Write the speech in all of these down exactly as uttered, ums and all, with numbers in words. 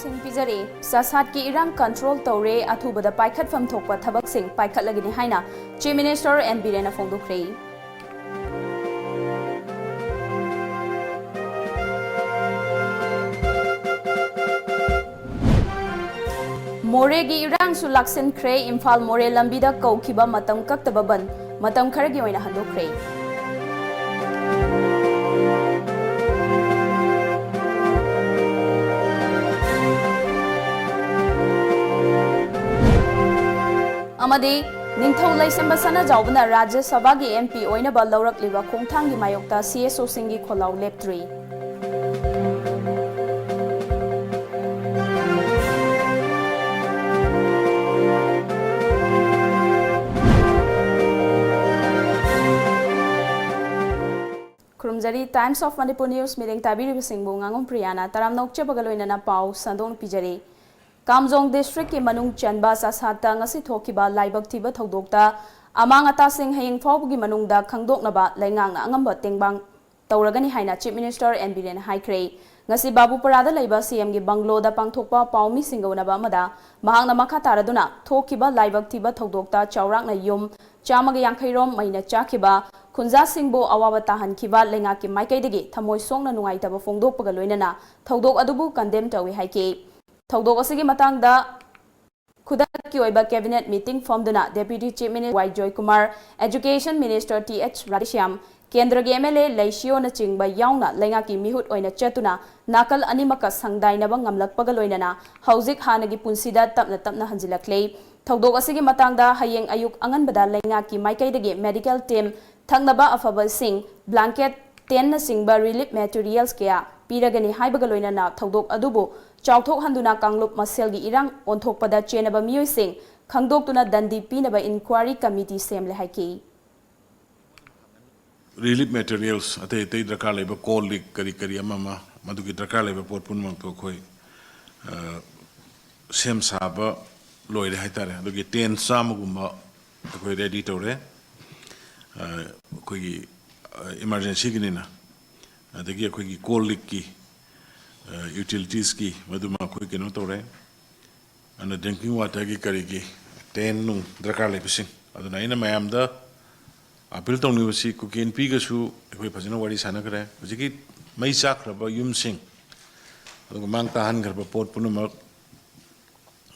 ꯁꯤꯡ ꯄꯤꯖꯔꯦ꯫ ꯆꯥꯁꯥꯠꯀꯤ ꯏꯔꯥꯡ control ꯇꯧꯔꯦ, ꯑꯊꯨꯕꯗ ꯄꯥꯏꯈꯠꯐꯝ ꯊꯣꯛꯄ ꯊꯕꯛꯁꯤꯡ ꯄꯥꯏꯈꯠꯂꯒꯅꯤ ꯍꯥꯏꯅ Chief Minister ꯑꯦꯟ ꯕꯤꯔꯦꯟꯅ ꯐꯣꯡꯗꯣꯛꯈ꯭ꯔꯦ꯫ ꯃꯣꯔꯦꯒꯤ ꯏꯔꯥꯡꯁꯨ ꯂꯥꯛꯁꯤꯟꯈ꯭ꯔꯦ꯫ ꯏꯝꯐꯥꯜ ꯃꯣꯔꯦ ꯂꯝꯕꯤꯗ ꯀꯧꯈꯤꯕ ꯃꯇꯝ ꯀꯛꯇꯕ ꯕꯟ ꯃꯇꯝ ꯈꯔꯒꯤ ꯑꯣꯏꯅ ꯍꯟꯗꯣꯛꯈ꯭ꯔꯦ꯫ ꯑꯃꯗꯤ ꯅꯤꯡꯊꯧ ꯂꯩꯁꯦꯝꯕ ꯁꯅꯥꯖꯥꯎꯕꯅ ꯔꯥꯖ꯭ꯌ ꯁꯚꯥꯒꯤ ꯑꯦꯝ ꯄꯤ ꯑꯣꯏꯅꯕ ꯂꯧꯔꯛꯂꯤꯕ ꯈꯣꯡꯊꯥꯡꯒꯤ ꯃꯥꯌꯣꯛꯇ ꯁꯤ ꯑꯦꯁ ꯑꯣꯁꯤꯡꯒꯤ ꯈꯣꯜꯂꯥꯎ ꯂꯦꯞꯇ꯭ꯔꯤ꯫ ꯈꯨꯔꯨꯝꯖꯔꯤ꯫ Times of Manipur News ꯃꯤꯠꯌꯦꯡ ꯇꯥꯕꯤꯔꯤꯕꯁꯤꯡꯕꯨ ꯉꯥꯉꯣꯝ ꯄ꯭ꯔꯤꯌꯥꯅ ꯇꯔꯥꯝꯅ ꯑꯣꯛꯆꯕꯒ ꯂꯣꯏꯅꯅ ꯄꯥꯎ ꯁꯟꯗꯣꯛꯅ ꯄꯤꯖꯔꯤ꯫ ꯀꯥꯝꯖꯣꯡ district ꯀꯤ ꯃꯅꯨꯡ ꯆꯟꯕ ꯆꯥꯁꯥꯠꯇ ꯉꯁꯤ ꯊꯣꯛꯈꯤꯕ ꯂꯥꯏꯕꯛ ꯊꯤꯕ ꯊꯧꯗꯣꯛꯇ ꯑꯃꯥꯡ ꯑꯇꯥꯁꯤꯡ ꯍꯌꯦꯡ ꯐꯥꯎꯕꯒꯤ ꯃꯅꯨꯡꯗ ꯈꯪꯗꯣꯛꯅꯕ ꯂꯩꯉꯥꯛꯅ ꯑꯉꯝꯕ ꯇꯦꯡꯕꯥꯡ ꯇꯧꯔꯒꯅꯤ ꯍꯥꯏꯅ Chief Minister ꯑꯦꯟ ꯕꯤꯔꯦꯟꯅ ꯍꯥꯏꯈ꯭ꯔꯦ꯫ ꯉꯁꯤ ꯕꯥꯕꯨꯄꯔꯥꯗ ꯂꯩꯕ ꯁꯤ ꯑꯦꯝꯒꯤ ꯕꯪꯒ꯭ꯂꯣꯗ ꯄꯥꯡꯊꯣꯛꯄ ꯄꯥꯎꯃꯤꯁꯤꯡꯒ ꯎꯅꯕ ꯑꯃꯗ ꯃꯍꯥꯛꯅ ꯃꯈꯥ ꯇꯥꯔꯗꯨꯅ ꯊꯣꯛꯈꯤꯕ ꯂꯥꯏꯕꯛ ꯊꯤꯕ ꯊꯧꯗꯣꯛꯇ ꯆꯥꯎꯔꯥꯛꯅ ꯌꯨꯝ ꯆꯥꯝꯃꯒ ꯌꯥꯡꯈꯩ ꯔꯣꯝ ꯃꯩꯅ ꯆꯥꯈꯤꯕ, ꯈꯨꯟꯖꯥꯁꯤꯡꯕꯨ ꯑꯋꯥꯕ ꯇꯥꯍꯟꯈꯤꯕ ꯂꯩꯉꯥꯛꯀꯤ ꯃꯥꯏꯀꯩꯗꯒꯤ ꯊꯃꯣꯏ ꯁꯣꯛꯅ ꯅꯨꯡꯉꯥꯏꯇꯕ ꯐꯣꯡꯗꯣꯛꯄꯒ ꯂꯣꯏꯅꯅ ꯊꯧꯗꯣꯛ ꯑꯗꯨꯕꯨ condemn ꯇꯧꯏ ꯍꯥꯏꯈꯤ꯫ ꯊꯧꯗꯣꯛ ꯑꯁꯤꯒꯤ ꯃꯇꯥꯡꯗ ꯈꯨꯗꯛꯀꯤ ꯑꯣꯏꯕ cabinet meeting ꯐꯝꯗꯨꯅ Deputy Chief Minister ꯋꯥꯏ Joykumar, Education Minister T H Radheshyam, ꯀꯦꯟꯗ꯭ꯔꯒꯤ ꯑꯦꯝ ꯑꯦꯜ ꯑꯦ ꯂꯩꯁꯤꯌꯣꯅꯆꯤꯡꯕ ꯌꯥꯎꯅ ꯂꯩꯉꯥꯛꯀꯤ ꯃꯤꯍꯨꯠ ꯑꯣꯏꯅ ꯆꯠꯇꯨꯅ ꯅꯥꯀꯜ ꯑꯅꯤꯃꯛꯀ ꯁꯪꯗꯥꯏꯅꯕ ꯉꯝꯂꯛꯄꯒ ꯂꯣꯏꯅꯅ ꯍꯧꯖꯤꯛ ꯍꯥꯟꯅꯒꯤ ꯄꯨꯟꯁꯤꯗ ꯇꯞꯅ ꯇꯞꯅ ꯍꯟꯖꯤꯜꯂꯛꯂꯦ꯫ ꯊꯧꯗꯣꯛ ꯑꯁꯤꯒꯤ ꯃꯇꯥꯡꯗ ꯍꯌꯦꯡ ꯑꯌꯨꯛ ꯑꯉꯟꯕꯗ ꯂꯩꯉꯥꯛꯀꯤ ꯃꯥꯏꯀꯩꯗꯒꯤ medical team, ꯊꯛꯅꯕ ꯑꯐꯕ ꯏꯁꯤꯡ, blanket, tent ꯅꯆꯤꯡꯕ relief materials ꯀꯌꯥ ꯄꯤꯔꯒꯅꯤ ꯍꯥꯏꯕꯒ ꯂꯣꯏꯅꯅ ꯊꯧꯗꯣꯛ ꯑꯗꯨꯕꯨ ꯆꯥꯎꯊꯣꯛꯍꯟꯗꯨꯅ ꯀꯥꯡꯂꯨꯞ ꯃꯁꯦꯜꯒꯤ ꯏꯔꯥꯡ ꯑꯣꯟꯊꯣꯛꯄꯗ ꯆꯦꯟꯅꯕ ꯃꯤꯑꯣꯏꯁꯤꯡ ꯈꯪꯗꯣꯛꯇꯨꯅ ꯗꯟꯗꯤ ꯄꯤꯅꯕ inquiry committee ꯁꯦꯝꯂꯦ ꯍꯥꯏꯈꯤ꯫ Relief materials, ꯑꯇꯩ ꯑꯇꯩ ꯗꯔꯀꯥꯔ ꯂꯩꯕ ꯀꯣꯜ ꯂꯤꯛ ꯀꯔꯤ ꯀꯔꯤ ꯑꯃ ꯑꯃ, ꯃꯗꯨꯒꯤ ꯗꯔꯀꯥꯔ ꯂꯩꯕ ꯄꯣꯠ ꯄꯨꯝꯅꯃꯛꯇꯨ ꯑꯩꯈꯣꯏ, ꯑ, ꯁꯦꯝ ꯁꯥꯕ ꯂꯣꯏꯔꯦ ꯍꯥꯏꯇꯥꯔꯦ꯫ ꯑꯗꯨꯒꯤ tent ꯆꯥꯝꯃꯒꯨꯝꯕ ꯑꯩꯈꯣꯏ ready ꯇꯧꯔꯦ꯫ ꯑ, ꯑꯩꯈꯣꯏꯒꯤ, ꯑ, emergency ꯒꯤꯅꯤꯅ꯫ ꯑꯗꯒꯤ ꯑꯩꯈꯣꯏꯒꯤ ꯀꯣꯜ ꯂꯤꯛꯀꯤ, ꯌꯨꯇꯤꯂꯤꯇꯤꯁꯀꯤ ꯃꯗꯨꯃ ꯑꯩꯈꯣꯏ ꯀꯩꯅꯣ ꯇꯧꯔꯦ꯫ ꯑꯗꯨꯅ ꯗ꯭ꯔꯤꯡꯀꯤꯡ ꯋꯥꯇꯔꯒꯤ ꯀꯔꯤꯒꯤ ꯇꯦꯟ ꯅꯨꯡ ꯗꯔꯀꯥꯔ ꯂꯩꯕꯁꯤꯡ, ꯑꯗꯨꯅ ꯑꯩꯅ ꯃꯌꯥꯝꯗ ꯑꯄꯤꯜ ꯇꯧꯅꯤꯡꯕꯁꯤ, ꯀꯨꯀꯤ ꯑꯦꯟ ꯄꯤꯒꯁꯨ ꯑꯩꯈꯣꯏ ꯐꯖꯅ ꯋꯥꯔꯤ ꯁꯥꯟꯅꯈ꯭ꯔꯦ꯫ ꯍꯧꯖꯤꯛꯀꯤ ꯃꯩ ꯆꯥꯛꯈ꯭ꯔꯕ ꯌꯨꯝꯁꯤꯡ, ꯑꯗꯨꯒ ꯃꯥꯡ ꯇꯥꯍꯟꯈ꯭ꯔꯕ ꯄꯣꯠ ꯄꯨꯝꯅꯃꯛ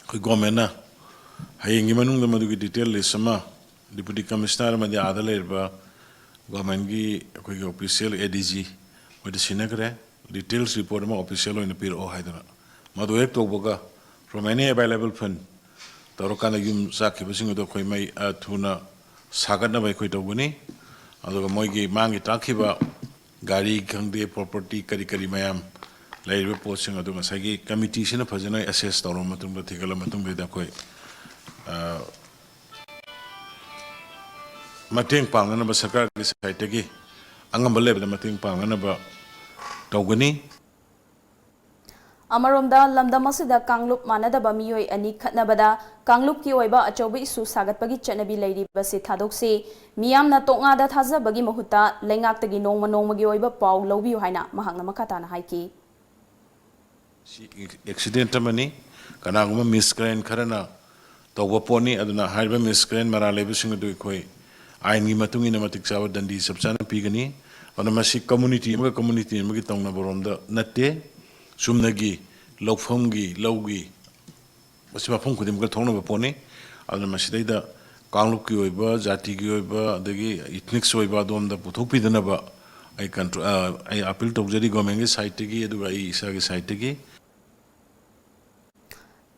ꯑꯩꯈꯣꯏ ꯒꯣꯔꯃꯦꯟꯅ ꯍꯌꯦꯡꯒꯤ ꯃꯅꯨꯡꯗ ꯃꯗꯨꯒꯤ ꯗꯤꯇꯦꯜ ꯂꯤꯁ ꯑꯃ ꯗꯤꯄꯨꯇꯤ ꯀꯃꯤꯁꯅꯔ ꯑꯃꯗꯤ ꯑꯥꯗ ꯂꯩꯔꯤꯕ ꯒꯣꯔꯃꯦꯟꯒꯤ ꯑꯩꯈꯣꯏꯒꯤ ꯑꯣꯐꯤꯁꯤꯌꯦꯜ ꯑꯦ ꯗꯤ ꯖꯤ ꯃꯣꯏꯗ ꯁꯤꯟꯅꯈ꯭ꯔꯦ꯫ ꯗꯤꯇꯦꯜꯁ ꯔꯤꯄꯣꯔꯠ ꯑꯃ ꯑꯣꯐꯤꯁꯤꯌꯦꯜ ꯑꯣꯏꯅ ꯄꯤꯔꯛꯑꯣ ꯍꯥꯏꯗꯅ꯫ ꯃꯗꯨ ꯍꯦꯛ ꯇꯧꯕꯒ, from any available fund ꯇꯧꯔꯀꯥꯟꯗ ꯌꯨꯝ ꯆꯥꯛꯈꯤꯕꯁꯤꯡ ꯑꯗꯨ ꯑꯩꯈꯣꯏ ꯃꯩ, ꯑ, ꯊꯨꯅ ꯁꯥꯒꯠꯅꯕ ꯑꯩꯈꯣꯏ ꯇꯧꯒꯅꯤ꯫ ꯑꯗꯨꯒ ꯃꯣꯏꯒꯤ ꯃꯥꯡꯒꯤ ꯇꯥꯛꯈꯤꯕ ꯒꯥꯔꯤ ꯈꯪꯗꯦ, ꯄ꯭ꯔꯣꯄꯔꯇꯤ ꯀꯔꯤ ꯀꯔꯤ ꯃꯌꯥꯝ ꯂꯩꯔꯤꯕ ꯄꯣꯠꯁꯤꯡ ꯑꯗꯨ ꯉꯁꯥꯏꯒꯤ ꯀꯃꯤꯇꯤꯁꯤꯅ ꯐꯖꯅ ꯑꯦꯁꯦꯁ ꯇꯧꯔꯕ ꯃꯇꯨꯡꯗ, ꯊꯤꯒꯠꯂꯕ ꯃꯇꯨꯡꯗ ꯑꯩꯈꯣꯏ, ꯑ, ꯃꯇꯦꯡ ꯄꯥꯡꯅꯅꯕ ꯁꯔꯀꯥꯔꯒꯤ ꯁꯥꯏꯠꯇꯒꯤ ꯑꯉꯝꯕ ꯂꯩꯕꯗ ꯃꯇꯦꯡ ꯄꯥꯡꯅꯅꯕ ꯇꯧꯒꯅꯤ꯫ ꯑꯃꯔꯣꯝꯗ, ꯂꯝꯗꯝ ꯑꯁꯤꯗ ꯀꯥꯡꯂꯨꯞ ꯃꯥꯟꯅꯗꯕ ꯃꯤꯑꯣꯏ ꯑꯅꯤ ꯈꯠꯅꯕꯗ ꯀꯥꯡꯂꯨꯞꯀꯤ ꯑꯣꯏꯕ ꯑꯆꯧꯕ ꯏꯁꯨ ꯁꯥꯒꯠꯄꯒꯤ ꯆꯠꯅꯕꯤ ꯂꯩꯔꯤꯕꯁꯤ ꯊꯥꯗꯣꯛꯁꯤ, ꯃꯤꯌꯥꯝꯅ ꯇꯣꯛꯉꯥꯗ ꯊꯥꯖꯕꯒꯤ ꯃꯍꯨꯠꯇ ꯂꯩꯉꯥꯛꯇꯒꯤ ꯅꯣꯡꯃ ꯅꯣꯡꯃꯒꯤ ꯑꯣꯏꯕ ꯄꯥꯎ ꯂꯧꯕꯤꯌꯨ ꯍꯥꯏꯅ ꯃꯍꯥꯛꯅ ꯃꯈꯥ ꯇꯥꯅ ꯍꯥꯏꯈꯤ꯫ ꯁꯤ ꯑꯦꯛꯁꯤꯗꯦꯟꯠ ꯑꯃꯅꯤ꯫ ꯀꯅꯥꯒꯨꯝꯕ ꯃꯤꯁꯀ꯭ꯔꯦꯟ ꯈꯔꯅ ꯇꯧꯕ ꯄꯣꯠꯅꯤ꯫ ꯑꯗꯨꯅ ꯍꯥꯏꯔꯤꯕ ꯃꯤꯁꯀ꯭ꯔꯦꯟ ꯃꯔꯥꯜ ꯂꯩꯕꯁꯤꯡ ꯑꯗꯨ ꯑꯩꯈꯣꯏ ꯑꯥꯏꯟꯒꯤ ꯃꯇꯨꯡ ꯏꯟꯅ ꯃꯇꯤꯛ ꯆꯥꯕ ꯗꯟꯗꯤ ꯆꯞ ꯆꯥꯅ ꯄꯤꯒꯅꯤ꯫ ꯑꯗꯨꯅ ꯃꯁꯤ ꯀꯝꯃꯨꯅꯤꯇꯤ ꯑꯃꯒ ꯀꯝꯃꯨꯅꯤꯇꯤ ꯑꯃꯒꯤ ꯇꯧꯅꯕꯔꯣꯝꯗ ꯅꯠꯇꯦ꯫ ꯆꯨꯝꯅꯒꯤ ꯂꯧꯐꯝꯒꯤ, ꯂꯧꯒꯤ, ꯃꯁꯤ ꯃꯐꯝ ꯈꯨꯗꯤꯡꯃꯛꯇ ꯊꯣꯛꯅꯕ ꯄꯣꯠꯅꯤ꯫ ꯑꯗꯨꯅ ꯃꯁꯤꯗꯩꯗ ꯀꯥꯡꯂꯨꯞꯀꯤ ꯑꯣꯏꯕ, ꯖꯥꯇꯤꯒꯤ ꯑꯣꯏꯕ, ꯑꯗꯒꯤ ꯏꯊꯅꯤꯛꯁ ꯑꯣꯏꯕ ꯑꯗꯣꯝꯗ ꯄꯨꯊꯣꯛꯄꯤꯗꯅꯕ ꯑꯩ ꯀꯟꯇ꯭ꯔꯣ-, ꯑ, ꯑꯩ ꯑꯄꯤꯜ ꯇꯧꯖꯔꯤ ꯒꯣꯔꯃꯦꯟꯒꯤ ꯁꯥꯏꯠꯇꯒꯤ, ꯑꯗꯨꯒ ꯑꯩ ꯏꯁꯥꯒꯤ ꯁꯥꯏꯠꯇꯒꯤ꯫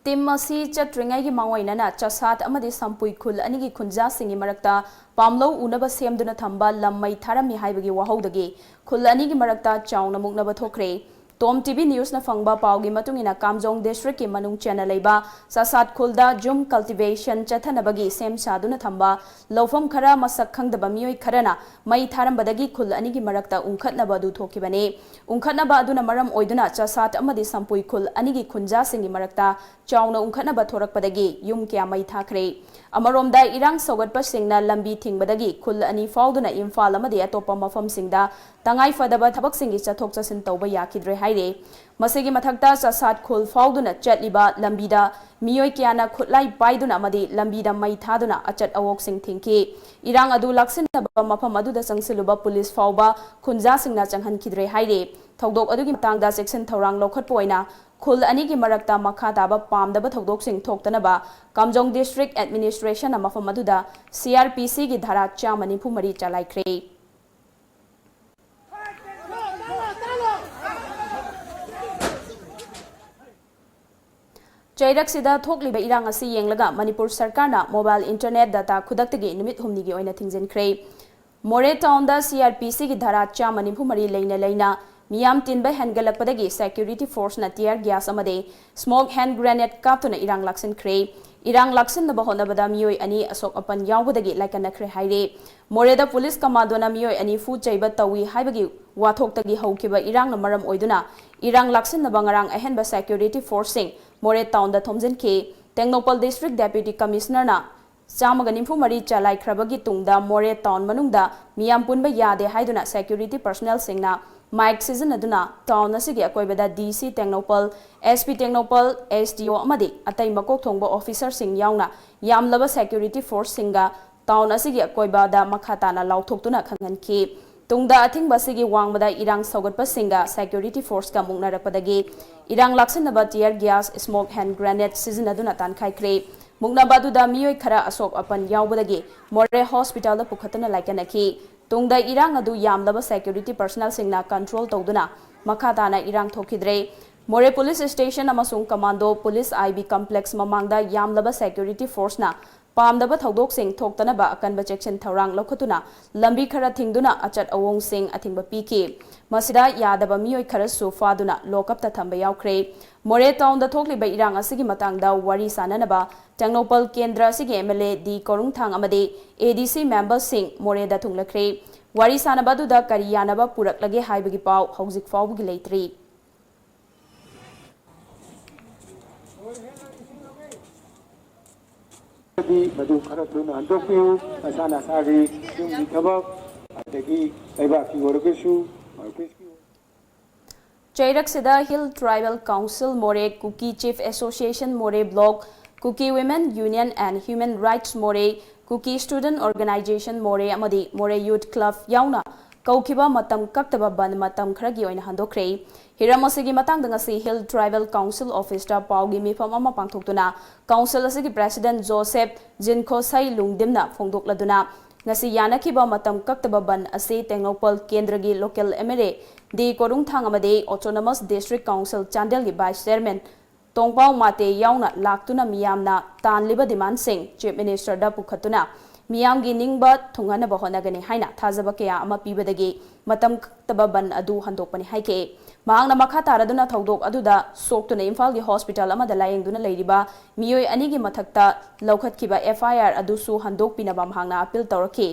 ꯇꯤꯝ ꯑꯁꯤ ꯆꯠꯇ꯭ꯔꯤꯉꯩꯒꯤ ꯃꯥꯡꯑꯣꯏꯅꯅ ꯆꯁꯥꯠ ꯑꯃꯗꯤ ꯁꯝꯄꯨꯏ ꯈꯨꯜ ꯑꯅꯤꯒꯤ ꯈꯨꯟꯖꯥꯁꯤꯡꯒꯤ ꯃꯔꯛꯇ ꯄꯥꯝꯂꯧ ꯎꯅꯕ ꯁꯦꯝꯗꯨꯅ ꯊꯝꯕ ꯂꯝ ꯃꯩ ꯊꯥꯔꯝꯃꯤ ꯍꯥꯏꯕꯒꯤ ꯋꯥꯍꯧꯗꯒꯤ ꯈꯨꯜ ꯑꯅꯤꯒꯤ ꯃꯔꯛꯇ ꯆꯥꯎꯅ ꯃꯨꯛꯅꯕ ꯊꯣꯛꯈ꯭ꯔꯦ꯫ ꯇꯣꯝ ꯇꯤꯚꯤ ꯅ꯭ꯌꯨꯁꯅ ꯐꯪꯕ ꯄꯥꯎꯒꯤ ꯃꯇꯨꯡ ꯏꯟꯅ, ꯀꯥꯝꯖꯣꯡ ꯗꯤꯁꯇ꯭ꯔꯤꯛꯀꯤ ꯃꯅꯨꯡ ꯆꯟꯅ ꯂꯩꯕ ꯆꯁꯥꯠ ꯈꯨꯜꯗ ꯖꯨꯝ ꯀꯜꯇꯤꯚꯦꯁꯟ ꯆꯠꯊꯅꯕꯒꯤ ꯁꯦꯝ ꯁꯥꯗꯨꯅ ꯊꯝꯕ ꯂꯧꯐꯝ ꯈꯔ ꯃꯁꯛ ꯈꯪꯗꯕ ꯃꯤꯑꯣꯏ ꯈꯔꯅ ꯃꯩ ꯊꯥꯔꯝꯕꯗꯒꯤ ꯈꯨꯜ ꯑꯅꯤꯒꯤ ꯃꯔꯛꯇ ꯎꯪꯈꯠꯅꯕ ꯑꯗꯨ ꯊꯣꯛꯈꯤꯕꯅꯤ꯫ ꯎꯪꯈꯠꯅꯕ ꯑꯗꯨꯅ ꯃꯔꯝ ꯑꯣꯏꯗꯨꯅ ꯆꯁꯥꯠ ꯑꯃꯗꯤ ꯁꯝꯄꯨꯏ ꯈꯨꯜ ꯑꯅꯤꯒꯤ ꯈꯨꯟꯖꯥꯁꯤꯡꯒꯤ ꯃꯔꯛꯇ ꯆꯥꯎꯅ ꯎꯪꯈꯠꯅꯕ ꯊꯣꯔꯛꯄꯗꯒꯤ ꯌꯨꯝ ꯀꯌꯥ ꯃꯩ ꯊꯥꯈ꯭ꯔꯦ꯫ ꯑꯃꯔꯣꯝꯗ, ꯏꯔꯥꯡ ꯁꯧꯒꯠꯄꯁꯤꯡꯅ ꯂꯝꯕꯤ ꯊꯤꯡꯕꯗꯒꯤ ꯈꯨꯜ ꯑꯅꯤ ꯐꯥꯎꯗꯨꯅ ꯏꯝꯐꯥꯜ ꯑꯃꯗꯤ ꯑꯇꯣꯞꯄ ꯃꯐꯝꯁꯤꯡꯗ ꯇꯉꯥꯏ ꯐꯗꯕ ꯊꯕꯛꯁꯤꯡꯒꯤ ꯆꯠꯊꯣꯛ ꯆꯠꯁꯤꯟ ꯇꯧꯕ ꯌꯥꯈꯤꯗ꯭ꯔꯦ ꯍꯥꯏꯔꯤ꯫ ꯃꯁꯤꯒꯤ ꯃꯊꯛꯇ, ꯆꯥꯁꯥꯠ ꯈꯨꯜ ꯐꯥꯎꯗꯨꯅ ꯆꯠꯂꯤꯕ ꯂꯝꯕꯤꯗ ꯃꯤꯑꯣꯏ ꯀꯌꯥꯅ ꯈꯨꯠꯂꯥꯏ ꯄꯥꯏꯗꯨꯅ ꯑꯃꯗꯤ ꯂꯝꯕꯤꯗ ꯃꯩ ꯊꯥꯗꯨꯅ ꯑꯆꯠ ꯑꯋꯣꯛꯁꯤꯡ ꯊꯤꯡꯈꯤ꯫ ꯏꯔꯥꯡ ꯑꯗꯨ ꯂꯥꯛꯁꯤꯟꯅꯕ ꯃꯐꯝ ꯑꯗꯨꯗ ꯆꯪꯁꯤꯜꯂꯨꯕ ꯄꯨꯂꯤꯁ ꯐꯥꯎꯕ ꯈꯨꯟꯖꯥꯁꯤꯡꯅ ꯆꯪꯍꯟꯈꯤꯗ꯭ꯔꯦ ꯍꯥꯏꯔꯤ꯫ ꯊꯧꯗꯣꯛ ꯑꯗꯨꯒꯤ ꯃꯇꯥꯡꯗ ꯆꯦꯛꯁꯤꯟ ꯊꯧꯔꯥꯡ ꯂꯧꯈꯠꯄ ꯑꯣꯏꯅ ꯈꯨꯜ ꯑꯅꯤꯒꯤ ꯃꯔꯛꯇ ꯃꯈꯥ ꯇꯥꯕ ꯄꯥꯝꯗꯕ ꯊꯧꯗꯣꯛꯁꯤꯡ ꯊꯣꯛꯇꯅꯕ ꯀꯥꯝꯖꯣꯡ District Administration ꯅ ꯃꯐꯝ ꯑꯗꯨꯗ C R P C ꯒꯤ ꯙꯥꯔꯥ ꯆꯥꯝꯃ ꯅꯤꯐꯨ ꯃꯔꯤ ꯆꯂꯥꯏꯈ꯭ꯔꯦ꯫ ꯆꯩꯔꯛꯁꯤꯗ ꯊꯣꯛꯂꯤꯕ ꯏꯔꯥꯡ ꯑꯁꯤ ꯌꯦꯡꯂꯒ ꯃꯅꯤꯄꯨꯔ ꯁꯔꯀꯥꯔꯅ mobile internet data ꯈꯨꯗꯛꯇꯒꯤ ꯅꯨꯃꯤꯠ ꯍꯨꯝꯅꯤꯒꯤ ꯑꯣꯏꯅ ꯊꯤꯡꯖꯤꯟꯈ꯭ꯔꯦ꯫ ꯃꯣꯔꯦ ꯇꯥꯎꯟꯗ C R P C ꯒꯤ ꯙꯥꯔꯥ ꯆꯥꯝꯃ ꯅꯤꯐꯨ ꯃꯔꯤ ꯂꯩꯅ ꯂꯩꯅ ꯃꯤꯌꯥꯝ ꯇꯤꯟꯕ ꯍꯦꯟꯒꯠꯂꯛꯄꯗꯒꯤ security force ꯅ tear gas ꯑꯃꯗꯤ smoke hand grenade ꯀꯥꯞꯇꯨꯅ ꯏꯔꯥꯡ ꯂꯥꯛꯁꯤꯟꯈ꯭ꯔꯦ꯫ ꯏꯔꯥꯡ ꯂꯥꯛꯁꯤꯟꯅꯕ ꯍꯣꯠꯅꯕꯗ ꯃꯤꯑꯣꯏ ꯑꯅꯤ ꯑꯁꯣꯛ ꯑꯄꯟ ꯌꯥꯎꯕꯗꯒꯤ ꯂꯥꯏꯀꯠꯅꯈ꯭ꯔꯦ ꯍꯥꯏꯔꯦ꯫ ꯃꯣꯔꯦꯗ ꯄꯨꯂꯤꯁ ꯀꯃꯥꯟꯗꯣꯅ ꯃꯤꯑꯣꯏ ꯑꯅꯤ ꯐꯨ ꯆꯩꯕ ꯇꯧꯏ ꯍꯥꯏꯕꯒꯤ ꯋꯥꯊꯣꯛꯇꯒꯤ ꯍꯧꯈꯤꯕ ꯏꯔꯥꯡꯅ ꯃꯔꯝ ꯑꯣꯏꯗꯨꯅ ꯏꯔꯥꯡ ꯂꯥꯛꯁꯤꯟꯅꯕ ꯉꯔꯥꯡ ꯑꯍꯦꯟꯕ security force ꯁꯤꯡ ꯃꯣꯔꯦ ꯇꯥꯎꯟꯗ ꯊꯣꯝꯖꯤꯟꯈꯤ꯫ ꯇꯦꯡꯅꯧꯄꯜ District Deputy Commissioner ꯅ ꯆꯥꯝꯃꯒ ꯅꯤꯐꯨ ꯃꯔꯤ ꯆꯂꯥꯏꯈ꯭ꯔꯕꯒꯤ ꯇꯨꯡꯗ ꯃꯣꯔꯦ ꯇꯥꯎꯟ ꯃꯅꯨꯡꯗ ꯃꯤꯌꯥꯝ ꯄꯨꯟꯕ ꯌꯥꯗꯦ ꯍꯥꯏꯗꯨꯅ security personnel ꯁꯤꯡꯅ mike ꯁꯤꯖꯤꯟꯅꯗꯨꯅ ꯇꯥꯎꯟ ꯑꯁꯤꯒꯤ ꯑꯀꯣꯏꯕꯗ D C Tengnoupal, S P Tengnoupal, S D O ꯑꯃꯗꯤ ꯑꯇꯩ ꯃꯀꯣꯛ ꯊꯣꯡꯕ officer ꯁꯤꯡ ꯌꯥꯎꯅ ꯌꯥꯝꯂꯕ security force ꯁꯤꯡꯒ ꯇꯥꯎꯟ ꯑꯁꯤꯒꯤ ꯑꯀꯣꯏꯕꯗ ꯃꯈꯥ ꯇꯥꯅ ꯂꯥꯎꯊꯣꯛꯇꯨꯅ ꯈꯪꯍꯟꯈꯤ꯫ ꯇꯨꯡꯗ ꯑꯊꯤꯡꯕ ꯑꯁꯤꯒꯤ ꯋꯥꯡꯃꯗ ꯏꯔꯥꯡ ꯁꯧꯒꯠꯄꯁꯤꯡꯒ security force ꯀ ꯃꯨꯛꯅꯔꯛꯄꯗꯒꯤ ꯏꯔꯥꯡ ꯂꯥꯛꯁꯤꯟꯅꯕ tear gas, smoke hand grenade ꯁꯤꯖꯤꯟꯅꯗꯨꯅ ꯇꯥꯟꯈꯥꯏꯈ꯭ꯔꯦ꯫ ꯃꯨꯛꯅꯕ ꯑꯗꯨꯗ ꯃꯤꯑꯣꯏ ꯈꯔ ꯑꯁꯣꯛ ꯑꯄꯟ ꯌꯥꯎꯕꯗꯒꯤ ꯃꯣꯔꯦ hospital ꯗ ꯄꯨꯈꯠꯇꯨꯅ ꯂꯥꯏꯀꯠꯅꯈꯤ꯫ ꯇꯨꯡꯗ ꯏꯔꯥꯡ ꯑꯗꯨ ꯌꯥꯝꯂꯕ security personnel ꯁꯤꯡꯅ control ꯇꯧꯗꯨꯅ ꯃꯈꯥ ꯇꯥꯅ ꯏꯔꯥꯡ ꯊꯣꯛꯈꯤꯗ꯭ꯔꯦ꯫ ꯃꯣꯔꯦ police station ꯑꯃꯁꯨꯡ commando police I B complex ꯃꯃꯥꯡꯗ ꯌꯥꯝꯂꯕ security force ꯅ ꯄꯥꯝꯗꯕ ꯊꯧꯗꯣꯛꯁꯤꯡ ꯊꯣꯛꯇꯅꯕ ꯑꯀꯟꯕ ꯆꯦꯛꯁꯤꯟ ꯊꯧꯔꯥꯡ ꯂꯧꯈꯠꯇꯨꯅ ꯂꯝꯕꯤ ꯈꯔ ꯊꯤꯡꯗꯨꯅ ꯑꯆꯠ ꯑꯋꯣꯡꯁꯤꯡ ꯑꯊꯤꯡꯕ ꯄꯤꯈꯤ꯫ ꯃꯁꯤꯗ ꯌꯥꯗꯕ ꯃꯤꯑꯣꯏ ꯈꯔꯁꯨ ꯐꯥꯗꯨꯅ ꯂꯣꯀꯞꯇ ꯊꯝꯕ ꯌꯥꯎꯈ꯭ꯔꯦ꯫ ꯃꯣꯔꯦ ꯇꯥꯎꯟꯗ ꯊꯣꯛꯂꯤꯕ ꯏꯔꯥꯡ ꯑꯁꯤꯒꯤ ꯃꯇꯥꯡꯗ ꯋꯥꯔꯤ ꯁꯥꯅꯅꯕ ꯇꯦꯡꯅꯧꯄꯜ ꯀꯦꯟꯗ꯭ꯔ ꯑꯁꯤꯒꯤ M L A D ꯀꯣꯔꯨꯡꯊꯥꯡ ꯑꯃꯗꯤ A D C member ꯁꯤꯡ ꯃꯣꯔꯦꯗ ꯊꯨꯡꯂꯈ꯭ꯔꯦ꯫ ꯋꯥꯔꯤ ꯁꯥꯅꯕ ꯑꯗꯨꯗ ꯀꯔꯤ ꯌꯥꯅꯕ ꯄꯨꯔꯛꯂꯒꯦ ꯍꯥꯏꯕꯒꯤ ꯄꯥꯎ ꯍꯧꯖꯤꯛ ꯐꯥꯎꯕꯒꯤ ꯂꯩꯇ꯭ꯔꯤ꯫ ꯃꯗꯨ ꯈꯔ ꯊꯨꯅ ꯍꯟꯗꯣꯛꯄꯤꯌꯨ꯫ ꯃꯁꯥ ꯃꯁꯥꯒꯤ ꯌꯨꯝꯒꯤ ꯊꯕꯛ, ꯑꯗꯒꯤ ꯂꯩꯕꯥꯛꯀꯤ ꯑꯣꯏꯔꯒꯁꯨ, ꯑꯣꯐꯤꯁꯀꯤ ꯑꯣꯏꯔꯒꯁꯨ꯫ ꯆꯩꯔꯛꯁꯤꯗ Hill Tribal Council ꯃꯣꯔꯦ, Kuki Chief Association ꯃꯣꯔꯦ Block, Kuki Women Union and Human Rights ꯃꯣꯔꯦ, Kuki Student Organization ꯃꯣꯔꯦ ꯑꯃꯗꯤ ꯃꯣꯔꯦ Youth Club ꯌꯥꯎꯅ ꯀꯧꯈꯤꯕ ꯃꯇꯝ ꯀꯛꯇꯕ ꯕꯟ ꯃꯇꯝ ꯈꯔꯒꯤ ꯑꯣꯏꯅ ꯍꯟꯗꯣꯛꯈ꯭ꯔꯦ꯫ ꯍꯤꯔꯝ ꯑꯁꯤꯒꯤ ꯃꯇꯥꯡꯗ ꯉꯁꯤ Hill Tribal Council Officeꯇ ꯄꯥꯎꯒꯤ ꯃꯤꯐꯝ ꯑꯃ ꯄꯥꯡꯊꯣꯛꯇꯨꯅ Council ꯑꯁꯤꯒꯤ President Joseph ꯖꯤꯟꯈꯣꯁꯩ ꯂꯨꯡꯗꯤꯝꯅ ꯐꯣꯡꯗꯣꯛꯂꯗꯨꯅ, ꯉꯁꯤ ꯌꯥꯅꯈꯤꯕ ꯃꯇꯝ ꯀꯛꯇꯕ ꯕꯟ ꯑꯁꯤ ꯇꯦꯡꯅꯧꯄꯜ ꯀꯦꯟꯗ꯭ꯔꯒꯤ Local MLA ꯗꯤ ꯀꯣꯔꯨꯡꯊꯥꯡ ꯑꯃꯗꯤ Autonomous District Council ꯆꯥꯟꯗꯦꯜꯒꯤ Vice Chairman ꯇꯣꯡꯄꯥꯎ ꯃꯥꯇꯦ ꯌꯥꯎꯅ ꯂꯥꯛꯇꯨꯅ ꯃꯤꯌꯥꯝꯅ ꯇꯥꯟꯂꯤꯕ demandꯁꯤꯡ Chief Ministerꯗ ꯄꯨꯈꯠꯇꯨꯅ ꯃꯤꯌꯥꯝꯒꯤ ꯅꯤꯡꯕ ꯊꯨꯡꯍꯟꯅꯕ ꯍꯣꯠꯅꯒꯅꯤ ꯍꯥꯏꯅ ꯊꯥꯖꯕ ꯀꯌꯥ ꯑꯃ ꯄꯤꯕꯗꯒꯤ ꯃꯇꯝ ꯀꯛꯇꯕ ꯕꯟ ꯑꯗꯨ ꯍꯟꯗꯣꯛꯄꯅꯤ ꯍꯥꯏꯈꯤ꯫ ꯃꯍꯥꯛꯅ ꯃꯈꯥ ꯇꯥꯔꯗꯨꯅ ꯊꯧꯗꯣꯛ ꯑꯗꯨꯗ ꯁꯣꯛꯇꯨꯅ ꯏꯝꯐꯥꯜꯒꯤ hospital ꯑꯃꯗ ꯂꯥꯌꯦꯡꯗꯨꯅ ꯂꯩꯔꯤꯕ ꯃꯤꯑꯣꯏ ꯑꯅꯤꯒꯤ ꯃꯊꯛꯇ ꯂꯧꯈꯠꯈꯤꯕ FIR ꯑꯗꯨꯁꯨ ꯍꯟꯗꯣꯛꯄꯤꯅꯕ ꯃꯍꯥꯛꯅ appeal ꯇꯧꯔꯛꯈꯤ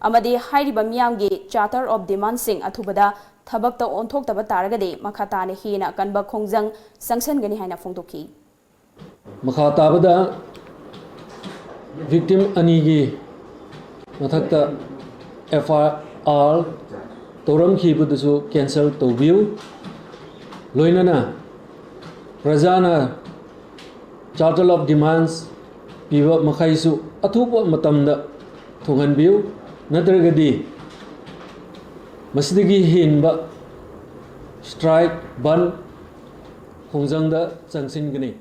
ꯑꯃꯗꯤ ꯍꯥꯏꯔꯤꯕ ꯃꯤꯌꯥꯝꯒꯤ Charter of Demandꯁꯤꯡ ꯑꯊꯨꯕꯗ ꯊꯕꯛꯇ ꯑꯣꯟꯊꯣꯛꯇꯕ ꯇꯥꯔꯒꯗꯤ ꯃꯈꯥ ꯇꯥꯅ ꯍꯦꯟꯅ ꯑꯀꯟꯕ ꯈꯣꯡꯖꯪ ꯆꯪꯁꯤꯟꯒꯅꯤ ꯍꯥꯏꯅ ꯐꯣꯡꯗꯣꯛꯈꯤ꯫ ꯃꯈꯥ ꯇꯥꯕꯗ victim ꯑꯅꯤꯒꯤ ꯃꯊꯛꯇ FIR ꯇꯧꯔꯝꯈꯤꯕꯗꯨꯁꯨ cancel ꯇꯧꯕꯤꯌꯨ꯫ ꯂꯣꯏꯅꯅ ꯄ꯭ꯔꯖꯥꯅ Charter of Demands ꯄꯤꯕ ꯃꯈꯩꯁꯨ ꯑꯊꯨꯕ ꯃꯇꯝꯗ ꯊꯨꯡꯍꯟꯕꯤꯌꯨ, ꯅꯠꯇ꯭ꯔꯒꯗꯤ ꯃꯁꯤꯗꯒꯤ ꯍꯦꯟꯕ strike, ꯕꯟ ꯈꯣꯡꯖꯪꯗ ꯆꯪꯁꯤꯟꯒꯅꯤ꯫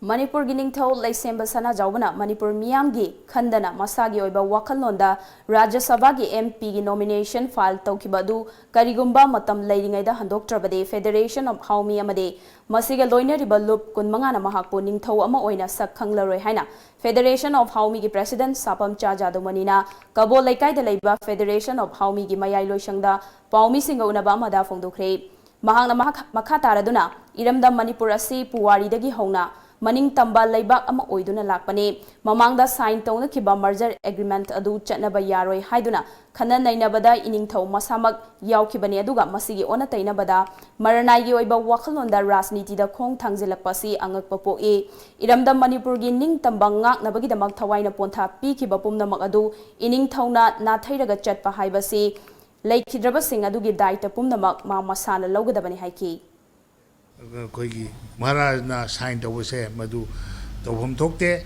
ꯃꯅꯤꯄꯨꯔꯒꯤ ꯅꯤꯡꯊꯧ ꯂꯩꯁꯦꯝꯕ ꯁꯅꯥꯖꯥꯎꯕꯅ ꯃꯅꯤꯄꯨꯔ ꯃꯤꯌꯥꯝꯒꯤ ꯈꯟꯗꯅ ꯃꯁꯥꯒꯤ ꯑꯣꯏꯕ ꯋꯥꯈꯜꯂꯣꯟꯗ ꯔꯥꯖ꯭ꯌ ꯁꯚꯥꯒꯤ MPꯒꯤ nomination file ꯇꯧꯈꯤꯕ ꯑꯗꯨ ꯀꯔꯤꯒꯨꯝꯕ ꯃꯇꯝ ꯂꯩꯔꯤꯉꯩꯗ ꯍꯟꯗꯣꯛꯇ꯭ꯔꯕꯗꯤ Federation of Haomi ꯑꯃꯗꯤ ꯃꯁꯤꯒ ꯂꯣꯏꯅꯔꯤꯕ ꯂꯨꯞ ꯀꯨꯟꯃꯉꯥꯅ ꯃꯍꯥꯛꯄꯨ ꯅꯤꯡꯊꯧ ꯑꯃ ꯑꯣꯏꯅ ꯁꯛ ꯈꯪꯂꯔꯣꯏ ꯍꯥꯏꯅ Federation of Haomiꯒꯤ President ꯁꯥꯄꯝ ꯆꯥ ꯖꯥꯗꯨꯃꯅꯤꯅ ꯀꯕꯣ ꯂꯩꯀꯥꯏꯗ ꯂꯩꯕ Federation of Haomiꯒꯤ ꯃꯌꯥꯏ ꯂꯣꯏꯁꯪꯗ ꯄꯥꯎꯃꯤꯁꯤꯡꯒ ꯎꯅꯕ ꯑꯃꯗ ꯐꯣꯡꯗꯣꯛꯈ꯭ꯔꯦ꯫ ꯃꯍꯥꯛꯅ ꯃꯍꯥꯛ-, ꯃꯈꯥ ꯇꯥꯔꯗꯨꯅ ꯏꯔꯝꯗꯝ ꯃꯅꯤꯄꯨꯔ ꯑꯁꯤ ꯄꯨꯋꯥꯔꯤꯗꯒꯤ ꯍꯧꯅ ꯃꯅꯤꯡ ꯇꯝꯕ ꯂꯩꯕꯥꯛ ꯑꯃ ꯑꯣꯏꯗꯨꯅ ꯂꯥꯛꯄꯅꯤ꯫ ꯃꯃꯥꯡꯗ sign ꯇꯧꯅꯈꯤꯕ merger agreement ꯑꯗꯨ ꯆꯠꯅꯕ ꯌꯥꯔꯣꯏ ꯍꯥꯏꯗꯨꯅ ꯈꯟꯅ ꯅꯩꯅꯕꯗ ꯏꯅꯤꯡꯊꯧ ꯃꯁꯥꯃꯛ ꯌꯥꯎꯈꯤꯕꯅꯤ, ꯑꯗꯨꯒ ꯃꯁꯤꯒꯤ ꯑꯣꯟꯅ ꯇꯩꯅꯕꯗ ꯃꯔꯅꯥꯏꯒꯤ ꯑꯣꯏꯕ ꯋꯥꯈꯜꯂꯣꯟꯗ ꯔꯥꯖꯅꯤꯇꯤꯗ ꯈꯣꯡ ꯊꯥꯡꯖꯤꯜꯂꯛꯄ ꯑꯁꯤ ꯑꯉꯛꯄ ꯄꯣꯛꯏ꯫ ꯏꯔꯝꯗꯝ ꯃꯅꯤꯄꯨꯔꯒꯤ ꯅꯤꯡꯇꯝꯕ ꯉꯥꯛꯅꯕꯒꯤꯗꯃꯛ ꯊꯋꯥꯏꯅ ꯄꯣꯟꯊꯥ ꯄꯤꯈꯤꯕ ꯄꯨꯝꯅꯃꯛ ꯑꯗꯨ ꯏꯅꯤꯡꯊꯧꯅ ꯅꯥꯊꯩꯔꯒ ꯆꯠꯄ ꯍꯥꯏꯕꯁꯤ ꯂꯩꯈꯤꯗ꯭ꯔꯕꯁꯤꯡ ꯑꯗꯨꯒꯤ ꯗꯥꯏꯇ ꯄꯨꯝꯅꯃꯛ ꯃꯥ ꯃꯁꯥꯅ ꯂꯧꯒꯗꯕꯅꯤ ꯍꯥꯏꯈꯤ꯫ ꯑꯩꯈꯣꯏꯒꯤ ꯃꯍꯥꯔꯥꯖꯅ sign ꯇꯧꯕꯁꯦ ꯃꯗꯨ ꯇꯧꯐꯝ ꯊꯣꯛꯇꯦ꯫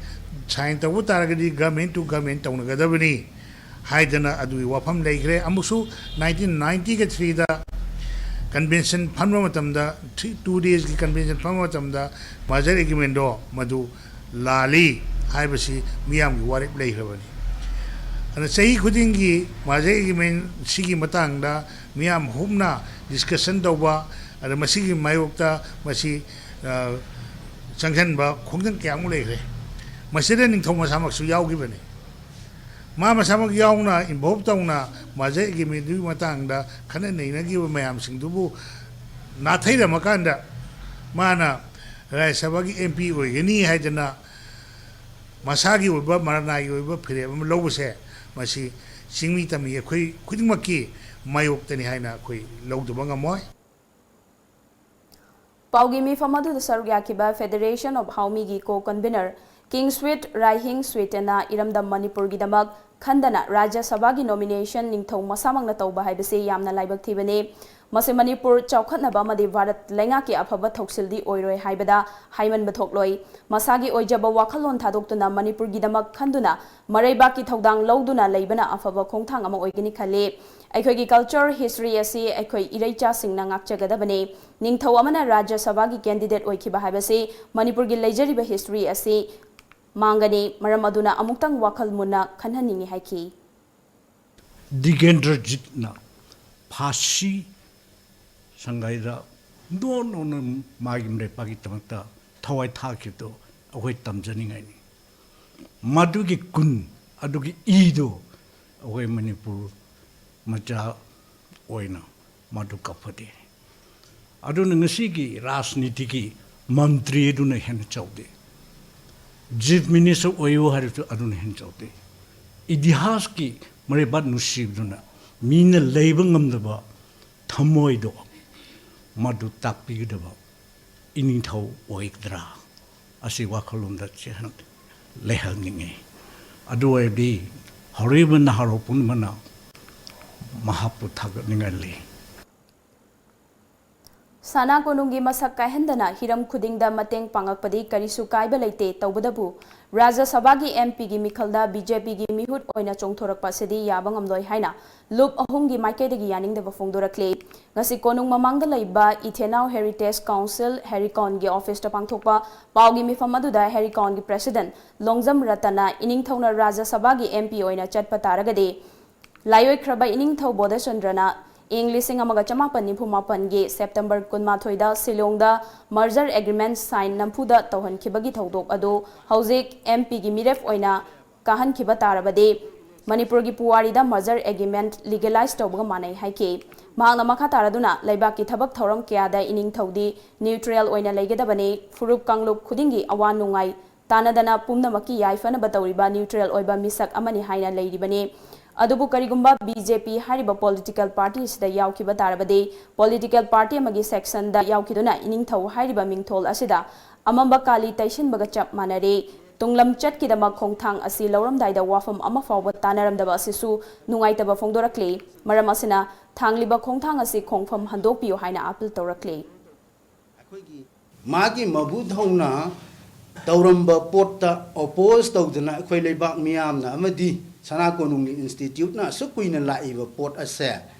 Sign ꯇꯧꯕ ꯇꯥꯔꯒꯗꯤ government to government ꯇꯧꯅꯒꯗꯕꯅꯤ ꯍꯥꯏꯗꯅ ꯑꯗꯨꯒꯤ ꯋꯥꯐꯝ ꯂꯩꯈ꯭ꯔꯦ꯫ ꯑꯃꯨꯛꯁꯨ nineteen ninety-threeꯗ convention ꯐꯝꯕ ꯃꯇꯝꯗ, three, two daysꯀꯤ convention ꯐꯝꯕ ꯃꯇꯝꯗ merger agreementꯗꯣ ꯃꯗꯨ ꯂꯥꯜꯂꯤ ꯍꯥꯏꯕꯁꯤ ꯃꯤꯌꯥꯝꯒꯤ ꯋꯥꯔꯦꯞ ꯂꯩꯈ꯭ꯔꯕꯅꯤ꯫ ꯑꯗꯨꯅ ꯆꯍꯤ ꯈꯨꯗꯤꯡꯒꯤ merger agreementꯁꯤꯒꯤ ꯃꯇꯥꯡꯗ ꯃꯤꯌꯥꯝ ꯍꯨꯞꯅ discussion ꯇꯧꯕ, ꯑꯗ ꯃꯁꯤꯒꯤ ꯃꯥꯌꯣꯛꯇ ꯃꯁꯤ, ꯑ, ꯆꯪꯁꯤꯟꯕ ꯈꯣꯡꯖꯪ ꯀꯌꯥꯃꯨꯛ ꯂꯩꯈ꯭ꯔꯦ꯫ ꯃꯁꯤꯗ ꯅꯤꯡꯊꯧ ꯃꯁꯥꯃꯛꯁꯨ ꯌꯥꯎꯈꯤꯕꯅꯤ꯫ ꯃꯥ ꯃꯁꯥꯃꯛ ꯌꯥꯎꯅ involve ꯇꯧꯅ merger agreementꯗꯨꯒꯤ ꯃꯇꯥꯡꯗ ꯈꯟꯅ ꯅꯩꯅꯈꯤꯕ ꯃꯌꯥꯝꯁꯤꯡꯗꯨꯕꯨ ꯅꯥꯊꯩꯔꯝꯃꯀꯥꯟꯗ ꯃꯥꯅ ꯔꯥꯖ꯭ꯌ ꯁꯚꯥꯒꯤ MP ꯑꯣꯏꯒꯅꯤ ꯍꯥꯏꯗꯅ ꯃꯁꯥꯒꯤ ꯑꯣꯏꯕ ꯃꯔꯅꯥꯏꯒꯤ ꯑꯣꯏꯕ ꯐꯤꯔꯦꯞ ꯑꯃ ꯂꯧꯕꯁꯦ, ꯃꯁꯤ ꯆꯤꯡꯃꯤ ꯇꯝꯃꯤ ꯑꯩꯈꯣꯏ ꯈꯨꯗꯤꯡꯃꯛꯀꯤ ꯃꯥꯌꯣꯛꯇꯅꯤ ꯍꯥꯏꯅ ꯑꯩꯈꯣꯏ ꯂꯧꯗꯕ ꯉꯝꯃꯣꯏ꯫ ꯄꯥꯎꯒꯤ ꯃꯤꯐꯝ ꯑꯗꯨꯗ ꯁꯔꯨꯛ ꯌꯥꯈꯤꯕ Federation of Howmiꯒꯤ co-convenor King Swit Raihing Switena ꯏꯔꯝꯗꯝ ꯃꯅꯤꯄꯨꯔꯒꯤꯗꯃꯛ ꯈꯟꯗꯅ ꯔꯥꯖ꯭ꯌ ꯁꯚꯥꯒꯤ nomination ꯅꯤꯡꯊꯧ ꯃꯁꯥꯃꯛꯅ ꯇꯧꯕ ꯍꯥꯏꯕꯁꯤ ꯌꯥꯝꯅ ꯂꯥꯏꯕꯛ ꯊꯤꯕꯅꯤ꯫ ꯃꯁꯤ ꯃꯅꯤꯄꯨꯔ ꯆꯥꯎꯈꯠꯅꯕ ꯑꯃꯗꯤ ꯚꯥꯔꯠ ꯂꯩꯉꯥꯛꯀꯤ ꯑꯐꯕ ꯊꯧꯁꯤꯜꯗꯤ ꯑꯣꯏꯔꯣꯏ ꯍꯥꯏꯕꯗ ꯍꯥꯏꯃꯟꯕ ꯊꯣꯛꯂꯣꯏ꯫ ꯃꯁꯥꯒꯤ ꯑꯣꯏꯖꯕ ꯋꯥꯈꯜꯂꯣꯟ ꯊꯥꯗꯣꯛꯇꯨꯅ ꯃꯅꯤꯄꯨꯔꯒꯤꯗꯃꯛ ꯈꯟꯗꯨꯅ ꯃꯔꯩꯕꯥꯛꯀꯤ ꯊꯧꯗꯥꯡ ꯂꯧꯗꯨꯅ ꯂꯩꯕꯅ ꯑꯐꯕ ꯈꯣꯡꯊꯥꯡ ꯑꯃ ꯑꯣꯏꯒꯅꯤ ꯈꯜꯂꯤ꯫ ꯑꯩꯈꯣꯏꯒꯤ culture, history ꯑꯁꯤ ꯑꯩꯈꯣꯏ ꯏꯔꯩꯆꯥꯁꯤꯡꯅ ꯉꯥꯛꯆꯒꯗꯕꯅꯤ꯫ ꯅꯤꯡꯊꯧ ꯑꯃꯅ ꯔꯥꯖ꯭ꯌ ꯁꯚꯥꯒꯤ candidate ꯑꯣꯏꯈꯤꯕ ꯍꯥꯏꯕꯁꯤ ꯃꯅꯤꯄꯨꯔꯒꯤ ꯂꯩꯖꯔꯤꯕ history ꯑꯁꯤ ꯃꯥꯡꯒꯅꯤ꯫ ꯃꯔꯝ ꯑꯗꯨꯅ ꯑꯃꯨꯛꯇꯪ ꯋꯥꯈꯜ ꯃꯨꯟꯅ ꯈꯟꯍꯟꯅꯤꯡꯏ ꯍꯥꯏꯈꯤ꯫ ꯗꯤꯒꯦꯟꯗ꯭ꯔꯖꯤꯠꯅ ꯐꯥꯁꯤ ꯁꯪꯒꯥꯏꯗ ꯅꯣ ꯅꯣ ꯅꯣ ꯃꯥꯒꯤ ꯃꯔꯩꯄꯥꯛꯀꯤꯗꯃꯛꯇ ꯊꯋꯥꯏ ꯊꯥꯈꯤꯕꯗꯣ ꯑꯩꯈꯣꯏ ꯇꯝꯖꯅꯤꯡꯉꯥꯏꯅꯤ꯫ ꯃꯗꯨꯒꯤ ꯒꯨꯟ, ꯑꯗꯨꯒꯤ ꯏꯗꯨ ꯑꯩꯈꯣꯏ ꯃꯅꯤꯄꯨꯔ ꯃꯆꯥ ꯑꯣꯏꯅ ꯃꯗꯨ ꯀꯛꯐꯗꯦ꯫ ꯑꯗꯨꯅ ꯉꯁꯤꯒꯤ ꯔꯥꯖꯅꯤꯇꯤꯒꯤ ꯃꯟꯇ꯭ꯔꯤ ꯑꯗꯨꯅ ꯍꯦꯟꯅ ꯆꯥꯎꯗꯦ꯫ ꯆꯤꯐ ꯃꯤꯅꯤꯁꯇꯔ ꯑꯣꯏꯌꯨ ꯍꯥꯏꯔꯁꯨ ꯑꯗꯨꯅ ꯍꯦꯟꯅ ꯆꯥꯎꯗꯦ꯫ ꯏꯇꯤꯍꯥꯁꯀꯤ ꯃꯔꯩꯕꯥꯛ ꯅꯨꯡꯁꯤꯕꯗꯨꯅ ꯃꯤꯅ ꯂꯩꯕ ꯉꯝꯗꯕ ꯊꯃꯣꯏꯗꯣ ꯃꯗꯨ ꯇꯥꯛꯄꯤꯒꯗꯕ ꯏꯅꯤꯡꯊꯧ ꯑꯣꯏꯒꯗ꯭ꯔꯥ? ꯑꯁꯤ ꯋꯥꯈꯜꯂꯣꯟꯗ ꯆꯦꯍꯟ-, ꯂꯩꯍꯟꯅꯤꯡꯉꯤ꯫ ꯑꯗꯨ ꯑꯣꯏꯔꯗꯤ ꯍꯧꯔꯛꯏꯕ ꯅꯍꯥꯔꯣꯜ ꯄꯨꯝꯅꯃꯛꯅ ꯃꯍꯥꯛꯄꯨ ꯊꯥꯒꯠꯅꯤꯡꯉꯥꯏ ꯂꯩ꯫ ꯁꯅꯥ ꯀꯣꯅꯨꯡꯒꯤ ꯃꯁꯛ ꯀꯥꯏꯍꯟꯗꯅ ꯍꯤꯔꯝ ꯈꯨꯗꯤꯡꯗ ꯃꯇꯦꯡ ꯄꯥꯡꯉꯛꯄꯗꯤ ꯀꯔꯤꯁꯨ ꯀꯥꯏꯕ ꯂꯩꯇꯦ, ꯇꯧꯕꯇꯕꯨ ꯔꯥꯖ꯭ꯌ ꯁꯚꯥꯒꯤ ꯑꯦꯝ ꯄꯤꯒꯤ ꯃꯤꯈꯜꯗ ꯕꯤ ꯖꯦ ꯄꯤꯒꯤ ꯃꯤꯍꯨꯠ ꯑꯣꯏꯅ ꯆꯣꯡꯊꯣꯔꯛꯄ ꯑꯁꯤꯗꯤ ꯌꯥꯕ ꯉꯝꯂꯣꯏ ꯍꯥꯏꯅ ꯂꯨꯞ ꯑꯍꯨꯝꯒꯤ ꯃꯥꯏꯀꯩꯗꯒꯤ ꯌꯥꯅꯤꯡꯗꯕ ꯐꯣꯡꯗꯣꯔꯛꯂꯤ꯫ ꯉꯁꯤ ꯀꯣꯅꯨꯡ ꯃꯃꯥꯡꯗ ꯂꯩꯕ ꯏꯊꯦꯅꯥꯎ ꯍꯦꯔꯤꯇꯦꯖ ꯀꯥꯎꯟꯁꯤꯜ ꯍꯦꯔꯤꯀꯣꯟꯒꯤ ꯑꯣꯐꯤꯁꯇ ꯄꯥꯡꯊꯣꯛꯄ ꯄꯥꯎꯒꯤ ꯃꯤꯐꯝ ꯑꯗꯨꯗ ꯍꯦꯔꯤꯀꯣꯟꯒꯤ ꯄ꯭ꯔꯦꯁꯤꯗꯦꯟꯠ ꯂꯣꯡꯖꯝ ꯔꯇꯟꯅ ꯏꯅꯤꯡꯊꯧꯅ ꯔꯥꯖ꯭ꯌ ꯁꯚꯥꯒꯤ ꯑꯦꯝ ꯄꯤ ꯑꯣꯏꯅ ꯆꯠꯄ ꯇꯥꯔꯒꯗꯤ ꯂꯥꯏꯑꯣꯏꯈ꯭ꯔꯕ ꯏꯅꯤꯡꯊꯧ ꯕꯣꯙꯆꯟꯗ꯭ꯔꯅ ꯏꯪ ꯂꯤꯁꯤꯡ ꯑꯃꯒ ꯆꯃꯥꯄꯟ ꯅꯤꯐꯨ ꯃꯥꯄꯟꯒꯤ ꯁꯦꯞꯇꯦꯝꯕꯔ ꯀꯨꯟꯃꯥꯊꯣꯏꯗ ꯁꯤꯂꯣꯡꯗ merger agreement sign ꯅꯝꯐꯨꯗ ꯇꯧꯍꯟꯈꯤꯕꯒꯤ ꯊꯧꯗꯣꯛ ꯑꯗꯨ ꯍꯧꯖꯤꯛ ꯑꯦꯝ ꯄꯤꯒꯤ ꯃꯤꯔꯦꯞ ꯑꯣꯏꯅ ꯀꯥꯍꯟꯈꯤꯕ ꯇꯥꯔꯕꯗꯤ ꯃꯅꯤꯄꯨꯔꯒꯤ ꯄꯨꯋꯥꯔꯤꯗ merger agreement legalize ꯇꯧꯕꯒ ꯃꯥꯟꯅꯩ ꯍꯥꯏꯈꯤ꯫ ꯃꯍꯥꯛꯅ ꯃꯈꯥ ꯇꯥꯔꯗꯨꯅ ꯂꯩꯕꯥꯛꯀꯤ ꯊꯕꯛ ꯊꯧꯔꯝ ꯀꯌꯥꯗ ꯏꯅꯤꯡꯊꯧꯗꯤ neutral ꯑꯣꯏꯅ ꯂꯩꯒꯗꯕꯅꯤ, ꯐꯨꯔꯨꯞ ꯀꯥꯡꯂꯨꯞ ꯈꯨꯗꯤꯡꯒꯤ ꯑꯋꯥ ꯅꯨꯡꯉꯥꯏ ꯇꯥꯟꯅꯗꯅ ꯄꯨꯝꯅꯃꯛꯀꯤ ꯌꯥꯏꯐꯅꯕ ꯇꯧꯔꯤꯕ neutral ꯑꯣꯏꯕ ꯃꯤꯁꯛ ꯑꯃꯅꯤ ꯍꯥꯏꯅ ꯂꯩꯔꯤꯕꯅꯤ꯫ ꯑꯗꯨꯕꯨ ꯀꯔꯤꯒꯨꯝꯕ ꯕꯤ ꯖꯦ ꯄꯤ ꯍꯥꯏꯔꯤꯕ political party ꯑꯁꯤꯗ ꯌꯥꯎꯈꯤꯕ ꯇꯥꯔꯕꯗꯤ political party ꯑꯃꯒꯤ section ꯗ ꯌꯥꯎꯈꯤꯗꯨꯅ ꯏꯅꯤꯡꯊꯧ ꯍꯥꯏꯔꯤꯕ ꯃꯤꯡꯊꯣꯜ ꯑꯁꯤꯗ ꯑꯃꯝꯕ ꯀꯥꯂꯤ ꯇꯩꯁꯤꯟꯕꯒ ꯆꯞ ꯃꯥꯟꯅꯔꯦ꯫ ꯇꯨꯡꯂꯝꯆꯠꯀꯤꯗꯃꯛ ꯈꯣꯡꯊꯥꯡ ꯑꯁꯤ ꯂꯧꯔꯝꯗꯥꯏꯗ ꯋꯥꯐꯝ ꯑꯃ ꯐꯥꯎꯕ ꯇꯥꯅꯔꯝꯗꯕ ꯑꯁꯤꯁꯨ ꯅꯨꯡꯉꯥꯏꯇꯕ ꯐꯣꯡꯗꯣꯔꯛꯂꯤ꯫ ꯃꯔꯝ ꯑꯁꯤꯅ ꯊꯥꯡꯂꯤꯕ ꯈꯣꯡꯊꯥꯡ ꯑꯁꯤ ꯈꯣꯡꯐꯝ ꯍꯟꯗꯣꯛꯄꯤꯌꯨ ꯍꯥꯏꯅ appeal ꯇꯧꯔꯛꯂꯤ꯫ ꯑꯩꯈꯣꯏꯒꯤ ꯃꯥꯒꯤ ꯃꯕꯨꯙꯧꯅ ꯇꯧꯔꯝꯕ ꯄꯣꯠꯇ oppose ꯇꯧꯗꯅ ꯑꯩꯈꯣꯏ ꯂꯩꯕꯥꯛ ꯃꯤꯌꯥꯝꯅ ꯑꯃꯗꯤ ꯁꯅꯥ ꯀꯣꯅꯨꯡꯒꯤ institute ꯅ ꯑꯁꯨꯛ ꯀꯨꯏꯅ ꯂꯥꯛꯏꯕ ꯄꯣꯠ ꯑꯁꯦ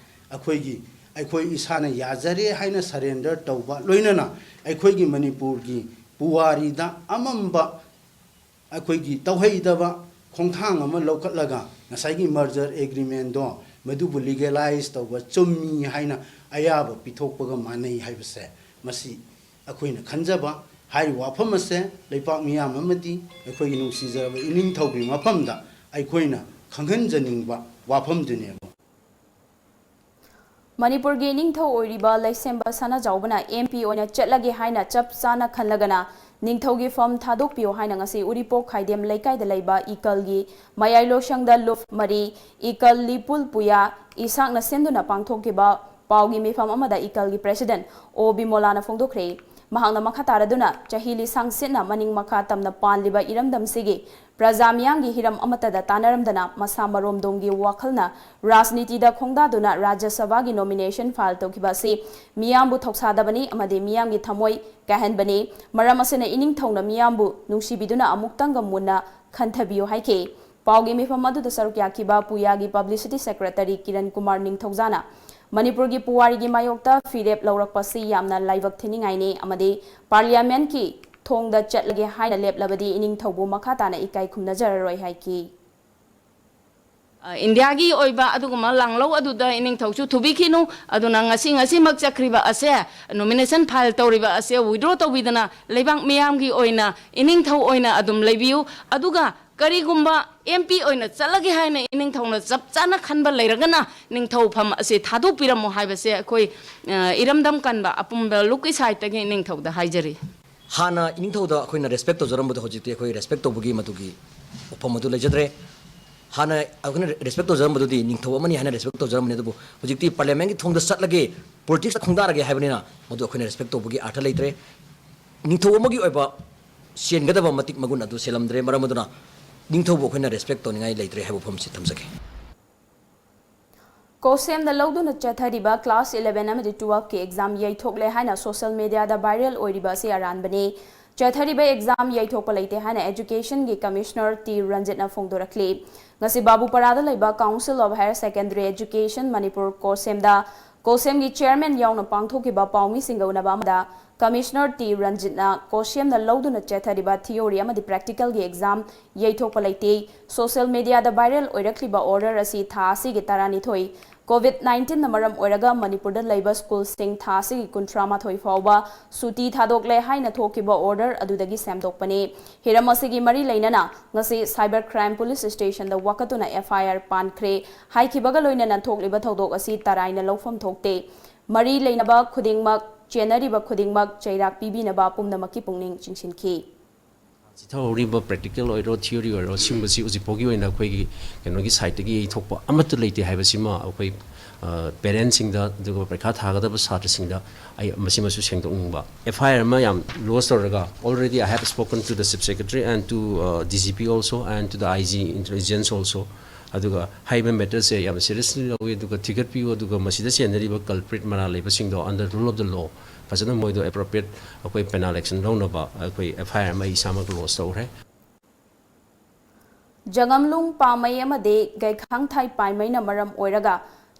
ꯑꯩꯈꯣꯏꯒꯤ, ꯑꯩꯈꯣꯏ ꯏꯁꯥꯅ ꯌꯥꯖꯔꯦ ꯍꯥꯏꯅ surrender ꯇꯧꯕ, ꯂꯣꯏꯅꯅ ꯑꯩꯈꯣꯏꯒꯤ ꯃꯅꯤꯄꯨꯔꯒꯤ ꯄꯨꯋꯥꯔꯤꯗ ꯑꯃꯝꯕ ꯑꯩꯈꯣꯏꯒꯤ ꯇꯧꯍꯩꯗꯕ ꯈꯣꯡꯊꯥꯡ ꯑꯃ ꯂꯧꯈꯠꯂꯒ ꯉꯁꯥꯏꯒꯤ merger agreement ꯗꯣ ꯃꯗꯨꯕꯨ legalize ꯇꯧꯕ ꯆꯨꯝꯃꯤ ꯍꯥꯏꯅ ꯑꯌꯥꯕ ꯄꯤꯊꯣꯛꯄꯒ ꯃꯥꯟꯅꯩ ꯍꯥꯏꯕꯁꯦ, ꯃꯁꯤ ꯑꯩꯈꯣꯏꯅ ꯈꯟꯖꯕ ꯍꯥꯏꯔꯤꯕ ꯋꯥꯐꯝ ꯑꯁꯦ ꯂꯩꯄꯥꯛ ꯃꯤꯌꯥꯝ ꯑꯃꯗꯤ ꯑꯩꯈꯣꯏꯒꯤ ꯅꯨꯡꯁꯤꯖꯔꯕ ꯏꯅꯤꯡꯊꯧꯒꯤ ꯃꯐꯝꯗ ꯑꯩꯈꯣꯏꯅ ꯈꯪꯍꯟꯖꯅꯤꯡꯕ ꯋꯥꯐꯝꯗꯨꯅꯦꯕ꯫ ꯃꯅꯤꯄꯨꯔꯒꯤ ꯅꯤꯡꯊꯧ ꯑꯣꯏꯔꯤꯕ ꯂꯩꯁꯦꯝꯕ ꯁꯅꯥꯖꯥꯎꯕꯅ M P ꯑꯣꯏꯅ ꯆꯠꯂꯒꯦ ꯍꯥꯏꯅ ꯆꯞ ꯆꯥꯅ ꯈꯜꯂꯒꯅ ꯅꯤꯡꯊꯧꯒꯤ ꯐꯝ ꯊꯥꯗꯣꯛꯄꯤꯌꯨ ꯍꯥꯏꯅ ꯉꯁꯤ ꯎꯔꯤꯄꯣꯛ ꯈꯥꯏꯗꯦꯝ ꯂꯩꯀꯥꯏꯗ ꯂꯩꯕ ꯏꯀꯜꯒꯤ ꯃꯌꯥꯏ ꯂꯣꯏꯁꯪꯗ ꯂꯨꯞ ꯃꯔꯤ ꯏꯀꯜ ꯂꯤꯄꯨꯜ ꯄꯨꯌꯥ ꯏꯁꯥꯛꯅ ꯁꯤꯟꯗꯨꯅ ꯄꯥꯡꯊꯣꯛꯈꯤꯕ ꯄꯥꯎꯒꯤ ꯃꯤꯐꯝ ꯑꯃꯗ ꯏꯀꯜꯒꯤ president O ꯕꯤꯃꯣꯂꯥꯅ ꯐꯣꯡꯗꯣꯛꯈ꯭ꯔꯦ꯫ ꯃꯍꯥꯛꯅ ꯃꯈꯥ ꯇꯥꯔꯗꯨꯅ ꯆꯍꯤ ꯂꯤꯁꯥꯡ ꯁꯤꯠꯅ ꯃꯅꯤꯡ ꯃꯈꯥ ꯇꯝꯅ ꯄꯥꯟꯂꯤꯕ ꯏꯔꯝꯗꯝꯁꯤꯒꯤ ꯄ꯭ꯔꯖꯥ ꯃꯤꯌꯥꯝꯒꯤ ꯍꯤꯔꯝ ꯑꯃꯠꯇꯗ ꯇꯥꯟꯅꯔꯝꯗꯅ ꯃꯁꯥ ꯃꯔꯣꯝꯗꯣꯝꯒꯤ ꯋꯥꯈꯜꯅ ꯔꯥꯖꯅꯤꯇꯤꯗ ꯈꯣꯡꯗꯥꯗꯨꯅ ꯔꯥꯖ꯭ꯌ ꯁꯚꯥꯒꯤ nomination file ꯇꯧꯈꯤꯕ ꯑꯁꯤ ꯃꯤꯌꯥꯝꯕꯨ ꯊꯧꯁꯥꯗꯕꯅꯤ ꯑꯃꯗꯤ ꯃꯤꯌꯥꯝꯒꯤ ꯊꯃꯣꯏ ꯀꯥꯏꯍꯟꯕꯅꯤ꯫ ꯃꯔꯝ ꯑꯁꯤꯅ ꯏꯅꯤꯡꯊꯧꯅ ꯃꯤꯌꯥꯝꯕꯨ ꯅꯨꯡꯁꯤꯕꯤꯗꯨꯅ ꯑꯃꯨꯛꯇꯪꯒ ꯃꯨꯟꯅ ꯈꯟꯊꯕꯤꯌꯨ ꯍꯥꯏꯈꯤ꯫ ꯄꯥꯎꯒꯤ ꯃꯤꯐꯝ ꯑꯗꯨꯗ ꯁꯔꯨꯛ ꯌꯥꯈꯤꯕ ꯄꯨꯌꯥꯒꯤ publicity secretary ꯀꯤꯔꯟ ꯀꯨꯃꯥꯔ ꯅꯤꯡꯊꯧꯖꯥꯅ ꯃꯅꯤꯄꯨꯔꯒꯤ ꯄꯨꯋꯥꯔꯤꯒꯤ ꯃꯥꯌꯣꯛꯇ ꯐꯤꯔꯦꯞ ꯂꯧꯔꯛꯄꯁꯤ ꯌꯥꯝꯅ ꯂꯥꯏꯕꯛ ꯊꯤꯅꯤꯡꯉꯥꯏꯅꯤ ꯑꯃꯗꯤ parliamentꯀꯤ ꯊꯣꯡꯗ ꯆꯠꯂꯒꯦ ꯍꯥꯏꯅ ꯂꯦꯞꯂꯕꯗꯤ ꯏꯅꯤꯡꯊꯧꯕꯨ ꯃꯈꯥ ꯇꯥꯅ ꯏꯀꯥꯏ ꯈꯨꯝꯅꯖꯔꯔꯣꯏ ꯍꯥꯏꯈꯤ꯫ ꯑ, ꯏꯟꯗꯤꯌꯥꯒꯤ ꯑꯣꯏꯕ ꯑꯗꯨꯒꯨꯝꯕ ꯂꯥꯡꯂꯧ ꯑꯗꯨꯗ ꯏꯅꯤꯡꯊꯧꯁꯨ ꯊꯨꯕꯤꯈꯤꯅꯨ꯫ ꯑꯗꯨꯅ ꯉꯁꯤ, ꯉꯁꯤꯃꯛ ꯆꯠꯈ꯭ꯔꯤꯕ ꯑꯁꯦ, nomination file ꯇꯧꯔꯤꯕ ꯑꯁꯦ withdraw ꯇꯧꯕꯤꯗꯅ ꯂꯩꯕꯥꯛ ꯃꯤꯌꯥꯝꯒꯤ ꯑꯣꯏꯅ ꯏꯅꯤꯡꯊꯧ ꯑꯣꯏꯅ ꯑꯗꯨꯝ ꯂꯩꯕꯤꯌꯨ꯫ ꯑꯗꯨꯒ ꯀꯔꯤꯒꯨꯝꯕ M P ꯑꯣꯏꯅ ꯆꯠꯂꯒꯦ ꯍꯥꯏꯅ ꯏꯅꯤꯡꯊꯧꯅ ꯆꯞ ꯆꯥꯅ ꯈꯟꯕ ꯂꯩꯔꯒꯅ ꯅꯤꯡꯊꯧ ꯐꯝ ꯑꯁꯦ ꯊꯥꯗꯣꯛꯄꯤꯔꯝꯃꯣ ꯍꯥꯏꯕꯁꯦ ꯑꯩꯈꯣꯏ, ꯑ, ꯏꯔꯝꯗꯝ ꯀꯟꯕ ꯑꯄꯨꯟꯕ ꯂꯨꯞꯀꯤ ꯁꯥꯏꯠꯇꯒꯤ ꯏꯅꯤꯡꯊꯧꯗ ꯍꯥꯏꯖꯔꯤ꯫ ꯍꯥꯟꯅ ꯏꯅꯤꯡꯊꯧꯗ ꯑꯩꯈꯣꯏꯅ respect ꯇꯧꯖꯔꯝꯕꯗꯣ ꯍꯧꯖꯤꯛꯇꯤ ꯑꯩꯈꯣꯏ respect ꯇꯧꯕꯒꯤ ꯃꯗꯨꯒꯤ ꯋꯥꯐꯝ ꯑꯗꯨ ꯂꯩꯖꯗ꯭ꯔꯦ꯫ ꯍꯥꯟꯅ ꯑꯩꯈꯣꯏꯅ respect ꯇꯧꯖꯔꯝꯕꯗꯨꯗꯤ ꯅꯤꯡꯊꯧ ꯑꯃꯅꯤ ꯍꯥꯏꯅ respect ꯇꯧꯖꯔꯝꯕꯅꯤ, ꯑꯗꯨꯕꯨ ꯍꯧꯖꯤꯛꯇꯤ parliamentꯀꯤ ꯊꯣꯡꯗ ꯆꯠꯂꯒꯦ, politicsꯇ ꯈꯣꯡꯗꯥꯔꯒꯦ ꯍꯥꯏꯕꯅꯤꯅ ꯃꯗꯨ ꯑꯩꯈꯣꯏꯅ respect ꯇꯧꯕꯒꯤ ꯑꯔꯊ ꯂꯩꯇ꯭ꯔꯦ꯫ ꯅꯤꯡꯊꯧ ꯑꯃꯒꯤ ꯑꯣꯏꯕ ꯆꯦꯟꯒꯗꯕ ꯃꯇꯤꯛ ꯃꯒꯨꯟ ꯑꯗꯨ ꯆꯦꯜꯂꯝꯗ꯭ꯔꯦ꯫ ꯃꯔꯝ ꯑꯗꯨꯅ ꯅꯤꯡꯊꯧꯕꯨ ꯑꯩꯈꯣꯏꯅ respect ꯇꯧꯅꯤꯡꯉꯥꯏ ꯂꯩꯇ꯭ꯔꯦ ꯍꯥꯏꯕ ꯋꯥꯐꯝꯁꯤ ꯊꯝꯖꯒꯦ꯫ ꯀꯣꯁꯦꯝꯗ ꯂꯧꯗꯨꯅ ꯆꯠꯊꯔꯤꯕ class eleven ꯑꯃꯗꯤ twelveꯀꯤ exam ꯌꯩꯊꯣꯛꯂꯦ ꯍꯥꯏꯅ social mediaꯗ viral ꯑꯣꯏꯔꯤꯕ ꯑꯁꯤ ꯑꯔꯥꯟꯕꯅꯤ꯫ ꯆꯠꯊꯔꯤꯕ exam ꯌꯩꯊꯣꯛꯄ ꯂꯩꯇꯦ ꯍꯥꯏꯅ educationꯒꯤ commissioner ꯇꯤ ꯔꯟꯖꯤꯠꯅ ꯐꯣꯡꯗꯣꯔꯛꯂꯤ꯫ ꯉꯁꯤ ꯕꯥꯕꯨꯄꯥꯔꯥꯗ ꯂꯩꯕ Council of Higher Secondary Education Manipur ꯀꯣꯁꯦꯝꯗ ꯀꯣꯁꯦꯝꯒꯤ chairman ꯌꯥꯎꯅ ꯄꯥꯡꯊꯣꯛꯈꯤꯕ ꯄꯥꯎꯃꯤꯁꯤꯡꯒ ꯎꯅꯕ ꯑꯃꯗ commissioner ꯇꯤ ꯔꯟꯖꯤꯠꯅ ꯀꯣꯁꯦꯝꯅ ꯂꯧꯗꯨꯅ ꯆꯠꯊꯔꯤꯕ theory ꯑꯃꯗꯤ practicalꯒꯤ exam ꯌꯩꯊꯣꯛꯄ ꯂꯩꯇꯦ꯫ Social mediaꯗ viral ꯑꯣꯏꯔꯛꯂꯤꯕ order ꯑꯁꯤ ꯊꯥ ꯑꯁꯤꯒꯤ ꯇꯔꯥꯅꯤꯊꯣꯏ ꯀꯣꯚꯤꯗ ꯅꯥꯏꯟꯇꯤꯟꯅ ꯃꯔꯝ ꯑꯣꯏꯔꯒ ꯃꯅꯤꯄꯨꯔꯗ ꯂꯩꯕ ꯁ꯭ꯀꯨꯜꯁꯤꯡ ꯊꯥ ꯑꯁꯤꯒꯤ ꯀꯨꯟꯊ꯭ꯔꯥ ꯃꯥꯊꯣꯏ ꯐꯥꯎꯕ ꯁꯨꯇꯤ ꯊꯥꯗꯣꯛꯂꯦ ꯍꯥꯏꯅ ꯊꯣꯛꯈꯤꯕ ꯑꯣꯔꯗꯔ ꯑꯗꯨꯗꯒꯤ ꯁꯦꯝꯗꯣꯛꯄꯅꯤ꯫ ꯍꯤꯔꯝ ꯑꯁꯤꯒꯤ ꯃꯔꯤ ꯂꯩꯅꯅ ꯉꯁꯤ ꯁꯥꯏꯕꯔ ꯀ꯭ꯔꯥꯏꯝ ꯄꯨꯂꯤꯁ ꯁ꯭ꯇꯦꯁꯟꯗ ꯋꯥꯀꯠꯇꯨꯅ ꯑꯦꯐ ꯑꯥꯏ ꯑꯥꯔ ꯄꯥꯟꯈ꯭ꯔꯦ꯫ ꯍꯥꯏꯈꯤꯕꯒ ꯂꯣꯏꯅꯅ ꯊꯣꯛꯂꯤꯕ ꯊꯧꯗꯣꯛ ꯑꯁꯤ ꯇꯔꯥꯏꯅ ꯂꯧꯐꯝ ꯊꯣꯛꯇꯦ꯫ ꯃꯔꯤ ꯂꯩꯅꯕ ꯈꯨꯗꯤꯡꯃꯛ, ꯆꯦꯟꯅꯔꯤꯕ ꯈꯨꯗꯤꯡꯃꯛ ꯆꯩꯔꯥꯛ ꯄꯤꯕꯤꯅꯕ ꯄꯨꯝꯅꯃꯛꯀꯤ ꯄꯨꯛꯅꯤꯡ ꯆꯤꯡꯁꯤꯟꯈꯤ꯫ ꯆꯤꯊꯍꯧꯔꯤꯕ ꯄ꯭ꯔꯦꯛꯇꯤꯀꯦꯜ ꯑꯣꯏꯔꯣ, ꯊꯤꯑꯣꯔꯤ ꯑꯣꯏꯔꯣ, ꯁꯤꯒꯨꯝꯕꯁꯤ ꯍꯧꯖꯤꯛ ꯐꯥꯎꯒꯤ ꯑꯣꯏꯅ ꯑꯩꯈꯣꯏꯒꯤ ꯀꯩꯅꯣꯒꯤ ꯁꯥꯏꯠꯇꯒꯤ ꯌꯩꯊꯣꯛꯄ ꯑꯃꯠꯇ ꯂꯩꯇꯦ ꯍꯥꯏꯕꯁꯤꯃ ꯑꯩꯈꯣꯏ ꯄꯦꯔꯦꯟꯁꯁꯤꯡꯗ ꯑꯗꯨꯒ ꯄꯔꯤꯈꯥ ꯊꯥꯒꯗꯕ ꯁꯥꯇ꯭ꯔꯁꯤꯡꯗ ꯑꯩ ꯃꯁꯤꯃꯁꯨ ꯁꯦꯡꯗꯣꯛꯅꯤꯡꯕ꯫ ꯑꯦꯐ ꯑꯥꯏ ꯑꯥꯔ ꯑꯃ ꯌꯥꯝ ꯂꯣꯖ ꯇꯧꯔꯒ, already I have spoken to the chief secretary and to D G P also and to the I G intelligence also, ꯑꯗꯨꯒ ꯍꯥꯏꯔꯤꯕ ꯃꯦꯇꯔꯁꯦ ꯌꯥꯝ ꯁꯤꯔꯤꯌꯁꯂꯤ ꯂꯧꯏ꯫ ꯑꯗꯨꯒ ꯊꯤꯒꯠꯄꯤꯌꯨ, ꯑꯗꯨꯒ ꯃꯁꯤꯗ ꯆꯦꯟꯅꯔꯤꯕ ꯀꯜꯄ꯭ꯔꯤꯠ ꯃꯔꯥꯜ ꯂꯩꯕꯁꯤꯡꯗꯣ under rule of the law ꯐꯖꯅ ꯃꯣꯏꯗꯣ ꯑꯦꯄ꯭ꯔꯣꯄ꯭ꯔꯤꯌꯦꯠ ꯑꯩꯈꯣꯏ ꯄꯦꯅꯥꯜ ꯑꯦꯛꯁꯟ ꯂꯧꯅꯕ ꯑꯩꯈꯣꯏ ꯑꯦꯐ ꯑꯥꯏ ꯑꯥꯔ ꯑꯃ ꯑꯩ ꯏꯁꯥꯃꯛ ꯂꯣꯖ ꯇꯧꯈ꯭ꯔꯦ꯫ ꯖꯉꯝꯂꯨꯡ ꯄꯥꯃꯩ ꯑꯃꯗꯤ ꯒꯩꯈꯥꯡꯊꯥꯏ ꯄꯥꯏꯃꯩꯅ ꯃꯔꯝ ꯑꯣꯏꯔꯒ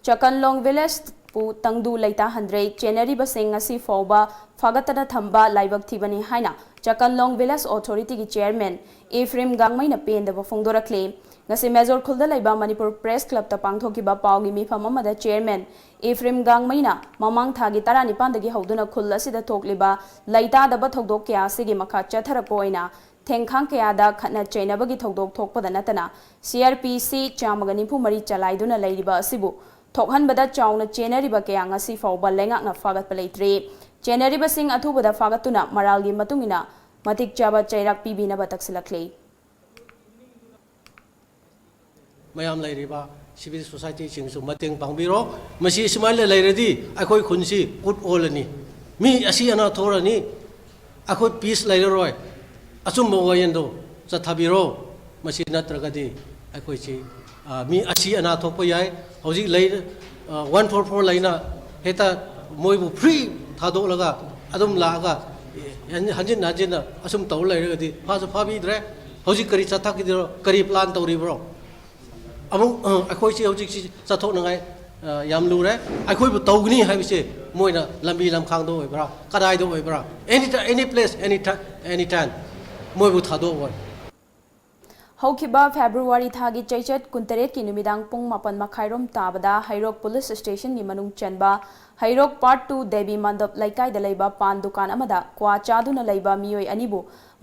ꯆꯀꯟꯂꯣꯡ ꯚꯤꯂꯦꯖꯄꯨ ꯇꯪꯗꯨ ꯂꯩꯇꯥꯍꯟꯗ꯭ꯔꯦ꯫ ꯆꯦꯟꯅꯔꯤꯕꯁꯤꯡ ꯉꯁꯤ ꯐꯥꯎꯕ ꯐꯥꯒꯠꯇꯅ ꯊꯝꯕ ꯂꯥꯏꯕꯛ ꯊꯤꯕꯅꯤ ꯍꯥꯏꯅ ꯆꯀꯟꯂꯣꯡ ꯚꯤꯂꯦꯖ ꯑꯣꯊꯣꯔꯤꯇꯤꯒꯤ ꯆꯦꯌꯔꯃꯦꯟ ꯏꯐ꯭ꯔꯤꯝ ꯒꯥꯡꯃꯩꯅ ꯄꯦꯟꯗꯕ ꯐꯣꯡꯗꯣꯔꯛꯂꯤ꯫ ꯉꯁꯤ ꯃꯦꯖꯣꯔ ꯈꯨꯜꯗ ꯂꯩꯕ ꯃꯅꯤꯄꯨꯔ ꯄ꯭ꯔꯦꯁ ꯀ꯭ꯂꯕꯇ ꯄꯥꯡꯊꯣꯛꯈꯤꯕ ꯄꯥꯎꯒꯤ ꯃꯤꯐꯝ ꯑꯃꯗ ꯆꯦꯌꯔꯃꯦꯟ ꯏꯐ꯭ꯔꯤꯝ ꯒꯥꯡꯃꯩꯅ ꯃꯃꯥꯡ ꯊꯥꯒꯤ ꯇꯔꯥꯅꯤꯄꯥꯟꯗꯒꯤ ꯍꯧꯗꯨꯅ ꯈꯨꯜ ꯑꯁꯤꯗ ꯊꯣꯛꯂꯤꯕ ꯂꯩꯇꯥꯗꯕ ꯊꯧꯗꯣꯛ ꯀꯌꯥ ꯑꯁꯤꯒꯤ ꯃꯈꯥ ꯆꯠꯊꯔꯛꯄ ꯑꯣꯏꯅ ꯊꯦꯡꯈꯥꯡ ꯀꯌꯥꯗ ꯈꯠꯅ ꯆꯩꯅꯕꯒꯤ ꯊꯧꯗꯣꯛ ꯊꯣꯛꯄꯗ ꯅꯠꯇꯅ ꯁꯤ ꯑꯥꯔ ꯄꯤ ꯁꯤ ꯆꯥꯝꯃꯒ ꯅꯤꯐꯨ ꯃꯔꯤ ꯆꯂꯥꯏꯗꯨꯅ ꯂꯩꯔꯤꯕ ꯑꯁꯤꯕꯨ ꯊꯣꯛꯍꯟꯕꯗ ꯆꯥꯎꯅ ꯆꯦꯟꯅꯔꯤꯕ ꯀꯌꯥ ꯉꯁꯤ ꯐꯥꯎꯕ ꯂꯩꯉꯥꯛꯅ ꯐꯥꯒꯠꯄ ꯂꯩꯇ꯭ꯔꯤ꯫ ꯆꯦꯟꯅꯔꯤꯕꯁꯤꯡ ꯑꯊꯨꯕꯗ ꯐꯥꯒꯠꯇꯨꯅ ꯃꯔꯥꯜꯒꯤ ꯃꯇꯨꯡ ꯏꯟꯅ ꯃꯇꯤꯛ ꯆꯥꯕ ꯆꯩꯔꯥꯛ ꯄꯤꯕꯤꯅꯕ ꯇꯛꯁꯤꯜꯂꯛꯂꯤ꯫ ꯃꯌꯥꯝ ꯂꯩꯔꯤꯕ ꯁꯤꯚꯤꯜ ꯁꯣꯁꯥꯏꯇꯤꯁꯤꯡꯁꯨ ꯃꯇꯦꯡ ꯄꯥꯡꯕꯤꯔꯣ꯫ ꯃꯁꯤ ꯁꯨꯃꯥꯏꯅ ꯂꯩꯔꯗꯤ ꯑꯩꯈꯣꯏ ꯈꯨꯟꯁꯤ ꯀꯨꯠ ꯑꯣꯜꯂꯅꯤ, ꯃꯤ ꯑꯁꯤ ꯑꯅꯥ ꯊꯣꯛꯂꯅꯤ, ꯑꯩꯈꯣꯏ ꯄꯤꯁ ꯂꯩꯔꯔꯣꯏ꯫ ꯑꯆꯨꯝꯕ ꯋꯥꯌꯦꯜꯗꯣ ꯆꯠꯊꯕꯤꯔꯣ꯫ ꯃꯁꯤ ꯅꯠꯇ꯭ꯔꯒꯗꯤ ꯑꯩꯈꯣꯏꯁꯤ, ꯑ, ꯃꯤ ꯑꯁꯤ ꯑꯅꯥ ꯊꯣꯛꯄ ꯌꯥꯏ꯫ ꯍꯧꯖꯤꯛ ꯂꯩ, ꯑ, ꯋꯥꯟ ꯐꯣꯔ ꯐꯣꯔ ꯂꯩꯅ ꯍꯦꯛꯇ ꯃꯣꯏꯕꯨ ꯐ꯭ꯔꯤ ꯊꯥꯗꯣꯛꯂꯒ ꯑꯗꯨꯝ ꯂꯥꯛꯑꯒ ꯍꯟꯖꯤꯟ ꯍꯟꯖꯤꯟꯅ ꯑꯁꯨꯝ ꯇꯧꯔ ꯂꯩꯔꯒꯗꯤ ꯐꯥꯁꯨ ꯐꯥꯕꯤꯗ꯭ꯔꯦ꯫ ꯍꯧꯖꯤꯛ ꯀꯔꯤ ꯆꯠꯊꯈꯤꯗꯣꯏꯔꯣ? ꯀꯔꯤ ꯄ꯭ꯂꯥꯟ ꯇꯧꯔꯤꯕ꯭ꯔꯣ? ꯑꯃꯨꯛ, ꯑ, ꯑꯩꯈꯣꯏꯁꯤ ꯍꯧꯖꯤꯛꯁꯤ ꯆꯠꯊꯣꯛꯅꯉꯥꯏ, ꯑ, ꯌꯥꯝ ꯂꯨꯔꯦ꯫ ꯑꯩꯈꯣꯏꯕꯨ ꯇꯧꯒꯅꯤ ꯍꯥꯏꯕꯁꯦ ꯃꯣꯏꯅ ꯂꯝꯕꯤ ꯂꯝꯈꯥꯡꯗ ꯑꯣꯏꯕ꯭ꯔꯥ, ꯀꯗꯥꯏꯗ ꯑꯣꯏꯕ꯭ꯔꯥ, any ti-, any place, any ti-, any time ꯃꯣꯏꯕꯨ ꯊꯥꯗꯣꯛꯑꯣꯏ꯫ ꯍꯧꯈꯤꯕ ꯐꯦꯕ꯭ꯔꯨꯋꯥꯔꯤ ꯊꯥꯒꯤ ꯆꯩꯆꯠ ꯀꯨꯟꯇꯔꯦꯠꯀꯤ ꯅꯨꯃꯤꯗꯥꯡ ꯄꯨꯡ ꯃꯥꯄꯟ ꯃꯈꯥꯏꯔꯣꯝ ꯇꯥꯕꯗ ꯍꯩꯔꯣꯛ ꯄꯨꯂꯤꯁ ꯁ꯭ꯇꯦꯁꯟꯒꯤ ꯃꯅꯨꯡ ꯆꯟꯕ ꯍꯩꯔꯣꯛ ꯄꯥꯔꯠ ꯇꯨ ꯗꯦꯕꯤ ꯃꯟꯗꯞ ꯂꯩꯀꯥꯏꯗ ꯂꯩꯕ ꯄꯥꯟ ꯗꯨꯀꯥꯟ ꯑꯃꯗ ꯀ꯭ꯋꯥ ꯆꯥꯗꯨꯅ ꯂꯩꯕ ꯃꯤꯑꯣꯏ ꯑꯅꯤꯕꯨ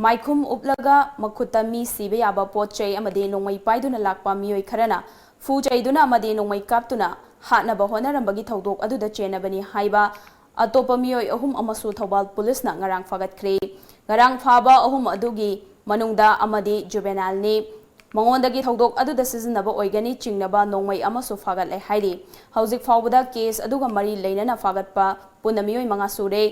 ꯃꯥꯏꯈꯨꯝ ꯎꯞꯂꯒ ꯃꯈꯨꯠꯇ ꯃꯤ ꯁꯤꯕ ꯌꯥꯕ ꯄꯣꯠ ꯆꯩ ꯑꯃꯗꯤ ꯅꯣꯡꯃꯩ ꯄꯥꯏꯗꯨꯅ ꯂꯥꯛꯄ ꯃꯤꯑꯣꯏ ꯈꯔꯅ ꯐꯨ ꯆꯩꯗꯨꯅ ꯑꯃꯗꯤ ꯅꯣꯡꯃꯩ ꯀꯥꯞꯇꯨꯅ ꯍꯥꯠꯅꯕ ꯍꯣꯠꯅꯔꯝꯕꯒꯤ ꯊꯧꯗꯣꯛ ꯑꯗꯨꯗ ꯆꯦꯟꯅꯕꯅꯤ ꯍꯥꯏꯕ ꯑꯇꯣꯞꯄ ꯃꯤꯑꯣꯏ ꯑꯍꯨꯝ ꯑꯃꯁꯨ ꯊꯧꯕꯥꯜ ꯄꯨꯂꯤꯁꯅ ꯉꯔꯥꯡ ꯐꯥꯒꯠꯈ꯭ꯔꯦ꯫ ꯉꯔꯥꯡ ꯐꯥꯕ ꯑꯍꯨꯝ ꯑꯗꯨꯒꯤ ꯃꯅꯨꯡꯗ ꯑꯃꯗꯤ ꯖꯨꯕꯦꯅꯥꯏꯜꯅꯤ꯫ ꯃꯉꯣꯟꯗꯒꯤ ꯊꯧꯗꯣꯛ ꯑꯗꯨꯗ ꯁꯤꯖꯤꯟꯅꯕ ꯑꯣꯏꯒꯅꯤ ꯆꯤꯡꯅꯕ ꯅꯣꯡꯃꯩ ꯑꯃꯁꯨ ꯐꯥꯒꯠꯂꯦ ꯍꯥꯏꯔꯤ꯫ ꯍꯧꯖꯤꯛ ꯐꯥꯎꯕꯗ ꯀꯦꯁ ꯑꯗꯨꯒ ꯃꯔꯤ ꯂꯩꯅꯅ ꯐꯥꯒꯠꯄ ꯄꯨꯟꯅ ꯃꯤꯑꯣꯏ ꯃꯉꯥ ꯁꯨꯔꯦ꯫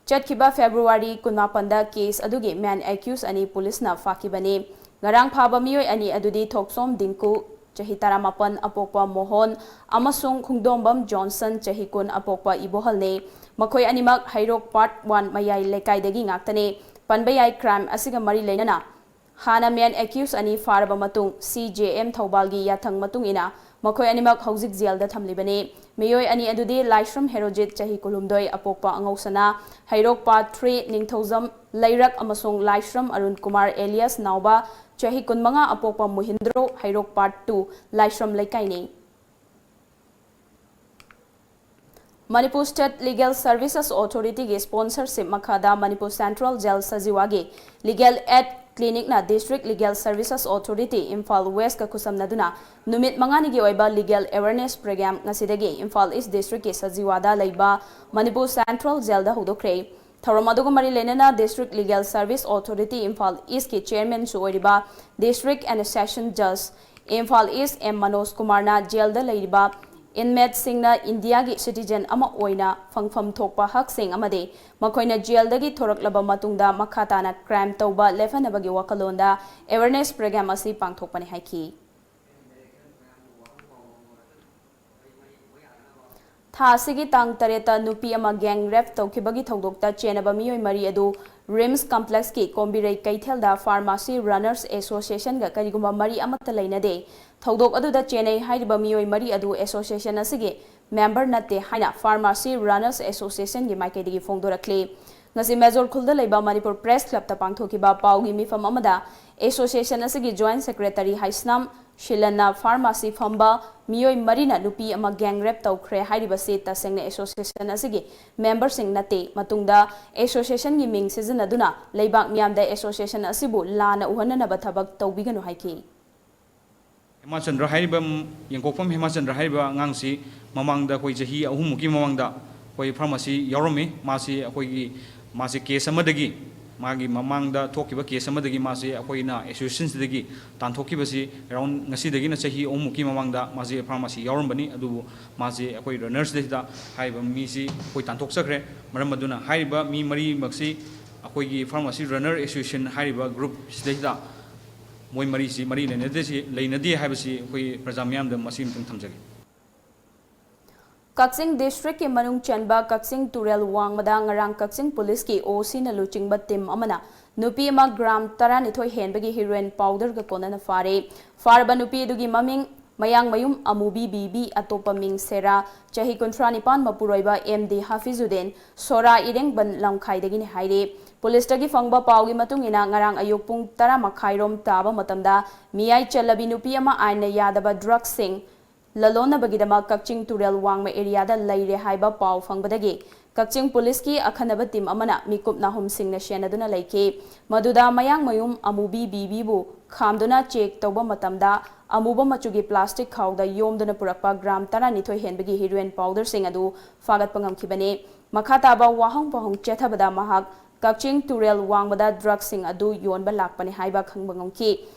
ꯆꯠꯈꯤꯕ ꯐꯦꯕ꯭ꯔꯨꯋꯥꯔꯤ ꯀꯨꯟꯃꯥꯄꯟꯗ ꯀꯦꯁ ꯑꯗꯨꯒꯤ ꯃꯦꯟ ꯑꯦꯀ꯭ꯌꯨꯁ ꯑꯅꯤ ꯄꯨꯂꯤꯁꯅ ꯐꯥꯈꯤꯕꯅꯤ꯫ ꯉꯔꯥꯡ ꯐꯥꯕ ꯃꯤꯑꯣꯏ ꯑꯅꯤ ꯑꯗꯨꯗꯤ ꯊꯣꯛꯆꯣꯝ ꯗꯤꯡꯀꯨ, ꯆꯍꯤ ꯇꯔꯥꯃꯥꯄꯟ, ꯑꯄꯣꯛꯄ ꯃꯣꯍꯣꯟ, ꯑꯃꯁꯨꯡ ꯈꯨꯡꯗꯣꯝꯕꯝ ꯖꯣꯟꯁꯟ, ꯆꯍꯤ ꯀꯨꯟ, ꯑꯄꯣꯛꯄ ꯏꯕꯣꯍꯜꯅꯤ꯫ ꯃꯈꯣꯏ ꯑꯅꯤꯃꯛ ꯍꯩꯔꯣꯛ ꯄꯥꯔꯠ ꯋꯥꯟ ꯃꯌꯥꯏ ꯂꯩꯀꯥꯏꯗꯒꯤ ꯉꯥꯛꯇꯅꯤ꯫ ꯄꯟꯕ ꯌꯥꯏ, ꯀ꯭ꯔꯥꯏꯝ ꯑꯁꯤꯒ ꯃꯔꯤ ꯂꯩꯅꯅ ꯍꯥꯟꯅ ꯃꯦꯟ ꯑꯦꯀ꯭ꯌꯨꯁ ꯑꯅꯤ ꯐꯥꯔꯕ ꯃꯇꯨꯡ, ꯁꯤ ꯖꯦ ꯑꯦꯝ ꯊꯧꯕꯥꯜꯒꯤ ꯌꯥꯊꯪ ꯃꯇꯨꯡ ꯏꯟꯅ ꯃꯈꯣꯏ ꯑꯅꯤꯃꯛ ꯍꯧꯖꯤꯛ ꯖꯦꯜꯗ ꯊꯝꯂꯤꯕꯅꯤ꯫ ꯃꯤꯑꯣꯏ ꯑꯅꯤ ꯑꯗꯨꯗꯤ ꯂꯥꯏꯁ꯭ꯔꯝ ꯍꯦꯔꯣꯖꯤꯠ, ꯆꯍꯤ ꯀꯨꯟꯍꯨꯝꯗꯣꯏ, ꯑꯄꯣꯛꯄ ꯑꯉꯧꯁꯅꯥ, ꯍꯩꯔꯣꯛ ꯄꯥꯔꯠ ꯊ꯭ꯔꯤ ꯅꯤꯡꯊꯧꯖꯝ ꯂꯩꯔꯛ, ꯑꯃꯁꯨꯡ ꯂꯥꯏꯁ꯭ꯔꯝ ꯑꯔꯨꯟ ꯀꯨꯃꯥꯔ ꯑꯦꯂꯤꯌꯥꯁ ꯅꯥꯎꯕ, ꯆꯍꯤ ꯀꯨꯟꯃꯉꯥ, ꯑꯄꯣꯛꯄ ꯃꯨꯍꯤꯟꯗ꯭ꯔꯣ, ꯍꯩꯔꯣꯛ ꯄꯥꯔꯠ ꯇꯨ ꯂꯥꯏꯁ꯭ꯔꯝ ꯂꯩꯀꯥꯏꯅꯤ꯫ ꯃꯅꯤꯄꯨꯔ ꯁ꯭ꯇꯦꯠ ꯂꯤꯒꯦꯜ ꯁꯔꯚꯤꯁꯦꯁ ꯑꯣꯊꯣꯔꯤꯇꯤꯒꯤ ꯁ꯭ꯄꯣꯟꯁꯔꯁꯤꯞ ꯃꯈꯥꯗ ꯃꯅꯤꯄꯨꯔ ꯁꯦꯟꯇ꯭ꯔꯦꯜ ꯖꯦꯜ ꯁꯖꯤꯋꯥꯒꯤ ꯂꯤꯒꯦꯜ ꯑꯦꯗ ꯀ꯭ꯂꯤꯅꯤꯛꯅ district legal services authority Imphal ꯋꯦꯁꯀ ꯈꯨꯠꯁꯝꯅꯗꯨꯅ ꯅꯨꯃꯤꯠ ꯃꯉꯥꯅꯤꯒꯤ ꯑꯣꯏꯕ ꯂꯤꯒꯦꯜ ꯑꯦꯋꯦꯔꯅꯦꯁ ꯄ꯭ꯔꯣꯒ꯭ꯔꯥꯝ ꯉꯁꯤꯗꯒꯤ ꯏꯝꯐꯥꯜ ꯏꯁ ꯗꯤꯁꯇ꯭ꯔꯤꯛꯀꯤ ꯁꯖꯤꯋꯥꯗ ꯂꯩꯕ ꯃꯅꯤꯄꯨꯔ ꯁꯦꯟꯇ꯭ꯔꯦꯜ ꯖꯦꯜꯗ ꯍꯧꯗꯣꯛꯈ꯭ꯔꯦ꯫ ꯊꯧꯔꯝ ꯑꯗꯨꯒ ꯃꯔꯤ ꯂꯩꯅꯅ district legal service authority Imphal ꯏꯁꯀꯤ ꯆꯦꯌꯔꯃꯦꯟꯁꯨ ꯑꯣꯏꯔꯤꯕ ꯗꯤꯁꯇ꯭ꯔꯤꯛ ꯑꯦꯟ ꯁꯦꯁꯟ ꯖꯖ ꯏꯝꯐꯥꯜ ꯏꯁ ꯑꯦꯝ ꯃꯅꯣꯖ ꯀꯨꯃꯥꯔꯅ ꯖꯦꯜꯗ ꯂꯩꯔꯤꯕ ꯏꯟꯃꯦꯠꯁꯤꯡꯅ ꯏꯟꯗꯤꯌꯥꯒꯤ ꯁꯤꯇꯤꯖꯦꯟ ꯑꯃ ꯑꯣꯏꯅ ꯐꯪꯐꯝ ꯊꯣꯛꯄ ꯍꯛꯁꯤꯡ ꯑꯃꯗꯤ ꯃꯈꯣꯏꯅ ꯖꯦꯜꯗꯒꯤ ꯊꯣꯔꯛꯂꯕ ꯃꯇꯨꯡꯗ ꯃꯈꯥ ꯇꯥꯅ ꯀ꯭ꯔꯥꯏꯝ ꯇꯧꯕ ꯂꯦꯞꯍꯟꯅꯕꯒꯤ ꯋꯥꯈꯜꯂꯣꯟꯗ ꯑꯦꯋꯦꯔꯅꯦꯁ ꯄ꯭ꯔꯣꯒ꯭ꯔꯥꯝ ꯑꯁꯤ ꯄꯥꯡꯊꯣꯛꯄꯅꯤ ꯍꯥꯏꯈꯤ꯫ ꯊꯥ ꯑꯁꯤꯒꯤ ꯇꯥꯡ ꯇꯔꯦꯠꯇ ꯅꯨꯄꯤ ꯑꯃ ꯒꯦꯡ ꯔꯦꯞ ꯇꯧꯈꯤꯕꯒꯤ ꯊꯧꯗꯣꯛꯇ ꯆꯦꯟꯅꯕ ꯃꯤꯑꯣꯏ ꯃꯔꯤ ꯑꯗꯨ ꯔꯤꯝꯁ ꯀꯝꯄ꯭ꯂꯦꯛꯁꯀꯤ ꯀꯣꯝꯕꯤꯔꯩ ꯀꯩꯊꯦꯜꯗ ꯐꯥꯔꯃꯥꯁꯤ ꯔꯅꯔꯁ ꯑꯦꯁꯣꯁꯤꯌꯦꯁꯟꯒ ꯀꯔꯤꯒꯨꯝꯕ ꯃꯔꯤ ꯑꯃꯠꯇ ꯂꯩꯅꯗꯦ꯫ ꯊꯧꯗꯣꯛ ꯑꯗꯨꯗ ꯆꯦꯟꯅꯩ ꯍꯥꯏꯔꯤꯕ ꯃꯤꯑꯣꯏ ꯃꯔꯤ ꯑꯗꯨ ꯑꯦꯁꯣꯁꯤꯌꯦꯁꯟ ꯑꯁꯤꯒꯤ ꯃꯦꯝꯕꯔ ꯅꯠꯇꯦ ꯍꯥꯏꯅ ꯐꯥꯔꯃꯥꯁꯤ ꯔꯅꯔꯁ ꯑꯦꯁꯣꯁꯤꯌꯦꯁꯟꯒꯤ ꯃꯥꯏꯀꯩꯗꯒꯤ ꯐꯣꯡꯗꯣꯔꯛꯂꯤ꯫ ꯉꯁꯤ ꯃꯦꯖꯣꯔ ꯈꯨꯜꯗ ꯂꯩꯕ ꯃꯅꯤꯄꯨꯔ ꯄ꯭ꯔꯦꯁ ꯀ꯭ꯂꯕꯇ ꯄꯥꯡꯊꯣꯛꯈꯤꯕ ꯄꯥꯎꯒꯤ ꯃꯤꯐꯝ ꯑꯃꯗ ꯑꯦꯁꯣꯁꯤꯌꯦꯁꯟ ꯑꯁꯤꯒꯤ ꯖꯣꯏꯟꯠ ꯁꯦꯀ꯭ꯔꯦꯇꯔꯤ ꯍꯥꯏꯁꯅꯥꯝ ꯁꯤꯂꯟꯅ ꯐꯥꯔꯃꯥꯁꯤ ꯐꯝꯕ ꯃꯤꯑꯣꯏ ꯃꯔꯤꯅ ꯅꯨꯄꯤ ꯑꯃ ꯒꯦꯡ ꯔꯦꯞ ꯇꯧꯈ꯭ꯔꯦ ꯍꯥꯏꯔꯤꯕꯁꯤ ꯇꯁꯦꯡꯅ ꯑꯦꯁꯣꯁꯤꯌꯦꯁꯟ ꯑꯁꯤꯒꯤ ꯃꯦꯝꯕꯔꯁꯤꯡ ꯅꯠꯇꯦ꯫ ꯃꯇꯨꯡꯗ ꯑꯦꯁꯣꯁꯤꯌꯦꯁꯟꯒꯤ ꯃꯤꯡ ꯁꯤꯖꯤꯟꯅꯗꯨꯅ ꯂꯩꯕꯥꯛ ꯃꯤꯌꯥꯝꯗ ꯑꯦꯁꯣꯁꯤꯌꯦꯁꯟ ꯑꯁꯤꯕꯨ ꯂꯥꯟꯅ ꯎꯍꯟꯅꯅꯕ ꯊꯕꯛ ꯇꯧꯕꯤꯒꯅꯨ ꯍꯥꯏꯈꯤ꯫ ꯍꯦꯃꯥꯆꯟꯗ꯭ꯔ ꯍꯥꯏꯔꯤꯕ, ꯌꯦꯡꯀꯣꯛꯐꯝ ꯍꯦꯃꯥꯆꯟꯗ꯭ꯔ ꯍꯥꯏꯔꯤꯕ ꯑꯉꯥꯡꯁꯤ ꯃꯃꯥꯡꯗ ꯑꯩꯈꯣꯏ ꯆꯍꯤ ꯑꯍꯨꯝꯃꯨꯛꯀꯤ ꯃꯃꯥꯡꯗ ꯑꯩꯈꯣꯏ ꯐꯥꯔꯃꯥꯁꯤ ꯌꯥꯎꯔꯝꯃꯤ꯫ ꯃꯥꯁꯤ ꯑꯩꯈꯣꯏꯒꯤ, ꯃꯥꯁꯤ ꯀꯦꯁ ꯑꯃꯗꯒꯤ, ꯃꯥꯒꯤ ꯃꯃꯥꯡꯗ ꯊꯣꯛꯈꯤꯕ ꯀꯦꯁ ꯑꯃꯗꯒꯤ ꯃꯥꯁꯤ ꯑꯩꯈꯣꯏꯅ ꯑꯦꯁꯣꯁꯤꯌꯦꯁꯟꯁꯤꯗꯒꯤ ꯇꯥꯟꯊꯣꯛꯈꯤꯕꯁꯤ ꯑꯦꯔꯥꯎꯟ ꯉꯁꯤꯗꯒꯤꯅ ꯆꯍꯤ ꯑꯍꯨꯝꯃꯨꯛꯀꯤ ꯃꯃꯥꯡꯗ ꯃꯥꯁꯤ ꯐꯥꯔꯃꯥꯁꯤ ꯌꯥꯎꯔꯝꯕꯅꯤ꯫ ꯑꯗꯨꯕꯨ ꯃꯥꯁꯤ ꯑꯩꯈꯣꯏ ꯔꯟꯅꯔꯁꯤꯗꯩꯁꯤꯗ ꯍꯥꯏꯔꯤꯕ ꯃꯤꯁꯤ ꯑꯩꯈꯣꯏ ꯇꯥꯟꯊꯣꯛꯆꯈ꯭ꯔꯦ꯫ ꯃꯔꯝ ꯑꯗꯨꯅ ꯍꯥꯏꯔꯤꯕ ꯃꯤ ꯃꯔꯤꯃꯛꯁꯤ ꯑꯩꯈꯣꯏꯒꯤ ꯐꯥꯔꯃꯥꯁꯤ ꯔꯟꯅꯔ ꯑꯦꯁꯣꯁꯤꯌꯦꯁꯟ ꯍꯥꯏꯔꯤꯕ ꯒ꯭ꯔꯨꯞꯁꯤꯗꯩꯁꯤꯗ ꯃꯣꯏ ꯃꯔꯤꯁꯤ ꯃꯔꯤ ꯂꯩꯅꯗꯦ, ꯂꯩꯅꯗꯦ ꯍꯥꯏꯕꯁꯤ ꯑꯩꯈꯣꯏ ꯄ꯭ꯔꯖꯥ ꯃꯤꯌꯥꯝꯗ ꯃꯁꯤ ꯑꯃꯇꯪ ꯊꯝꯖꯒꯦ꯫ ꯀꯛꯆꯤꯡ ꯗꯤꯁꯇ꯭ꯔꯤꯛꯀꯤ ꯃꯅꯨꯡ ꯆꯟꯕ ꯀꯛꯆꯤꯡ ꯇꯨꯔꯦꯜ ꯋꯥꯡꯃꯗ ꯉꯔꯥꯡ ꯀꯛꯆꯤꯡ ꯄꯨꯂꯤꯁꯀꯤ ꯑꯣ ꯁꯤꯅ ꯂꯨꯆꯤꯡꯕ ꯇꯤꯝ ꯑꯃꯅ ꯅꯨꯄꯤ ꯑꯃ ꯒ꯭ꯔꯥꯝ ꯇꯔꯥꯅꯤꯊꯣꯏ ꯍꯦꯟꯕꯒꯤ ꯍꯤꯔꯣꯏꯟ ꯄꯥꯎꯗꯔꯒ ꯀꯣꯟꯅꯅ ꯐꯥꯔꯦ꯫ ꯐꯥꯔꯕ ꯅꯨꯄꯤ ꯑꯗꯨꯒꯤ ꯃꯃꯤꯡ ꯃꯌꯥꯡꯃꯌꯨꯝ ꯑꯃꯨꯕꯤ ꯕꯤꯕꯤ, ꯑꯇꯣꯞꯄ ꯃꯤꯡ ꯁꯦꯔꯥ, ꯆꯍꯤ ꯀꯨꯟꯊ꯭ꯔꯥ ꯅꯤꯄꯥꯟ, ꯃꯄꯨꯔꯣꯏꯕ ꯑꯦꯝ ꯗꯤ ꯍꯥꯐꯤꯖꯨꯗꯤꯟ, ꯁꯣꯔꯥ ꯏꯔꯦꯡꯕꯟ ꯂꯝꯈꯥꯏꯗꯒꯤꯅꯤ ꯍꯥꯏꯔꯦ꯫ ꯄꯨꯂꯤꯁꯇꯒꯤ ꯐꯪꯕ ꯄꯥꯎꯒꯤ ꯃꯇꯨꯡ ꯏꯟꯅ ꯉꯔꯥꯡ ꯑꯌꯨꯛ ꯄꯨꯡ ꯇꯔꯥ ꯃꯈꯥꯏꯔꯣꯝ ꯇꯥꯕ ꯃꯇꯝꯗ ꯃꯤꯌꯥꯏ ꯆꯜꯂꯕꯤ ꯅꯨꯄꯤ ꯑꯃ ꯑꯥꯏꯟꯅ ꯌꯥꯗꯕ ꯗ꯭ꯔꯒꯁꯤꯡ ꯂꯂꯣꯟꯅꯕꯒꯤꯗꯃꯛ ꯀꯛꯆꯤꯡ ꯇꯨꯔꯦꯜ ꯋꯥꯡꯃ ꯑꯦꯔꯤꯌꯥꯗ ꯂꯩꯔꯦ ꯍꯥꯏꯕ ꯄꯥꯎ ꯐꯪꯕꯗꯒꯤ ꯀꯛꯆꯤꯡ ꯄꯨꯂꯤꯁꯀꯤ ꯑꯈꯟꯅꯕ ꯇꯤꯝ ꯑꯃꯅ ꯃꯤꯀꯨꯞ ꯅꯥꯍꯨꯝꯁꯤꯡꯅ ꯁꯦꯟꯅꯗꯨꯅ ꯂꯩꯈꯤ꯫ ꯃꯗꯨꯗ ꯃꯌꯥꯡꯃꯌꯨꯝ ꯑꯃꯨꯕꯤ ꯕꯤꯕꯤꯕꯨ ꯈꯥꯝꯗꯨꯅ ꯆꯦꯛ ꯇꯧꯕ ꯃꯇꯝꯗ ꯑꯃꯨꯕ ꯃꯆꯨꯒꯤ ꯄ꯭ꯂꯥꯁꯇꯤꯛ ꯈꯥꯎꯗ ꯌꯣꯝꯗꯨꯅ ꯄꯨꯔꯛꯄ ꯒ꯭ꯔꯥꯝ ꯇꯔꯥꯅꯤꯊꯣꯏ ꯍꯦꯟꯕꯒꯤ ꯍꯤꯔꯣꯏꯟ ꯄꯥꯎꯗꯔꯁꯤꯡ ꯑꯗꯨ ꯐꯥꯒꯠꯄ ꯉꯝꯈꯤꯕꯅꯤ꯫ ꯃꯈꯥ ꯇꯥꯕ ꯋꯥꯍꯪ ꯄꯥꯎꯍꯪ ꯆꯦꯠꯊꯕꯗ ꯃꯍꯥꯛ ꯀꯛꯆꯤꯡ ꯇꯨꯔꯦꯜ ꯋꯥꯡꯃꯗ ꯗ꯭ꯔꯒꯁꯤꯡ ꯑꯗꯨ ꯌꯣꯟꯕ ꯂꯥꯛꯄꯅꯤ ꯍꯥꯏꯕ ꯈꯪꯕ ꯉꯝꯈꯤ꯫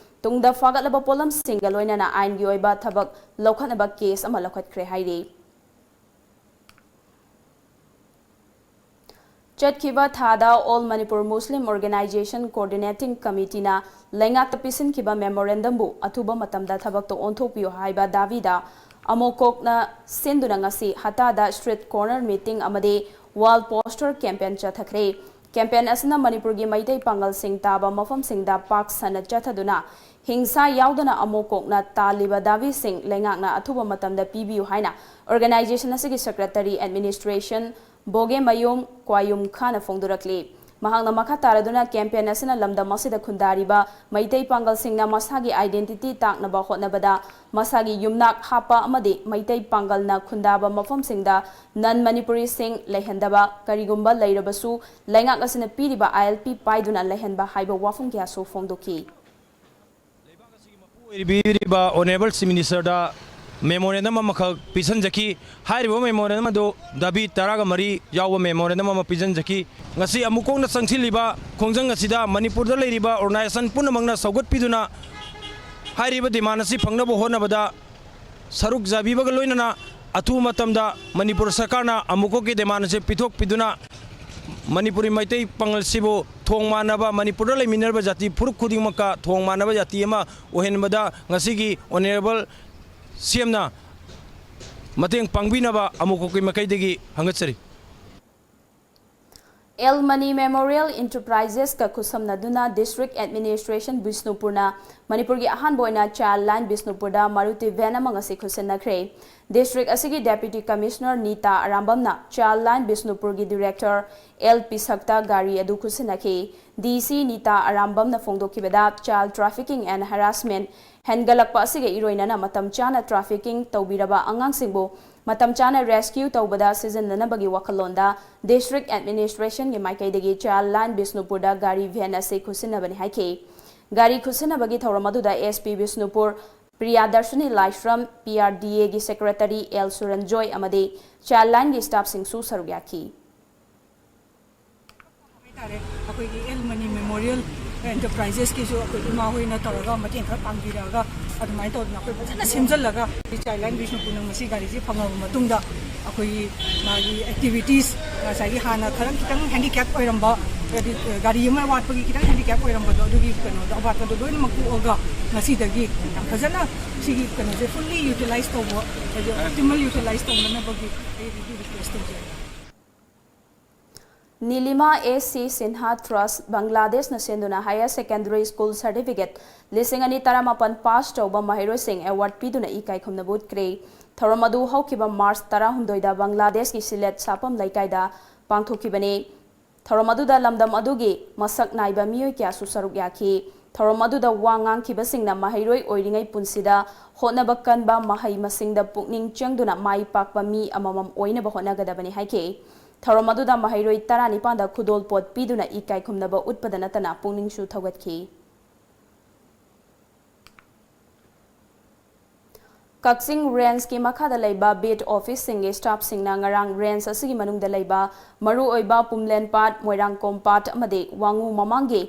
ꯇꯨꯡꯗ ꯐꯥꯒꯠꯂꯕ ꯄꯣꯠꯂꯝꯁꯤꯡꯒ ꯂꯣꯏꯅꯅ ꯑꯥꯏꯟꯒꯤ ꯑꯣꯏꯕ ꯊꯕꯛ ꯂꯧꯈꯠꯅꯕ ꯀꯦꯁ ꯑꯃ ꯂꯧꯈꯠꯈ꯭ꯔꯦ ꯍꯥꯏꯔꯤ꯫ ꯆꯠꯈꯤꯕ ꯊꯥꯗ ꯑꯣꯜ ꯃꯅꯤꯄꯨꯔ ꯃꯨꯁꯂꯤꯝ ꯑꯣꯔꯒꯅꯥꯏꯖꯦꯁꯟ ꯀꯣꯑꯣꯔꯗꯤꯅꯦꯇꯤꯡ ꯀꯃꯤꯇꯤꯅ ꯂꯩꯉꯥꯛꯇ ꯄꯤꯁꯤꯟꯈꯤꯕ ꯃꯦꯃꯣꯔꯦꯟꯗꯝꯕꯨ ꯑꯊꯨꯕ ꯃꯇꯝꯗ ꯊꯕꯛꯇ ꯑꯣꯟꯊꯣꯛꯄꯤꯌꯨ ꯍꯥꯏꯕ ꯗꯥꯕꯤꯗ ꯑꯃꯣꯀꯣꯛꯅ ꯁꯤꯟꯗꯨꯅ ꯉꯁꯤ ꯍꯇꯥꯗ ꯁ꯭ꯇ꯭ꯔꯤꯠ ꯀꯣꯔꯅꯔ ꯃꯤꯇꯤꯡ ꯑꯃꯗꯤ ꯋꯥꯜ ꯄꯣꯁꯇꯔ ꯀꯦꯝꯄꯦꯟ ꯆꯠꯊꯈ꯭ꯔꯦ꯫ ꯀꯦꯝꯄꯦꯟ ꯑꯁꯤꯅ ꯃꯅꯤꯄꯨꯔꯒꯤ ꯃꯩꯇꯩ ꯄꯥꯉꯜꯁꯤꯡ ꯇꯥꯕ ꯃꯐꯝꯁꯤꯡꯗ ꯄꯥꯛ ꯁꯟꯅ ꯆꯠꯊꯗꯨꯅ ꯍꯤꯡꯁꯥ ꯌꯥꯎꯗꯅ ꯑꯃꯣꯀꯣꯛꯅ ꯇꯥꯜꯂꯤꯕ ꯗꯥꯕꯤꯁꯤꯡ ꯂꯩꯉꯥꯛꯅ ꯑꯊꯨꯕ ꯃꯇꯝꯗ ꯄꯤꯕꯤꯌꯨ ꯍꯥꯏꯅ ꯑꯣꯔꯒꯅꯥꯏꯖꯦꯁꯟ ꯑꯁꯤꯒꯤ ꯁꯦꯀ꯭ꯔꯦꯇꯔꯤ ꯑꯦꯗꯃꯤꯅꯤꯁꯇ꯭ꯔꯦꯁꯟ ꯕꯣꯒꯦꯃꯌꯨꯝ ꯀ꯭ꯋꯥꯌꯨꯝ ꯈꯥꯅ ꯐꯣꯡꯗꯣꯔꯛꯂꯤ꯫ ꯃꯍꯥꯛꯅ ꯃꯈꯥ ꯇꯥꯔꯗꯨꯅ campaign ꯑꯁꯤꯅ ꯂꯝꯗꯝ ꯑꯁꯤꯗ ꯈꯨꯟꯗꯥꯔꯤꯕ ꯃꯩꯇꯩ ꯄꯥꯡꯒꯜꯁꯤꯡꯅ ꯃꯁꯥꯒꯤ identity ꯇꯥꯛꯅꯕ ꯍꯣꯠꯅꯕꯗ ꯃꯁꯥꯒꯤ ꯌꯨꯝꯅꯥꯛ ꯍꯥꯞꯄ ꯑꯃꯗꯤ ꯃꯩꯇꯩ ꯄꯥꯡꯒꯜꯅ ꯈꯨꯟꯗꯥꯕ ꯃꯐꯝꯁꯤꯡꯗ non Manipuriꯁꯤꯡ ꯂꯩꯍꯟꯗꯕ, ꯀꯔꯤꯒꯨꯝꯕ ꯂꯩꯔꯕꯁꯨ ꯂꯩꯉꯥꯛ ꯑꯁꯤꯅ ꯄꯤꯔꯤꯕ I L P ꯄꯥꯏꯗꯨꯅ ꯂꯩꯍꯟꯕ ꯍꯥꯏꯕ ꯋꯥꯐꯝ ꯀꯌꯥꯁꯨ ꯐꯣꯡꯗꯣꯛꯈꯤ꯫ ꯑꯣꯏꯕꯤꯔꯤꯕ Honourable Chief Ministerꯗ memorandum ꯑꯃꯈꯛ ꯄꯤꯁꯤꯟꯖꯈꯤ꯫ ꯍꯥꯏꯔꯤꯕ memorandum ꯑꯗꯨ ꯗꯥꯕꯤ ꯇꯔꯥꯒ ꯃꯔꯤ ꯌꯥꯎꯕ memorandum ꯑꯃ ꯄꯤꯁꯤꯟꯖꯈꯤ꯫ ꯉꯁꯤ ꯑꯃꯨꯛ ꯀꯣꯡꯅ ꯆꯪꯁꯤꯜꯂꯤꯕ ꯈꯣꯡꯖꯪ ꯑꯁꯤꯗ ꯃꯅꯤꯄꯨꯔꯗ ꯂꯩꯔꯤꯕ organization ꯄꯨꯝꯅꯃꯛꯅ ꯁꯧꯒꯠꯄꯤꯗꯨꯅ ꯍꯥꯏꯔꯤꯕ demand ꯑꯁꯤ ꯐꯪꯅꯕ ꯍꯣꯠꯅꯕꯗ ꯁꯔꯨꯛ ꯌꯥꯕꯤꯕꯒ ꯂꯣꯏꯅꯅ ꯑꯊꯨꯕ ꯃꯇꯝꯗ ꯃꯅꯤꯄꯨꯔ ꯁꯔꯀꯥꯔꯅ ꯑꯃꯨꯛꯀꯣꯛꯀꯤ demand ꯑꯁꯤ ꯄꯤꯊꯣꯛꯄꯤꯗꯨꯅ ꯃꯅꯤꯄꯨꯔꯤ ꯃꯩꯇꯩ ꯄꯥꯉꯜꯁꯤꯕꯨ ꯊꯣꯡ ꯃꯥꯟꯅꯕ, ꯃꯅꯤꯄꯨꯔꯗ ꯂꯩꯃꯤꯟꯅꯔꯤꯕ ꯖꯥꯇꯤ ꯐꯨꯔꯨꯞ ꯈꯨꯗꯤꯡꯃꯛꯀ ꯊꯣꯡ ꯃꯥꯟꯅꯕ ꯖꯥꯇꯤ ꯑꯃ ꯑꯣꯏꯍꯟꯕꯗ ꯉꯁꯤꯒꯤ Honourable CMꯅ ꯃꯇꯦꯡ ꯄꯥꯡꯕꯤꯅꯕ ꯑꯃꯨꯛꯀꯣꯛꯀꯤ ꯃꯥꯏꯀꯩꯗꯒꯤ ꯍꯪꯒꯠꯆꯔꯤ꯫ ꯑꯦꯜ ꯃꯅꯤ Memorial Enterprisesꯀ ꯈꯨꯠꯁꯝꯅꯗꯨꯅ District Administration ꯕꯤꯁꯅꯨꯄꯨꯔꯅ ꯃꯅꯤꯄꯨꯔꯒꯤ ꯑꯍꯥꯟꯕ ꯑꯣꯏꯅ Childline ꯕꯤꯁꯅꯨꯄꯨꯔꯗ Maruti van ꯑꯃ ꯉꯁꯤ ꯈꯨꯠꯁꯤꯟꯅꯈ꯭ꯔꯦ꯫ District ꯑꯁꯤꯒꯤ Deputy Commissioner ꯅꯤꯇꯥ ꯑꯔꯥꯝꯕꯝꯅ Childline ꯕꯤꯁꯅꯨꯄꯨꯔꯒꯤ Director ꯑꯦꯜ ꯄꯤꯁꯛꯇ ꯒꯥꯔꯤ ꯑꯗꯨ ꯈꯨꯠꯁꯤꯟꯅꯈꯤ꯫ DC Nita ꯑꯔꯥꯝꯕꯝꯅ ꯐꯣꯡꯗꯣꯛꯈꯤꯕꯗ, child trafficking and harassment ꯍꯦꯟꯒꯠꯂꯛꯄ ꯑꯁꯤꯒ ꯏꯔꯣꯏꯅꯅ ꯃꯇꯝ ꯆꯥꯅ trafficking ꯇꯧꯕꯤꯔꯕ ꯑꯉꯥꯡꯁꯤꯡꯕꯨ ꯃꯇꯝ ꯆꯥꯅ rescue ꯇꯧꯕꯗ ꯁꯤꯖꯤꯟꯅꯅꯕꯒꯤ ꯋꯥꯈꯜꯂꯣꯟꯗ District Administrationꯒꯤ ꯃꯥꯏꯀꯩꯗꯒꯤ Childline ꯕꯤꯁꯅꯨꯄꯨꯔꯗ ꯒꯥꯔꯤ van ꯑꯁꯤ ꯈꯨꯠꯁꯤꯟꯅꯕꯅꯤ ꯍꯥꯏꯈꯤ꯫ ꯒꯥꯔꯤ ꯈꯨꯠꯁꯤꯟꯅꯕꯒꯤ ꯊꯧꯔꯝ ꯑꯗꯨꯗ SP ꯕꯤꯁꯅꯨꯄꯨꯔ ꯄ꯭ꯔꯤꯌꯥꯗꯔꯁꯤꯅꯤ ꯂꯥꯏꯁ꯭ꯔꯝ, PRDAꯒꯤ Secretary ꯑꯦꯜ ꯁꯨꯔꯟꯖꯣꯏ ꯑꯃꯗꯤ Childlineꯒꯤ staffꯁꯤꯡꯁꯨ ꯁꯔꯨꯛ ꯌꯥꯈꯤ꯫ ꯍꯥꯏꯇꯥꯔꯦ, ꯑꯩꯈꯣꯏꯒꯤ ꯑꯦꯜ ꯃꯅꯤ Memorial Enterprisesꯀꯤꯁꯨ ꯑꯩꯈꯣꯏ ꯏꯃꯥ ꯍꯣꯏꯅ ꯇꯧꯔꯒ ꯃꯇꯦꯡ ꯈꯔ ꯄꯥꯡꯕꯤꯔꯛꯑꯒ ꯑꯗꯨꯃꯥꯏꯅ ꯇꯧꯗꯅ ꯑꯩꯈꯣꯏ ꯐꯖꯅ ꯁꯦꯝꯖꯤꯜꯂꯒ Childline ꯕꯤꯁꯅꯨꯄꯨꯔꯅ ꯉꯁꯤ ꯒꯥꯔꯤꯁꯤ ꯐꯪꯉꯕ ꯃꯇꯨꯡꯗ ꯑꯩꯈꯣꯏꯒꯤ ꯃꯥꯒꯤ activities ꯉꯁꯥꯏꯒꯤ ꯍꯥꯟꯅ ꯈꯔ ꯈꯤꯇꯪ handicap ꯑꯣꯏꯔꯝꯕ, ꯍꯥꯏꯗꯤ ꯒꯥꯔꯤ ꯑꯃ ꯋꯥꯠꯄꯒꯤ ꯈꯤꯇꯪ handicap ꯑꯣꯏꯔꯝꯕꯗꯣ ꯑꯗꯨꯒꯤ ꯀꯩꯅꯣꯗꯣ ꯑꯋꯥꯠꯄꯗꯣ ꯂꯣꯏꯅꯃꯛ ꯇꯣꯛꯑꯒ ꯉꯁꯤꯗꯒꯤ ꯌꯥꯝ ꯐꯖꯅ ꯁꯤꯒꯤ ꯀꯩꯅꯣꯁꯦ fully utilize ꯇꯧꯕ, ꯍꯥꯏꯗꯤ optimal utilize ꯇꯧꯅꯅꯕꯒꯤ ꯑꯩ request ꯇꯧꯖꯔꯤ꯫ Nilima A C Sinha Trust, ꯕꯪꯒ꯭ꯂꯥꯗꯦꯁꯅ ꯁꯦꯝꯗꯨꯅ Higher Secondary School Certificate ꯂꯤꯁꯤꯡ ꯑꯅꯤ ꯇꯔꯥꯃꯥꯄꯟ ꯄꯥꯁ ꯇꯧꯕ ꯃꯍꯩꯔꯣꯏꯁꯤꯡ ꯑꯦꯋꯥꯔꯗ ꯄꯤꯗꯨꯅ ꯏꯀꯥꯏ ꯈꯨꯝꯅꯕ ꯎꯠꯈ꯭ꯔꯦ꯫ ꯊꯧꯔꯝ ꯑꯗꯨ ꯍꯧꯈꯤꯕ ꯃꯥꯔꯆ ꯇꯔꯥꯍꯨꯝꯗꯣꯏꯗ ꯕꯪꯒ꯭ꯂꯥꯗꯦꯁꯀꯤ ꯁꯤꯂꯦꯠ ꯁꯥꯄꯝ ꯂꯩꯀꯥꯏꯗ ꯄꯥꯡꯊꯣꯛꯈꯤꯕꯅꯤ꯫ ꯊꯧꯔꯝ ꯑꯗꯨꯗ ꯂꯝꯗꯝ ꯑꯗꯨꯒꯤ ꯃꯁꯛ ꯅꯥꯏꯕ ꯃꯤꯑꯣꯏ ꯀꯌꯥꯁꯨ ꯁꯔꯨꯛ ꯌꯥꯈꯤ꯫ ꯊꯧꯔꯝ ꯑꯗꯨꯗ ꯋꯥ ꯉꯥꯡꯈꯤꯕꯁꯤꯡꯅ ꯃꯍꯩꯔꯣꯏ ꯑꯣꯏꯔꯤꯉꯩ ꯄꯨꯟꯁꯤꯗ ꯍꯣꯠꯅꯕ ꯀꯟꯕ, ꯃꯍꯩ ꯃꯁꯤꯡꯗ ꯄꯨꯛꯅꯤꯡ ꯆꯪꯗꯨꯅ ꯃꯥꯏ ꯄꯥꯛꯄ ꯃꯤ ꯑꯃꯃꯝ ꯑꯣꯏꯅꯕ ꯍꯣꯠꯅꯒꯗꯕꯅꯤ ꯍꯥꯏꯈꯤ꯫ ꯊꯧꯔꯝ ꯑꯗꯨꯗ ꯃꯍꯩꯔꯣꯏ ꯇꯔꯥꯅꯤꯄꯥꯟꯗ ꯈꯨꯗꯣꯜꯄꯣꯠ ꯄꯤꯗꯨꯅ ꯏꯀꯥꯏ ꯈꯨꯝꯅꯕ ꯎꯠꯄꯗ ꯅꯠꯇꯅ ꯄꯨꯛꯅꯤꯡꯁꯨ ꯊꯧꯒꯠꯈꯤ꯫ ꯀꯛꯆꯤꯡ ꯔꯦꯟꯖꯀꯤ ꯃꯈꯥꯗ ꯂꯩꯕ ꯕꯤꯠ ꯑꯣꯐꯤꯁꯁꯤꯡꯒꯤ ꯁ꯭ꯇꯥꯐꯁꯤꯡꯅ ꯉꯔꯥꯡ ꯔꯦꯟꯖ ꯑꯁꯤꯒꯤ ꯃꯅꯨꯡꯗ ꯂꯩꯕ ꯃꯔꯨꯑꯣꯏꯕ ꯄꯨꯝꯂꯦꯟ ꯄꯥꯠ, ꯃꯣꯏꯔꯥꯡꯀꯣꯝ ꯄꯥꯠ ꯑꯃꯗꯤ ꯋꯥꯉꯨ ꯃꯃꯥꯡꯒꯤ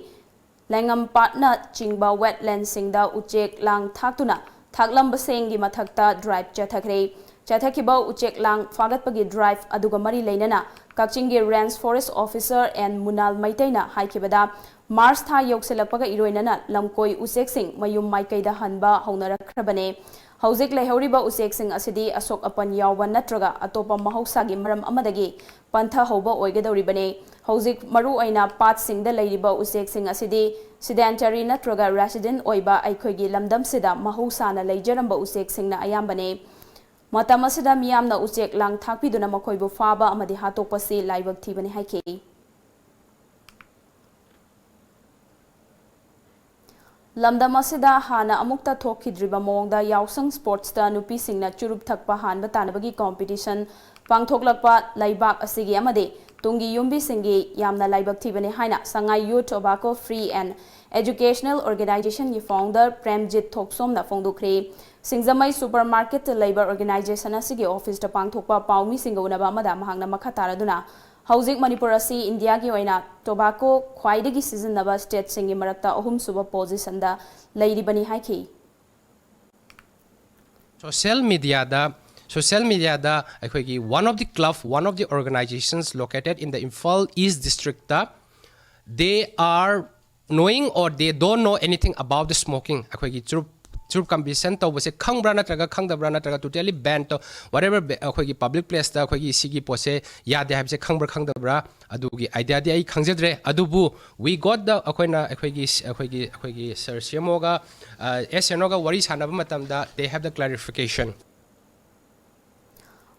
ꯂꯩꯉꯝ ꯄꯥꯠꯅ ꯆꯤꯡꯕ ꯋꯦꯠꯂꯦꯟꯁꯤꯡꯗ ꯎꯆꯦꯛ ꯂꯥꯡ ꯊꯥꯛꯇꯨꯅ ꯊꯥꯛꯂꯝꯕꯁꯤꯡꯒꯤ ꯃꯊꯛꯇ ꯗ꯭ꯔꯥꯏꯚ ꯆꯠꯊꯈ꯭ꯔꯦ꯫ ꯆꯠꯊꯈꯤꯕ ꯎꯆꯦꯛ ꯂꯥꯡ ꯐꯥꯒꯠꯄꯒꯤ ꯗ꯭ꯔꯥꯏꯚ ꯑꯗꯨꯒ ꯃꯔꯤ ꯂꯩꯅꯅ ꯀꯛꯆꯤꯡꯒꯤ range forest officer N Munal ꯃꯩꯇꯩꯅ ꯍꯥꯏꯈꯤꯕꯗ, ꯃꯥꯔꯆ ꯊꯥ ꯌꯧꯁꯤꯜꯂꯛꯄꯒ ꯏꯔꯣꯏꯅꯅ ꯂꯝꯀꯣꯏ ꯎꯆꯦꯛꯁꯤꯡ ꯃꯌꯨꯝ ꯃꯥꯏꯀꯩꯗ ꯍꯟꯕ ꯍꯧꯅꯔꯛꯈ꯭ꯔꯕꯅꯦ꯫ ꯍꯧꯖꯤꯛ ꯂꯩꯍꯧꯔꯤꯕ ꯎꯆꯦꯛꯁꯤꯡ ꯑꯁꯤꯗꯤ ꯑꯁꯣꯛ ꯑꯄꯟ ꯌꯥꯎꯕ ꯅꯠꯇ꯭ꯔꯒ ꯑꯇꯣꯞꯄ ꯃꯍꯧꯁꯥꯒꯤ ꯃꯔꯝ ꯑꯃꯗꯒꯤ ꯄꯟꯊꯍꯧꯕ ꯑꯣꯏꯒꯗꯧꯔꯤꯕꯅꯤ꯫ ꯍꯧꯖꯤꯛ ꯃꯔꯨꯑꯣꯏꯅ ꯄꯥꯠꯁꯤꯡꯗ ꯂꯩꯔꯤꯕ ꯎꯆꯦꯛꯁꯤꯡ ꯑꯁꯤꯗꯤ ꯁꯤꯗꯦꯟꯇꯔꯤ ꯅꯠꯇ꯭ꯔꯒ ꯔꯦꯁꯤꯗꯦꯟ ꯑꯣꯏꯕ ꯑꯩꯈꯣꯏꯒꯤ ꯂꯝꯗꯝꯁꯤꯗ ꯃꯍꯧꯁꯥꯅ ꯂꯩꯖꯔꯝꯕ ꯎꯆꯦꯛꯁꯤꯡꯅ ꯑꯌꯥꯝꯕꯅꯤ꯫ ꯃꯇꯝ ꯑꯁꯤꯗ ꯃꯤꯌꯥꯝꯅ ꯎꯆꯦꯛ ꯂꯥꯡ ꯊꯥꯛꯄꯤꯗꯨꯅ ꯃꯈꯣꯏꯕꯨ ꯐꯥꯕ ꯑꯃꯗꯤ ꯍꯥꯠꯇꯣꯛꯄꯁꯤ ꯂꯥꯏꯕꯛ ꯊꯤꯕꯅꯤ ꯍꯥꯏꯈꯤ꯫ ꯂꯝꯗꯝ ꯑꯁꯤꯗ ꯍꯥꯟꯅ ꯑꯃꯨꯛꯇ ꯊꯣꯛꯈꯤꯗ꯭ꯔꯤꯕ ꯃꯑꯣꯡꯗ ꯌꯥꯎꯁꯪ ꯁ꯭ꯄꯣꯔꯠꯁꯇ ꯅꯨꯄꯤꯁꯤꯡꯅ ꯆꯨꯔꯨꯞ ꯊꯛꯄ ꯍꯥꯟꯕ ꯇꯥꯟꯅꯕꯒꯤ ꯀꯣꯝꯄꯤꯇꯤꯁꯟ ꯄꯥꯡꯊꯣꯛꯂꯛꯄ ꯂꯩꯕꯥꯛ ꯑꯁꯤꯒꯤ ꯑꯃꯗꯤ ꯇꯨꯡꯒꯤ ꯌꯨꯝꯕꯤꯁꯤꯡꯒꯤ ꯌꯥꯝꯅ ꯂꯥꯏꯕꯛ ꯊꯤꯕꯅꯤ ꯍꯥꯏꯅ Sangai youth tobacco free and educational ꯑꯣꯔꯒꯅꯥꯏꯖꯦꯁꯟꯒꯤ ꯐꯥꯎꯟꯗꯔ ꯄ꯭ꯔꯦꯝꯖꯤꯠ ꯊꯣꯛꯁꯣꯝꯅ ꯐꯣꯡꯗꯣꯛꯈ꯭ꯔꯦ꯫ ꯁꯤꯡꯖꯃꯩ ꯁꯨꯄꯔ ꯃꯥꯔꯀꯦꯠꯇ ꯂꯩꯕ ꯑꯣꯔꯒꯅꯥꯏꯖꯦꯁꯟ ꯑꯁꯤꯒꯤ ꯑꯣꯐꯤꯁꯇ ꯄꯥꯡꯊꯣꯛꯄ ꯄꯥꯎꯃꯤꯁꯤꯡꯒ ꯎꯅꯕ ꯑꯃꯗ ꯃꯍꯥꯛꯅ ꯃꯈꯥ ꯇꯥꯔꯗꯨꯅ, ꯍꯧꯖꯤꯛ ꯃꯅꯤꯄꯨꯔ ꯑꯁꯤ ꯏꯟꯗꯤꯌꯥꯒꯤ ꯑꯣꯏꯅ ꯇꯣꯕꯥꯀꯣ ꯈ꯭ꯋꯥꯏꯗꯒꯤ ꯁꯤꯖꯤꯟꯅꯕ ꯁ꯭ꯇꯦꯠꯁꯤꯡꯒꯤ ꯃꯔꯛꯇ ꯑꯍꯨꯝꯁꯨꯕ ꯄꯣꯖꯤꯁꯟꯗ ꯂꯩꯔꯤꯕꯅꯤ ꯍꯥꯏꯈꯤ꯫ ꯁꯣꯁꯤꯌꯦꯜ ꯃꯤꯗꯤꯌꯥꯗ ꯁꯣꯁꯤꯌꯦꯜ ꯃꯤꯗꯤꯌꯥꯗ ꯑꯩꯈꯣꯏꯒꯤ one of the club, one of the organizations located in the Imphal East districtꯇ, they are knowing or they don't know anything about the smoking, ꯑꯩꯈꯣꯏꯒꯤ ꯆꯨꯔꯨꯞ ꯆꯨꯔꯨꯞ ꯀꯝꯕꯤꯁꯟ ꯇꯧꯕꯁꯦ ꯈꯪꯕ꯭ꯔꯥ ꯅꯠꯇ꯭ꯔꯒ ꯈꯪꯗꯕ꯭ꯔꯥ, ꯅꯠꯇ꯭ꯔꯒ totally ban ꯇꯧ, whatever, ꯑꯩꯈꯣꯏꯒꯤ public place ꯇ ꯑꯩꯈꯣꯏꯒꯤ ꯁꯤꯒꯤ ꯄꯣꯠꯁꯦ ꯌꯥꯗꯦ ꯍꯥꯏꯕꯁꯦ ꯈꯪꯕ꯭ꯔꯥ ꯈꯪꯗꯕ꯭ꯔꯥ, ꯑꯗꯨꯒꯤ idea ꯗꯤ ꯑꯩ ꯈꯪꯖꯗ꯭ꯔꯦ꯫ ꯑꯗꯨꯕꯨ we got the, ꯑꯩꯈꯣꯏꯅ ꯑꯩꯈꯣꯏꯒꯤ ꯑꯩꯈꯣꯏꯒꯤ ꯑꯩꯈꯣꯏꯒꯤ sir C M O ꯒ, S N O ꯒ ꯋꯥꯔꯤ ꯁꯥꯟꯅꯕ ꯃꯇꯝꯗ they have the clarification.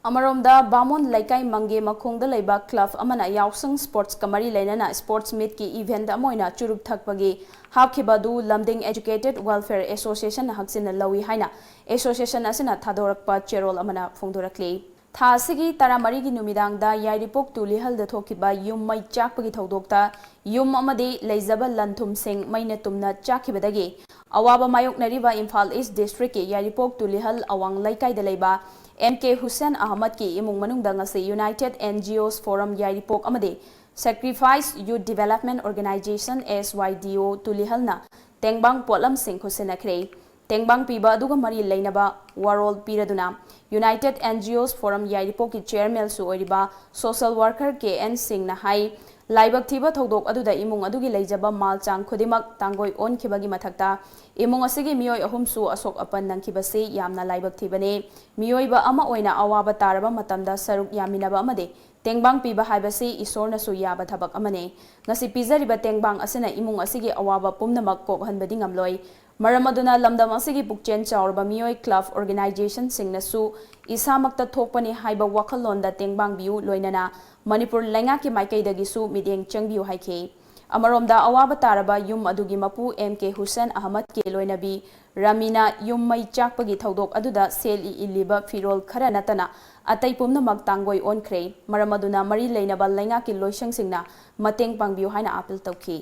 ꯑꯃꯔꯣꯝꯗ, ꯕꯥꯃꯣꯟ ꯂꯩꯀꯥꯏ ꯃꯪꯒꯦ ꯃꯈꯣꯡꯗ ꯂꯩꯕ club ꯑꯃꯅ ꯌꯥꯎꯁꯪ sports ꯀ ꯃꯔꯤ ꯂꯩꯅꯅ sports meet ꯀꯤ event ꯑꯃ ꯑꯣꯏꯅ ꯆꯨꯔꯨꯞ ꯊꯛꯄꯒꯤ ꯍꯥꯞꯈꯤꯕ ꯑꯗꯨ ꯂꯝꯗꯤꯡ Educated Welfare Association ꯅ ꯍꯛꯆꯤꯟꯅ ꯂꯧꯏ ꯍꯥꯏꯅ association ꯑꯁꯤꯅ ꯊꯥꯗꯣꯔꯛꯄ ꯆꯦꯔꯣꯜ ꯑꯃꯅ ꯐꯣꯡꯗꯣꯔꯛꯂꯤ꯫ ꯊꯥ ꯑꯁꯤꯒꯤ ꯇꯔꯥꯃꯔꯤꯒꯤ ꯅꯨꯃꯤꯗꯥꯡꯗ ꯌꯥꯏꯔꯤꯄꯣꯛ ꯇꯨꯂꯤꯍꯜꯗ ꯊꯣꯛꯈꯤꯕ ꯌꯨꯝ ꯃꯩ ꯆꯥꯛꯄꯒꯤ ꯊꯧꯗꯣꯛꯇ ꯌꯨꯝ ꯑꯃꯗꯤ ꯂꯩꯖꯕ ꯂꯟ ꯊꯨꯝꯁꯤꯡ ꯃꯩꯅ ꯇꯨꯝꯅ ꯆꯥꯛꯈꯤꯕꯗꯒꯤ ꯑꯋꯥꯕ ꯃꯥꯌꯣꯛꯅꯔꯤꯕ ꯏꯝꯐꯥꯜ East district ꯀꯤ ꯌꯥꯏꯔꯤꯄꯣꯛ ꯇꯨꯂꯤꯍꯜ ꯑꯋꯥꯡ ꯂꯩꯀꯥꯏꯗ ꯂꯩꯕ M K Hussain Ahmed ꯀꯤ ꯏꯃꯨꯡ ꯃꯅꯨꯡꯗ ꯉꯁꯤ United N G Os Forum ꯌꯥꯏꯔꯤꯄꯣꯛ ꯑꯃꯗꯤ Sacrifice Youth Development Organization, S Y D O, ꯇꯨꯂꯤꯍꯜꯅ ꯇꯦꯡꯕꯥꯡ ꯄꯣꯠꯂꯝꯁꯤꯡ ꯈꯨꯠꯁꯤꯟꯅꯈ꯭ꯔꯦ꯫ ꯇꯦꯡꯕꯥꯡ ꯄꯤꯕ ꯑꯗꯨꯒ ꯃꯔꯤ ꯂꯩꯅꯕ ꯋꯥꯔꯣꯜ ꯄꯤꯔꯗꯨꯅ United N G Os Forum ꯌꯥꯏꯔꯤꯄꯣꯛꯀꯤ chairman ꯁꯨ ꯑꯣꯏꯔꯤꯕ social worker K N ꯁꯤꯡꯅ ꯍꯥꯏ, ꯂꯥꯏꯕꯛ ꯊꯤꯕ ꯊꯧꯗꯣꯛ ꯑꯗꯨꯗ ꯏꯃꯨꯡ ꯑꯗꯨꯒꯤ ꯂꯩꯖꯕ ꯃꯥꯜ ꯆꯥꯡ ꯈꯨꯗꯤꯡꯃꯛ ꯇꯥꯡꯒꯣꯏ ꯑꯣꯟꯈꯤꯕꯒꯤ ꯃꯊꯛꯇ ꯏꯃꯨꯡ ꯑꯁꯤꯒꯤ ꯃꯤꯑꯣꯏ ꯑꯍꯨꯝꯁꯨ ꯑꯁꯣꯛ ꯑꯄꯟ ꯅꯪꯈꯤꯕꯁꯤ ꯌꯥꯝꯅ ꯂꯥꯏꯕꯛ ꯊꯤꯕꯅꯤ꯫ ꯃꯤꯑꯣꯏꯕ ꯑꯃ ꯑꯣꯏꯅ ꯑꯋꯥꯕ ꯇꯥꯔꯕ ꯃꯇꯝꯗ ꯁꯔꯨꯛ ꯌꯥꯃꯤꯟꯅꯕ ꯑꯃꯗꯤ ꯇꯦꯡꯕꯥꯡ ꯄꯤꯕ ꯍꯥꯏꯕꯁꯤ ꯏꯁꯣꯔꯅꯁꯨ ꯌꯥꯕ ꯊꯕꯛ ꯑꯃꯅꯤ꯫ ꯉꯁꯤ ꯄꯤꯖꯔꯤꯕ ꯇꯦꯡꯕꯥꯡ ꯑꯁꯤꯅ ꯏꯃꯨꯡ ꯑꯁꯤꯒꯤ ꯑꯋꯥꯕ ꯄꯨꯝꯅꯃꯛ ꯀꯣꯛꯍꯟꯕꯗꯤ ꯉꯝꯂꯣꯏ꯫ ꯃꯔꯝ ꯑꯗꯨꯅ ꯂꯝꯗꯝ ꯑꯁꯤꯒꯤ ꯄꯨꯛꯆꯦꯜ ꯆꯥꯎꯔꯕ ꯃꯤꯑꯣꯏ, club, organization ꯁꯤꯡꯅꯁꯨ ꯏꯁꯥꯃꯛꯇ ꯊꯣꯛꯄꯅꯤ ꯍꯥꯏꯕ ꯋꯥꯈꯜꯂꯣꯟꯗ ꯇꯦꯡꯕꯥꯡꯕꯤꯌꯨ, ꯂꯣꯏꯅꯅ ꯃꯅꯤꯄꯨꯔ ꯂꯩꯉꯥꯛꯀꯤ ꯃꯥꯏꯀꯩꯗꯒꯤꯁꯨ ꯃꯤꯠꯌꯦꯡ ꯆꯪꯕꯤꯌꯨ ꯍꯥꯏꯈꯤ꯫ ꯑꯃꯔꯣꯝꯗ, ꯑꯋꯥꯕ ꯇꯥꯔꯕ ꯌꯨꯝ ꯑꯗꯨꯒꯤ ꯃꯄꯨ M K Hussain Ahmed ꯀꯤ ꯂꯣꯏꯅꯕꯤ ꯔꯥꯃꯤꯅ ꯌꯨꯝ ꯃꯩ ꯆꯥꯛꯄꯒꯤ ꯊꯧꯗꯣꯛ ꯑꯗꯨꯗ ꯁꯦꯜ ꯏ-, ꯏꯜꯂꯤꯕ ꯐꯤꯔꯣꯜ ꯈꯔ ꯅꯠꯇꯅ ꯑꯇꯩ ꯄꯨꯝꯅꯃꯛ ꯇꯥꯡꯒꯣꯏ ꯑꯣꯟꯈ꯭ꯔꯦ꯫ ꯃꯔꯝ ꯑꯗꯨꯅ ꯃꯔꯤ ꯂꯩꯅꯕ ꯂꯩꯉꯥꯛꯀꯤ ꯂꯣꯏꯁꯪꯁꯤꯡꯅ ꯃꯇꯦꯡ ꯄꯥꯡꯕꯤꯌꯨ ꯍꯥꯏꯅ appeal ꯇꯧꯈꯤ꯫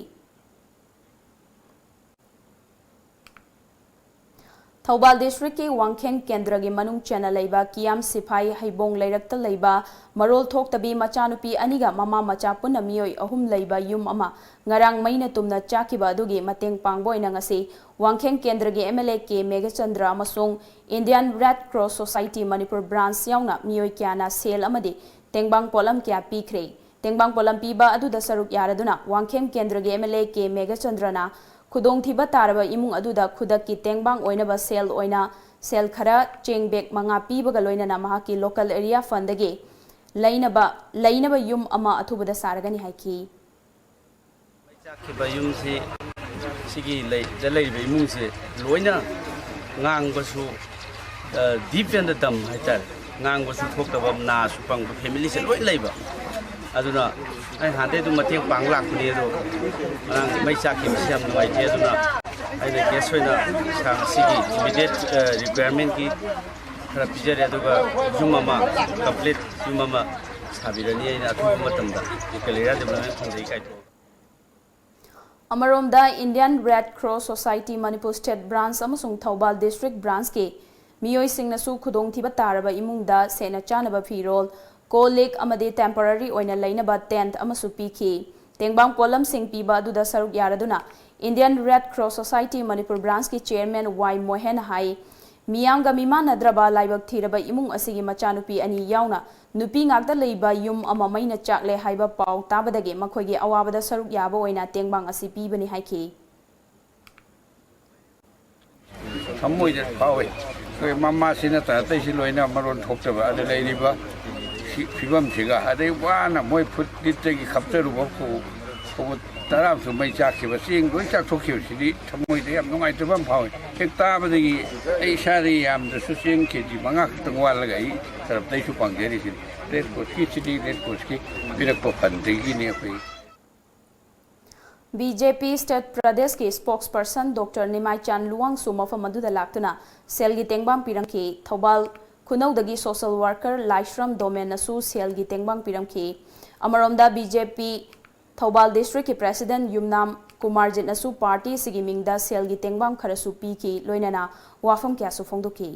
ꯊꯧꯕꯥꯜ district ꯀꯤ ꯋꯥꯡꯈꯦꯝ ꯀꯦꯟꯗ꯭ꯔꯒꯤ ꯃꯅꯨꯡ ꯆꯟꯅ ꯂꯩꯕ ꯀꯤꯌꯥꯝ ꯁꯤꯐꯥꯏ ꯍꯩꯕꯣꯡ ꯂꯩꯔꯛꯇ ꯂꯩꯕ ꯃꯔꯣꯜ ꯊꯣꯛꯇꯕꯤ ꯃꯆꯥꯅꯨꯄꯤ ꯑꯅꯤꯒ ꯃꯃꯥ ꯃꯆꯥ ꯄꯨꯟꯅ ꯃꯤꯑꯣꯏ ꯑꯍꯨꯝ ꯂꯩꯕ ꯌꯨꯝ ꯑꯃ ꯉꯔꯥꯡ ꯃꯩꯅ ꯇꯨꯝꯅ ꯆꯥꯛꯈꯤꯕ ꯑꯗꯨꯒꯤ ꯃꯇꯦꯡ ꯄꯥꯡꯕ ꯑꯣꯏꯅ ꯉꯁꯤ ꯋꯥꯡꯈꯦꯝ ꯀꯦꯟꯗ꯭ꯔꯒꯤ M L A K Meghachandra ꯑꯃꯁꯨꯡ Indian Red Cross Society Manipur branch ꯌꯥꯎꯅ ꯃꯤꯑꯣꯏ ꯀꯌꯥꯅ ꯁꯦꯜ ꯑꯃꯗꯤ ꯇꯦꯡꯕꯥꯡ ꯄꯣꯠꯂꯝ ꯀꯌꯥ ꯄꯤꯈ꯭ꯔꯦ꯫ ꯇꯦꯡꯕꯥꯡ ꯄꯣꯠꯂꯝ ꯄꯤꯕ ꯑꯗꯨꯗ ꯁꯔꯨꯛ ꯌꯥꯔꯗꯨꯅ ꯋꯥꯡꯈꯦꯝ ꯀꯦꯟꯗ꯭ꯔꯒꯤ M L A K ꯃꯦꯘꯆꯟꯗ꯭ꯔꯅ ꯈꯨꯗꯣꯡꯊꯤꯕ ꯇꯥꯔꯕ ꯏꯃꯨꯡ ꯑꯗꯨꯗ ꯈꯨꯗꯛꯀꯤ ꯇꯦꯡꯕꯥꯡ ꯑꯣꯏꯅꯕ ꯁꯦꯜ ꯑꯣꯏꯅ ꯁꯦꯜ ꯈꯔ, ꯆꯦꯡ bag ꯃꯉꯥ ꯄꯤꯕꯒ ꯂꯣꯏꯅꯅ ꯃꯍꯥꯛꯀꯤ local area fundꯗꯒꯤ ꯂꯩꯅꯕ, ꯂꯩꯅꯕ ꯌꯨꯝ ꯑꯃ ꯑꯊꯨꯕꯗ ꯁꯥꯔꯒꯅꯤ ꯍꯥꯏꯈꯤ꯫ ꯃꯩ ꯆꯥꯛꯈꯤꯕ ꯌꯨꯝꯁꯤ, ꯁꯤꯒꯤ ꯂꯩ-, ꯗ ꯂꯩꯔꯤꯕ ꯏꯃꯨꯡꯁꯦ ꯂꯣꯏꯅ ꯉꯥꯡꯕꯁꯨ, ꯑ, deaf and dumb ꯍꯥꯏꯇꯥꯔꯦ꯫ ꯉꯥꯡꯕꯁꯨ ꯊꯣꯛꯇꯕ, ꯅꯥꯁꯨ ꯄꯪꯕ familyꯁꯦ ꯂꯣꯏ ꯂꯩꯕ꯫ ꯑꯗꯨꯅ ꯑꯩ ꯍꯥꯟꯅꯗꯩ ꯑꯗꯨꯝ ꯃꯇꯦꯡ ꯄꯥꯡ ꯂꯥꯛꯄꯅꯦ, ꯑꯗꯣ ꯉꯔꯥꯡ ꯃꯩ ꯆꯥꯛꯈꯤꯕꯁꯤ ꯌꯥꯝ ꯅꯨꯡꯉꯥꯏꯇꯦ꯫ ꯑꯗꯨꯅ ꯑꯩꯅ cash ꯑꯣꯏꯅ ꯁꯤꯒꯤ immediate, ꯑ, requirementꯀꯤ ꯈꯔ ꯄꯤꯖꯔꯦ, ꯑꯗꯨꯒ ꯌꯨꯝ ꯑꯃ, complete ꯌꯨꯝ ꯑꯃ ꯁꯥꯕꯤꯔꯅꯤ ꯑꯩꯅ ꯑꯊꯨꯕ ꯃꯇꯝꯗ꯫ Local Area Development Fundꯗꯒꯤ ꯀꯥꯏꯊꯣꯛꯑꯒ꯫ ꯑꯃꯔꯣꯝꯗ, Indian Red Cross Society Manipur State Branch ꯑꯃꯁꯨꯡ ꯊꯧꯕꯥꯜ District Branchꯀꯤ ꯃꯤꯑꯣꯏꯁꯤꯡꯅꯁꯨ ꯈꯨꯗꯣꯡꯊꯤꯕ ꯇꯥꯔꯕ ꯏꯃꯨꯡꯗ ꯁꯦꯠꯅ ꯆꯥꯅꯕ ꯐꯤꯔꯣꯜ, ꯀꯣꯜ ꯂꯤꯛ ꯑꯃꯗꯤ temporary ꯑꯣꯏꯅ ꯂꯩꯅꯕ tent ꯑꯃꯁꯨ ꯄꯤꯈꯤ꯫ ꯇꯦꯡꯕꯥꯡ ꯄꯣꯠꯂꯝꯁꯤꯡ ꯄꯤꯕ ꯑꯗꯨꯗ ꯁꯔꯨꯛ ꯌꯥꯔꯗꯨꯅ Indian Red Cross Society Manipur Branchꯀꯤ Chairman ꯋꯥꯏ ꯃꯣꯍꯦꯟ ꯍꯥꯏ, ꯃꯤꯌꯥꯝꯒ ꯃꯤꯃꯥꯟꯅꯗ꯭ꯔꯕ ꯂꯥꯏꯕꯛ ꯊꯤꯔꯕ ꯏꯃꯨꯡ ꯑꯁꯤꯒꯤ ꯃꯆꯥꯅꯨꯄꯤ ꯑꯅꯤ ꯌꯥꯎꯅ ꯅꯨꯄꯤ ꯉꯥꯛꯇ ꯂꯩꯕ ꯌꯨꯝ ꯑꯃ ꯃꯩꯅ ꯆꯥꯛꯂꯦ ꯍꯥꯏꯕ ꯄꯥꯎ ꯇꯥꯕꯗꯒꯤ ꯃꯈꯣꯏꯒꯤ ꯑꯋꯥꯕꯗ ꯁꯔꯨꯛ ꯌꯥꯕ ꯑꯣꯏꯅ ꯇꯦꯡꯕꯥꯡ ꯑꯁꯤ ꯄꯤꯕꯅꯤ ꯍꯥꯏꯈꯤ꯫ ꯊꯃꯣꯏꯗ ꯐꯥꯎꯏ꯫ ꯑꯩꯈꯣꯏ ꯃꯃꯥꯁꯤ ꯅꯠꯇꯅ ꯑꯇꯩꯁꯤ ꯂꯣꯏꯅ ꯃꯔꯣꯟ ꯊꯣꯛꯇꯕ, ꯑꯗ ꯂꯩꯔꯤꯕ ꯁꯤ ꯐꯤꯕꯝꯁꯤꯒ, ꯑꯗꯩ ꯋꯥꯅ ꯃꯣꯏ ꯐꯨꯠ ꯂꯤꯠꯇꯒꯤ ꯈꯞꯆꯔꯨꯕ ꯐꯧ-, ꯐꯧꯕ ꯇꯔꯥꯃꯁꯨ ꯃꯩ ꯆꯥꯛꯈꯤꯕ, ꯆꯦꯡ ꯂꯣꯏ ꯆꯥꯛꯊꯣꯛꯈꯤꯕꯁꯤꯗꯤ ꯊꯃꯣꯏꯗ ꯌꯥꯝ ꯅꯨꯡꯉꯥꯏꯇꯕ ꯑꯃ ꯐꯥꯎꯏ꯫ ꯍꯦꯛ ꯇꯥꯕꯗꯒꯤ ꯑꯩ ꯏꯁꯥꯗ ꯌꯥꯝꯗ꯭ꯔꯁꯨ ꯆꯦꯡ KG ꯃꯉꯥ ꯈꯛꯇꯪ ꯋꯥꯠꯂꯒ ꯑꯩ ꯇꯔꯞꯇ ꯑꯩꯁꯨ ꯄꯥꯡꯖꯔꯤꯁꯤꯅꯤ꯫ Red Crossꯀꯤ, ꯁꯤꯗꯤ Red Crossꯀꯤ ꯄꯤꯔꯛꯄ fundꯗꯒꯤꯅꯤ ꯑꯩꯈꯣꯏ꯫ BJP State Pradeshꯀꯤ spokesperson Doctor ꯅꯤꯃꯥꯏꯆꯥꯟ ꯂꯨꯋꯥꯡꯁꯨ ꯃꯐꯝ ꯑꯗꯨꯗ ꯂꯥꯛꯇꯨꯅ ꯁꯦꯜꯒꯤ ꯇꯦꯡꯕꯥꯡ ꯄꯤꯔꯝꯈꯤ꯫ ꯊꯧꯕꯥꯜ ꯈꯨꯅꯧꯗꯒꯤ social worker ꯂꯥꯏꯁ꯭ꯔꯝ ꯗꯣꯃꯦꯟꯅꯁꯨ ꯁꯦꯜꯒꯤ ꯇꯦꯡꯕꯥꯡ ꯄꯤꯔꯝꯈꯤ꯫ ꯑꯃꯔꯣꯝꯗ, BJP ꯊꯧꯕꯥꯜ Districtꯀꯤ President ꯌꯨꯝꯅꯥꯝ ꯀꯨꯃꯥꯔꯖꯤꯠꯅꯁꯨ party ꯑꯁꯤꯒꯤ ꯃꯤꯡꯗ ꯁꯦꯜꯒꯤ ꯇꯦꯡꯕꯥꯡ ꯈꯔꯁꯨ ꯄꯤꯈꯤ, ꯂꯣꯏꯅꯅ ꯋꯥꯐꯝ ꯀꯌꯥꯁꯨ ꯐꯣꯡꯗꯣꯛꯈꯤ꯫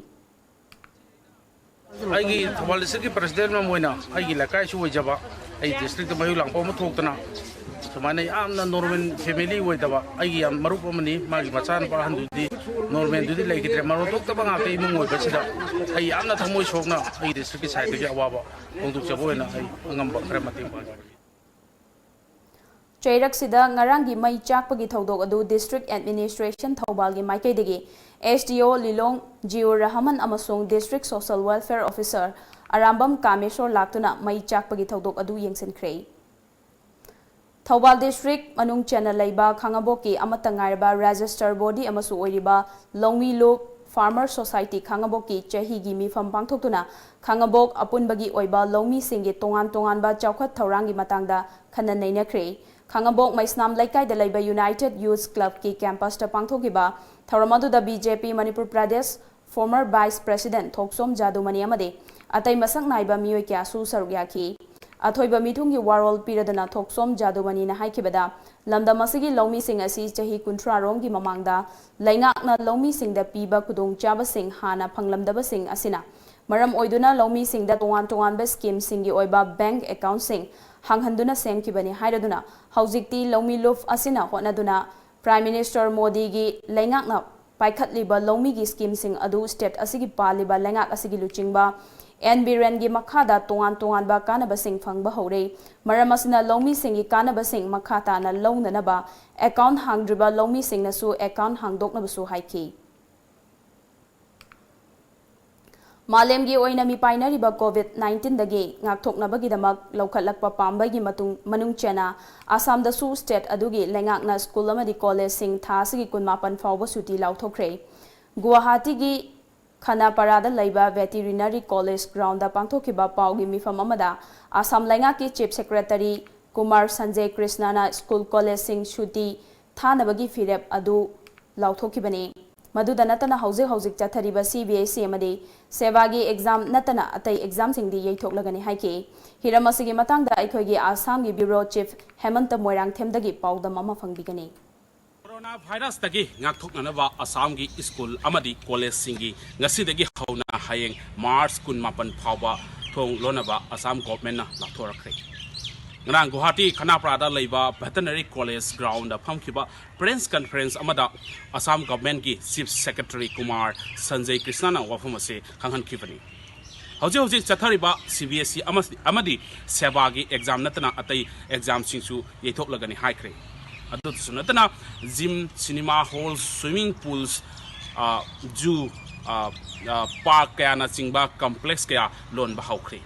ꯑꯩꯒꯤ ꯊꯧꯕꯥꯜ Districtꯀꯤ President ꯑꯃ ꯑꯣꯏꯅ ꯑꯩꯒꯤ ꯂꯩꯀꯥꯏꯁꯨ ꯑꯣꯏꯖꯕ, ꯑꯩ districtꯇ ꯃꯌꯣꯜ ꯂꯥꯡꯄꯣꯛ ꯑꯃ ꯊꯣꯛꯇꯅ ꯁꯨꯃꯥꯏꯅ ꯌꯥꯝꯅ normal family ꯑꯣꯏꯗꯕ ꯑꯩꯒꯤ ꯌꯥꯝ ꯃꯔꯨꯞ ꯑꯃꯅꯤ꯫ ꯃꯥꯒꯤ ꯃꯆꯥꯅꯨꯄꯥ ꯑꯍꯟꯗꯨꯗꯤ normalꯗꯨꯗꯤ ꯂꯩꯈꯤꯗ꯭ꯔꯦ꯫ ꯃꯔꯣꯟ ꯊꯣꯛꯇꯕ ꯉꯥꯛꯇ ꯏꯃꯨꯡ ꯑꯣꯏꯕꯁꯤꯗ ꯑꯩ ꯌꯥꯝꯅ ꯊꯃꯣꯏ ꯁꯣꯛꯅ ꯑꯩꯒꯤ districtꯀꯤ sideꯇꯒꯤ ꯑꯋꯥꯕ ꯐꯣꯡꯗꯣꯛꯆꯕ ꯑꯣꯏꯅ ꯑꯩ ꯑꯉꯝꯕ ꯈꯔ ꯃꯇꯦꯡ ꯄꯥꯡꯖꯕꯅꯤ꯫ ꯆꯩꯔꯛꯁꯤꯗ ꯉꯔꯥꯡꯒꯤ ꯃꯩ ꯆꯥꯛꯄꯒꯤ ꯊꯧꯗꯣꯛ ꯑꯗꯨ District Administration ꯊꯧꯕꯥꯜꯒꯤ ꯃꯥꯏꯀꯩꯗꯒꯤ S D O ꯂꯤꯂꯣꯡ ꯖꯤꯌꯨꯔ ꯔꯍꯃꯟ ꯑꯃꯁꯨꯡ District Social Welfare Officer Arambam ꯀꯥꯃꯦꯁꯣꯔ ꯂꯥꯛꯇꯨꯅ ꯃꯩ ꯆꯥꯛꯄꯒꯤ ꯊꯧꯗꯣꯛ ꯑꯗꯨ ꯌꯦꯡꯁꯤꯟꯈ꯭ꯔꯦ꯫ ꯊꯧꯕꯥꯜ District ꯃꯅꯨꯡ ꯆꯟꯅ ꯂꯩꯕ ꯈꯥꯉꯕꯣꯛꯀꯤ ꯑꯃꯠꯇ ꯉꯥꯏꯔꯕ Registered Body ꯑꯃꯁꯨ ꯑꯣꯏꯔꯤꯕ ꯂꯧꯃꯤ ꯂꯨꯞ Farmer Society ꯈꯥꯉꯕꯣꯛꯀꯤ ꯆꯍꯤꯒꯤ ꯃꯤꯐꯝ ꯄꯥꯡꯊꯣꯛꯇꯨꯅ ꯈꯥꯉꯕꯣꯛ ꯑꯄꯨꯟꯕꯒꯤ ꯑꯣꯏꯕ ꯂꯧꯃꯤꯁꯤꯡꯒꯤ ꯇꯣꯉꯥꯟ ꯇꯣꯉꯥꯟꯕ ꯆꯥꯎꯈꯠ ꯊꯧꯔꯥꯡꯒꯤ ꯃꯇꯥꯡꯗ ꯈꯟꯅ ꯅꯩꯅꯈ꯭ꯔꯦ꯫ ꯈꯥꯉꯕꯣꯛ ꯃꯩꯁꯅꯥꯝ ꯂꯩꯀꯥꯏꯗ ꯂꯩꯕ United Youth Club ꯀꯤ campus ꯇ ꯄꯥꯡꯊꯣꯛꯈꯤꯕ ꯊꯧꯔꯝ ꯑꯗꯨꯗ B J P Manipur Pradesh former Vice President ꯊꯣꯛꯆꯣꯝ ꯖꯥꯗꯨꯃꯅꯤ ꯑꯃꯗꯤ ꯑꯇꯩ ꯃꯁꯛ ꯅꯥꯏꯕ ꯃꯤꯑꯣꯏ ꯀꯌꯥꯁꯨ ꯁꯔꯨꯛ ꯌꯥꯈꯤ꯫ ꯑꯊꯣꯏꯕ ꯃꯤꯊꯨꯡꯒꯤ ꯋꯥꯔꯣꯜ ꯄꯤꯔꯗꯨꯅ ꯊꯣꯛꯆꯣꯝ ꯖꯥꯗꯨꯃꯅꯤꯅ ꯍꯥꯏꯈꯤꯕꯗ, ꯂꯝꯗꯝ ꯑꯁꯤꯒꯤ ꯂꯧꯃꯤꯁꯤꯡ ꯑꯁꯤ ꯆꯍꯤ ꯀꯨꯟꯊ꯭ꯔꯥ ꯔꯣꯝꯒꯤ ꯃꯃꯥꯡꯗ ꯂꯩꯉꯥꯛꯅ ꯂꯧꯃꯤꯁꯤꯡꯗ ꯄꯤꯕ ꯈꯨꯗꯣꯡꯆꯥꯕꯁꯤꯡ ꯍꯥꯟꯅ ꯐꯪꯂꯝꯗꯕꯁꯤꯡ ꯑꯁꯤꯅ ꯃꯔꯝ ꯑꯣꯏꯗꯨꯅ ꯂꯧꯃꯤꯁꯤꯡꯗ ꯇꯣꯉꯥꯟ ꯇꯣꯉꯥꯟꯕ scheme ꯁꯤꯡꯒꯤ ꯑꯣꯏꯕ bank account ꯁꯤꯡ ꯍꯥꯡꯍꯟꯗꯨꯅ ꯁꯦꯝꯈꯤꯕꯅꯤ ꯍꯥꯏꯔꯗꯨꯅ, ꯍꯧꯖꯤꯛꯇꯤ ꯂꯧꯃꯤ ꯂꯨꯞ ꯑꯁꯤꯅ ꯍꯣꯠꯅꯗꯨꯅ Prime Minister ꯃꯣꯗꯤꯒꯤ ꯂꯩꯉꯥꯛꯅ ꯄꯥꯏꯈꯠꯂꯤꯕ ꯂꯧꯃꯤꯒꯤ scheme ꯁꯤꯡ ꯑꯗꯨ state ꯑꯁꯤꯒꯤ ꯄꯥꯜꯂꯤꯕ ꯂꯩꯉꯥꯛ ꯑꯁꯤꯒꯤ ꯂꯨꯆꯤꯡꯕ N ꯕꯤꯔꯦꯟꯒꯤ ꯃꯈꯥꯗ ꯇꯣꯉꯥꯟ ꯇꯣꯉꯥꯟꯕ ꯀꯥꯟꯅꯕꯁꯤꯡ ꯐꯪꯕ ꯍꯧꯔꯦ꯫ ꯃꯔꯝ ꯑꯁꯤꯅ ꯂꯧꯃꯤꯁꯤꯡꯒꯤ ꯀꯥꯟꯅꯕꯁꯤꯡ ꯃꯈꯥ ꯇꯥꯅ ꯂꯧꯅꯅꯕ account ꯍꯥꯡꯗ꯭ꯔꯤꯕ ꯂꯧꯃꯤꯁꯤꯡꯅꯁꯨ account ꯍꯥꯡꯗꯣꯛꯅꯕꯁꯨ ꯍꯥꯏꯈꯤ꯫ ꯃꯥꯂꯦꯝꯒꯤ ꯑꯣꯏꯅ ꯃꯤꯄꯥꯏꯅꯔꯤꯕ COVID nineteen ꯗꯒꯤ ꯉꯥꯛꯊꯣꯛꯅꯕꯒꯤꯗꯃꯛ ꯂꯧꯈꯠꯂꯛꯄ ꯄꯥꯝꯕꯩꯒꯤ ꯃꯇꯨꯡ, ꯃꯅꯨꯡ ꯆꯟꯅ ꯑꯁꯥꯝꯗꯁꯨ state ꯑꯗꯨꯒꯤ ꯂꯩꯉꯥꯛꯅ school ꯑꯃꯗꯤ college ꯁꯤꯡ ꯊꯥ ꯑꯁꯤꯒꯤ ꯀꯨꯟꯃꯥꯄꯟ ꯐꯥꯎꯕ ꯁꯨꯇꯤ ꯂꯥꯎꯊꯣꯛꯈ꯭ꯔꯦ꯫ ꯒꯨꯋꯥꯍꯥꯇꯤꯒꯤ ꯈꯅꯥꯄꯥꯔꯥꯗ ꯂꯩꯕ Veterinary College ground ꯗ ꯄꯥꯡꯊꯣꯛꯈꯤꯕ ꯄꯥꯎꯒꯤ ꯃꯤꯐꯝ ꯑꯃꯗ ꯑꯁꯥꯝ ꯂꯩꯉꯥꯛꯀꯤ Chief Secretary Kumar Sanjay ꯀ꯭ꯔꯤꯁꯅꯅ school college ꯁꯤꯡ ꯁꯨꯇꯤ ꯊꯥꯅꯕꯒꯤ ꯐꯤꯔꯦꯞ ꯑꯗꯨ ꯂꯥꯎꯊꯣꯛꯈꯤꯕꯅꯤ꯫ ꯃꯗꯨꯗ ꯅꯠꯇꯅ ꯍꯧꯖꯤꯛ ꯍꯧꯖꯤꯛ ꯆꯠꯊꯔꯤꯕ C B S E ꯑꯃꯗꯤ ꯁꯦꯕꯥꯒꯤ exam ꯅꯠꯇꯅ ꯑꯇꯩ exam ꯁꯤꯡꯗꯤ ꯌꯩꯊꯣꯛꯂꯒꯅꯤ ꯍꯥꯏꯈꯤ꯫ ꯍꯤꯔꯝ ꯑꯁꯤꯒꯤ ꯃꯇꯥꯡꯗ ꯑꯩꯈꯣꯏꯒꯤ ꯑꯁꯥꯝꯒꯤ Bureau Chief ꯍꯦꯃꯟꯇ ꯃꯣꯏꯔꯥꯡꯊꯦꯝꯗꯒꯤ ꯄꯥꯎꯗꯝ ꯑꯃ ꯐꯪꯕꯤꯒꯅꯤ꯫ Corona virus ꯇꯒꯤ ꯉꯥꯛꯊꯣꯛꯅꯅꯕ ꯑꯁꯥꯝꯒꯤ school ꯑꯃꯗꯤ college ꯁꯤꯡꯒꯤ ꯉꯁꯤꯗꯒꯤ ꯍꯧꯅ ꯍꯌꯦꯡ March ꯀꯨꯟꯃꯥꯄꯟ ꯐꯥꯎꯕ ꯊꯣꯡ ꯂꯣꯟꯅꯕ ꯑꯁꯥꯝ government ꯅ ꯂꯥꯎꯊꯣꯔꯛꯈ꯭ꯔꯦ꯫ ꯉꯔꯥꯡ ꯒꯨꯋꯥꯍꯥꯇꯤ ꯈꯅꯥꯄꯥꯔꯥꯗ ꯂꯩꯕ Veterinary College ground ꯗ ꯐꯝꯈꯤꯕ press conference ꯑꯃꯗ ꯑꯁꯥꯝ government ꯀꯤ Chief Secretary ꯀꯨꯃꯥꯔ ꯁꯟꯖꯌ ꯀ꯭ꯔꯤꯁꯅꯅ ꯋꯥꯐꯝ ꯑꯁꯤ ꯈꯪꯍꯟꯈꯤꯕꯅꯤ꯫ ꯍꯧꯖꯤꯛ ꯍꯧꯖꯤꯛ ꯆꯠꯊꯔꯤꯕ ꯁꯤ ꯕꯤ ꯑꯦꯁ ꯏ ꯑꯃꯗꯤ ꯁꯦꯕꯥꯒꯤ ꯑꯦꯛꯖꯥꯝ ꯅꯠꯇꯅ ꯑꯇꯩ ꯑꯦꯛꯖꯥꯝꯁꯤꯡꯁꯨ ꯌꯩꯊꯣꯛꯂꯒꯅꯤ ꯍꯥꯏꯈ꯭ꯔꯦ꯫ ꯑꯗꯨꯗꯁꯨ ꯅꯠꯇꯅ gym, cinema hall, swimming pools, zoo, park ꯀꯌꯥꯅꯆꯤꯡꯕ ꯀꯝꯄ꯭ꯂꯦꯛꯁ ꯀꯌꯥ ꯂꯣꯟꯕ ꯍꯧꯈ꯭ꯔꯦ꯫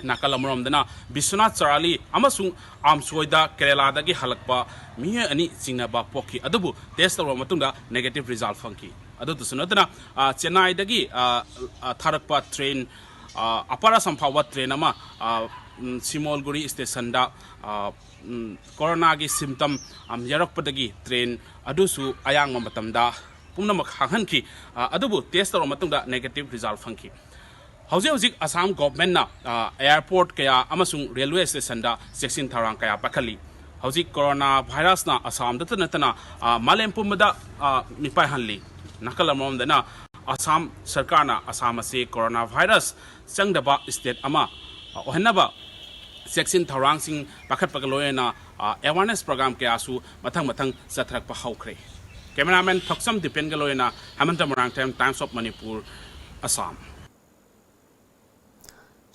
ꯅꯥꯀꯜ ꯑꯃꯔꯣꯝꯗꯅ ꯕꯤꯁ꯭ꯋꯅꯥꯊ ꯆꯔꯥꯂꯤ ꯑꯃꯁꯨꯡ ꯑꯥꯝꯁꯣꯏꯗ ꯀꯦꯔꯦꯂꯥꯗꯒꯤ ꯍꯜꯂꯛꯄ ꯃꯤꯑꯣꯏ ꯑꯅꯤ ꯆꯤꯡꯅꯕ ꯄꯣꯛꯈꯤ, ꯑꯗꯨꯕꯨ ꯇꯦꯁ ꯇꯧꯔꯕ ꯃꯇꯨꯡꯗ ꯅꯦꯒꯦꯇꯤꯚ ꯔꯤꯖꯜ ꯐꯪꯈꯤ꯫ ꯑꯗꯨꯗꯁꯨ ꯅꯠꯇꯅ, ꯑ, ꯆꯦꯟꯅꯥꯏꯗꯒꯤ, ꯑ, ꯑ, ꯊꯥꯔꯛꯄ ꯇ꯭ꯔꯦꯟ, ꯑ, ꯑꯄꯔ ꯑꯁꯥꯝ ꯐꯥꯎꯕ ꯇ꯭ꯔꯦꯟ ꯑꯃ, ꯑ, ꯎꯝ, ꯁꯤꯃꯣꯜꯒꯨꯔꯤ ꯁ꯭ꯇꯦꯁꯟꯗ, ꯑ, ꯎꯝ, ꯀꯣꯔꯣꯅꯥꯒꯤ ꯁꯤꯝꯇꯝ, ꯑꯝ, ꯌꯥꯎꯔꯛꯄꯗꯒꯤ ꯇ꯭ꯔꯦꯟ ꯑꯗꯨꯁꯨ ꯑꯌꯥꯡꯕ ꯃꯇꯝꯗ ꯄꯨꯝꯅꯃꯛ ꯍꯥꯡꯍꯟꯈꯤ꯫ ꯑ, ꯑꯗꯨꯕꯨ ꯇꯦꯁ ꯇꯧꯔꯕ ꯃꯇꯨꯡꯗ ꯅꯦꯒꯦꯇꯤꯚ ꯔꯤꯖꯜ ꯐꯪꯈꯤ꯫ ꯍꯧꯖꯤꯛ ꯍꯧꯖꯤꯛ ꯑꯁꯥꯝ ꯒꯣꯚꯔꯟꯃꯦꯟꯠꯅ, ꯑ, ꯑꯦꯌꯔꯄꯣꯔꯠ ꯀꯌꯥ ꯑꯃꯁꯨꯡ ꯔꯦꯜꯋꯦ ꯁ꯭ꯇꯦꯁꯟꯗ ꯆꯦꯛꯁꯤꯟ ꯊꯧꯔꯥꯡ ꯀꯌꯥ ꯄꯥꯏꯈꯠꯂꯤ꯫ ꯍꯧꯖꯤꯛ ꯀꯣꯔꯣꯅꯥ ꯚꯥꯏꯔꯁꯅ ꯑꯁꯥꯝꯗꯇ ꯅꯠꯇꯅ, ꯑ, ꯃꯥꯂꯦꯝ ꯄꯨꯝꯕꯗ, ꯑ, ꯃꯤꯄꯥꯏꯍꯜꯂꯤ꯫ ꯅꯥꯀꯜ ꯑꯃꯔꯣꯝꯗꯅ ꯑꯁꯥꯝ ꯁꯔꯀꯥꯔꯅ ꯑꯁꯥꯝ ꯑꯁꯤ ꯀꯣꯔꯣꯅꯥ ꯚꯥꯏꯔꯁ ꯆꯪꯗꯕ ꯁ꯭ꯇꯦꯠ ꯑꯃ, ꯑ, ꯑꯣꯏꯍꯟꯅꯕ ꯆꯦꯛꯁꯤꯟ ꯊꯧꯔꯥꯡꯁꯤꯡ ꯄꯥꯏꯈꯠꯄꯒ ꯂꯣꯏꯅꯅ, ꯑ, ꯑꯦꯋꯥꯔꯅꯦꯁ ꯄ꯭ꯔꯣꯒ꯭ꯔꯥꯝ ꯀꯌꯥꯁꯨ ꯃꯊꯪ ꯃꯊꯪ ꯆꯠꯊꯔꯛꯄ ꯍꯧꯈ꯭ꯔꯦ꯫ ꯀꯦꯃꯦꯔꯥꯃꯦꯟ ꯊꯣꯛꯆꯝ ꯗꯤꯄꯦꯟꯒ ꯂꯣꯏꯅꯅ ꯍꯦꯃꯟꯇ Moirangthem, Times of Manipur, Assam.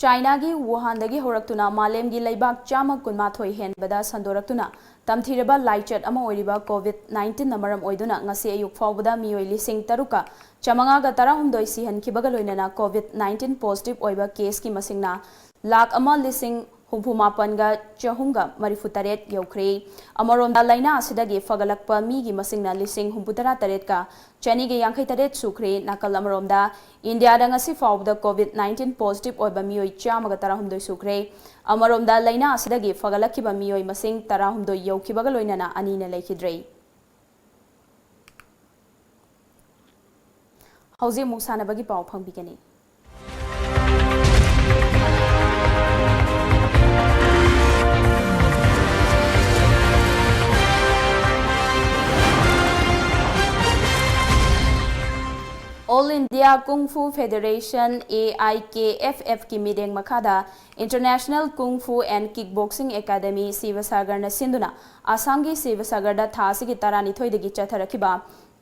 ꯆꯥꯏꯅꯥꯒꯤ ꯋꯨꯍꯥꯟꯗꯒꯤ ꯍꯧꯔꯛꯇꯨꯅ ꯃꯥꯂꯦꯝꯒꯤ ꯂꯩꯕꯥꯛ ꯆꯥꯝꯃ ꯀꯨꯟꯃꯥꯊꯣꯏ ꯍꯦꯟꯕꯗ ꯁꯟꯗꯣꯔꯛꯇꯨꯅ ꯇꯝꯊꯤꯔꯕ ꯂꯥꯏꯆꯠ ꯑꯃ ꯑꯣꯏꯔꯤꯕ ꯀꯣꯚꯤꯗ ꯅꯥꯏꯟꯇꯤꯟꯅ ꯃꯔꯝ ꯑꯣꯏꯗꯨꯅ ꯉꯁꯤ ꯑꯌꯨꯛ ꯐꯥꯎꯕꯗ ꯃꯤꯑꯣꯏ ꯂꯤꯁꯤꯡ ꯇꯔꯨꯛꯀ ꯆꯥꯃꯉꯥꯒ ꯇꯔꯥꯍꯨꯝꯗꯣꯏ ꯁꯤꯍꯟꯈꯤꯕꯒ ꯂꯣꯏꯅꯅ ꯀꯣꯚꯤꯗ ꯅꯥꯏꯟꯇꯤꯟ ꯄꯣꯖꯤꯇꯤꯚ ꯑꯣꯏꯕ ꯀꯦꯁꯀꯤ ꯃꯁꯤꯡꯅ ꯂꯥꯈ ꯑꯃ ꯂꯤꯁꯤꯡ ꯍꯨꯝꯐꯨ ꯃꯥꯄꯟꯒ ꯆꯍꯨꯝꯒ ꯃꯔꯤꯐꯨ ꯇꯔꯦꯠ ꯌꯧꯈ꯭ꯔꯦ꯫ ꯑꯃꯔꯣꯝꯗ, ꯂꯥꯏꯅꯥ ꯑꯁꯤꯗꯒꯤ ꯐꯒꯠꯂꯛꯄ ꯃꯤꯒꯤ ꯃꯁꯤꯡꯅ ꯂꯤꯁꯤꯡ ꯍꯨꯝꯐꯨ ꯇꯔꯥ ꯇꯔꯦꯠꯀ ꯆꯅꯤꯒ ꯌꯥꯡꯈꯩ ꯇꯔꯦꯠ ꯁꯨꯈ꯭ꯔꯦ꯫ ꯅꯥꯀꯜ ꯑꯃꯔꯣꯝꯗ, ꯏꯟꯗꯤꯌꯥꯗ ꯉꯁꯤ ꯐꯥꯎꯕꯗ ꯀꯣꯚꯤꯗ ꯅꯥꯏꯟꯇꯤꯟ ꯄꯣꯖꯤꯇꯤꯚ ꯑꯣꯏꯕ ꯃꯤꯑꯣꯏ ꯆꯥꯝꯃꯒ ꯇꯔꯥꯍꯨꯝꯗꯣꯏ ꯁꯨꯈ꯭ꯔꯦ꯫ ꯑꯃꯔꯣꯝꯗ, ꯂꯥꯏꯅꯥ ꯑꯁꯤꯗꯒꯤ ꯐꯒꯠꯂꯛꯈꯤꯕ ꯃꯤꯑꯣꯏ ꯃꯁꯤꯡ ꯇꯔꯥꯍꯨꯝꯗꯣꯏ ꯌꯧꯈꯤꯕꯒ ꯂꯣꯏꯅꯅ ꯑꯅꯤꯅ ꯂꯩꯈꯤꯗ꯭ꯔꯦ꯫ ꯍꯧꯖꯤꯛ ꯑꯃꯨꯛ ꯁꯥꯟꯅꯕꯒꯤ ꯄꯥꯎ ꯐꯪꯕꯤꯒꯅꯤ꯫ All India Kung Fu Federation, A I K F F ꯀꯤ ꯃꯤꯠꯌꯦꯡ ꯃꯈꯥꯗ International Kung Fu and Kickboxing Academy, ꯁꯤꯕꯁꯥꯒꯔꯅ ꯁꯤꯟꯗꯨꯅ ꯑꯁꯥꯝꯒꯤ ꯁꯤꯕꯁꯥꯒꯔꯗ ꯊꯥ ꯑꯁꯤꯒꯤ ꯇꯔꯥꯅꯤꯊꯣꯏꯗꯒꯤ ꯆꯠꯊꯔꯛꯈꯤꯕ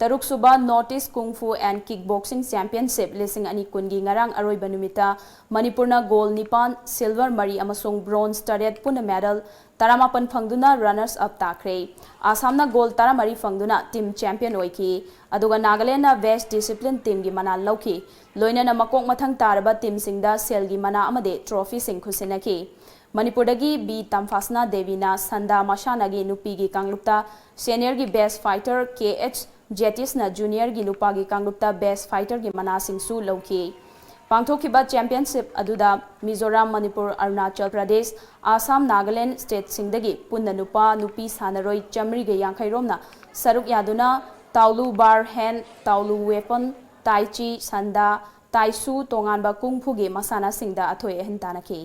ꯇꯔꯨꯛꯁꯨꯕ North East Kung Fu and Kickboxing Championship ꯂꯤꯁꯤꯡ ꯑꯅꯤ ꯀꯨꯟꯒꯤ ꯉꯔꯥꯡ ꯑꯔꯣꯏꯕ ꯅꯨꯃꯤꯠꯇ ꯃꯅꯤꯄꯨꯔꯅ gold ꯅꯤꯄꯥꯟ, silver ꯃꯔꯤ ꯑꯃꯁꯨꯡ bronze ꯇꯔꯦꯠ ꯄꯨꯟꯅ medal ꯇꯔꯥꯃꯥꯄꯟ ꯐꯪꯗꯨꯅ runners up ꯇꯥꯈ꯭ꯔꯦ꯫ ꯑꯁꯥꯝꯅ gold ꯇꯔꯥꯃꯔꯤ ꯐꯪꯗꯨꯅ team champion ꯑꯣꯏꯈꯤ꯫ ꯑꯗꯨꯒ ꯅꯥꯒꯥꯂꯦꯟꯗꯅ best discipline teamꯒꯤ ꯃꯅꯥ ꯂꯧꯈꯤ꯫ ꯂꯣꯏꯅꯅ ꯃꯀꯣꯛ ꯃꯊꯪ ꯇꯥꯔꯕ teamꯁꯤꯡꯗ ꯁꯦꯜꯒꯤ ꯃꯅꯥ ꯑꯃꯗꯤ trophyꯁꯤꯡ ꯈꯨꯠꯁꯤꯟꯅꯈꯤ꯫ ꯃꯅꯤꯄꯨꯔꯗꯒꯤ ꯕꯤ ꯇꯝꯐꯥꯁꯅꯥ ꯗꯦꯕꯤꯅ ꯁꯟꯗꯥ ꯃꯁꯥꯟꯅꯒꯤ ꯅꯨꯄꯤꯒꯤ ꯀꯥꯡꯂꯨꯞꯇ seniorꯒꯤ best fighter ꯀꯦ ꯑꯦꯆ ꯖꯦꯇꯤꯁꯅ juniorꯒꯤ ꯅꯨꯄꯥꯒꯤ ꯀꯥꯡꯂꯨꯞꯇ best fighterꯒꯤ ꯃꯅꯥꯁꯤꯡꯁꯨ ꯂꯧꯈꯤ꯫ ꯄꯥꯡꯊꯣꯛꯈꯤꯕ championship ꯑꯗꯨꯗ ꯃꯤꯖꯣꯔꯥꯝ, ꯃꯅꯤꯄꯨꯔ, ꯑꯔꯨꯅꯥꯆꯜ ꯄ꯭ꯔꯗꯦꯁ, ꯑꯁꯥꯝ, ꯅꯥꯒꯥꯂꯦꯟ stateꯁꯤꯡꯗꯒꯤ ꯄꯨꯟꯅ ꯅꯨꯄꯥ, ꯅꯨꯄꯤ ꯁꯥꯟꯅꯔꯣꯏ ꯆꯥꯃꯔꯤꯒ ꯌꯥꯡꯈꯩ ꯔꯣꯝꯅ ꯁꯔꯨꯛ ꯌꯥꯗꯨꯅ ꯇꯥꯎꯂꯨ bar hand, ꯇꯥꯎꯂꯨ weapon, ꯇꯥꯏꯆꯤ, ꯁꯟꯗꯥ, ꯇꯥꯏꯁꯨ, ꯇꯣꯉꯥꯟꯕ ꯀꯨꯡ ꯐꯨꯒꯤ ꯃꯁꯥꯟꯅꯁꯤꯡꯗ ꯑꯊꯣꯏ ꯑꯍꯦꯟ ꯇꯥꯟꯅꯈꯤ꯫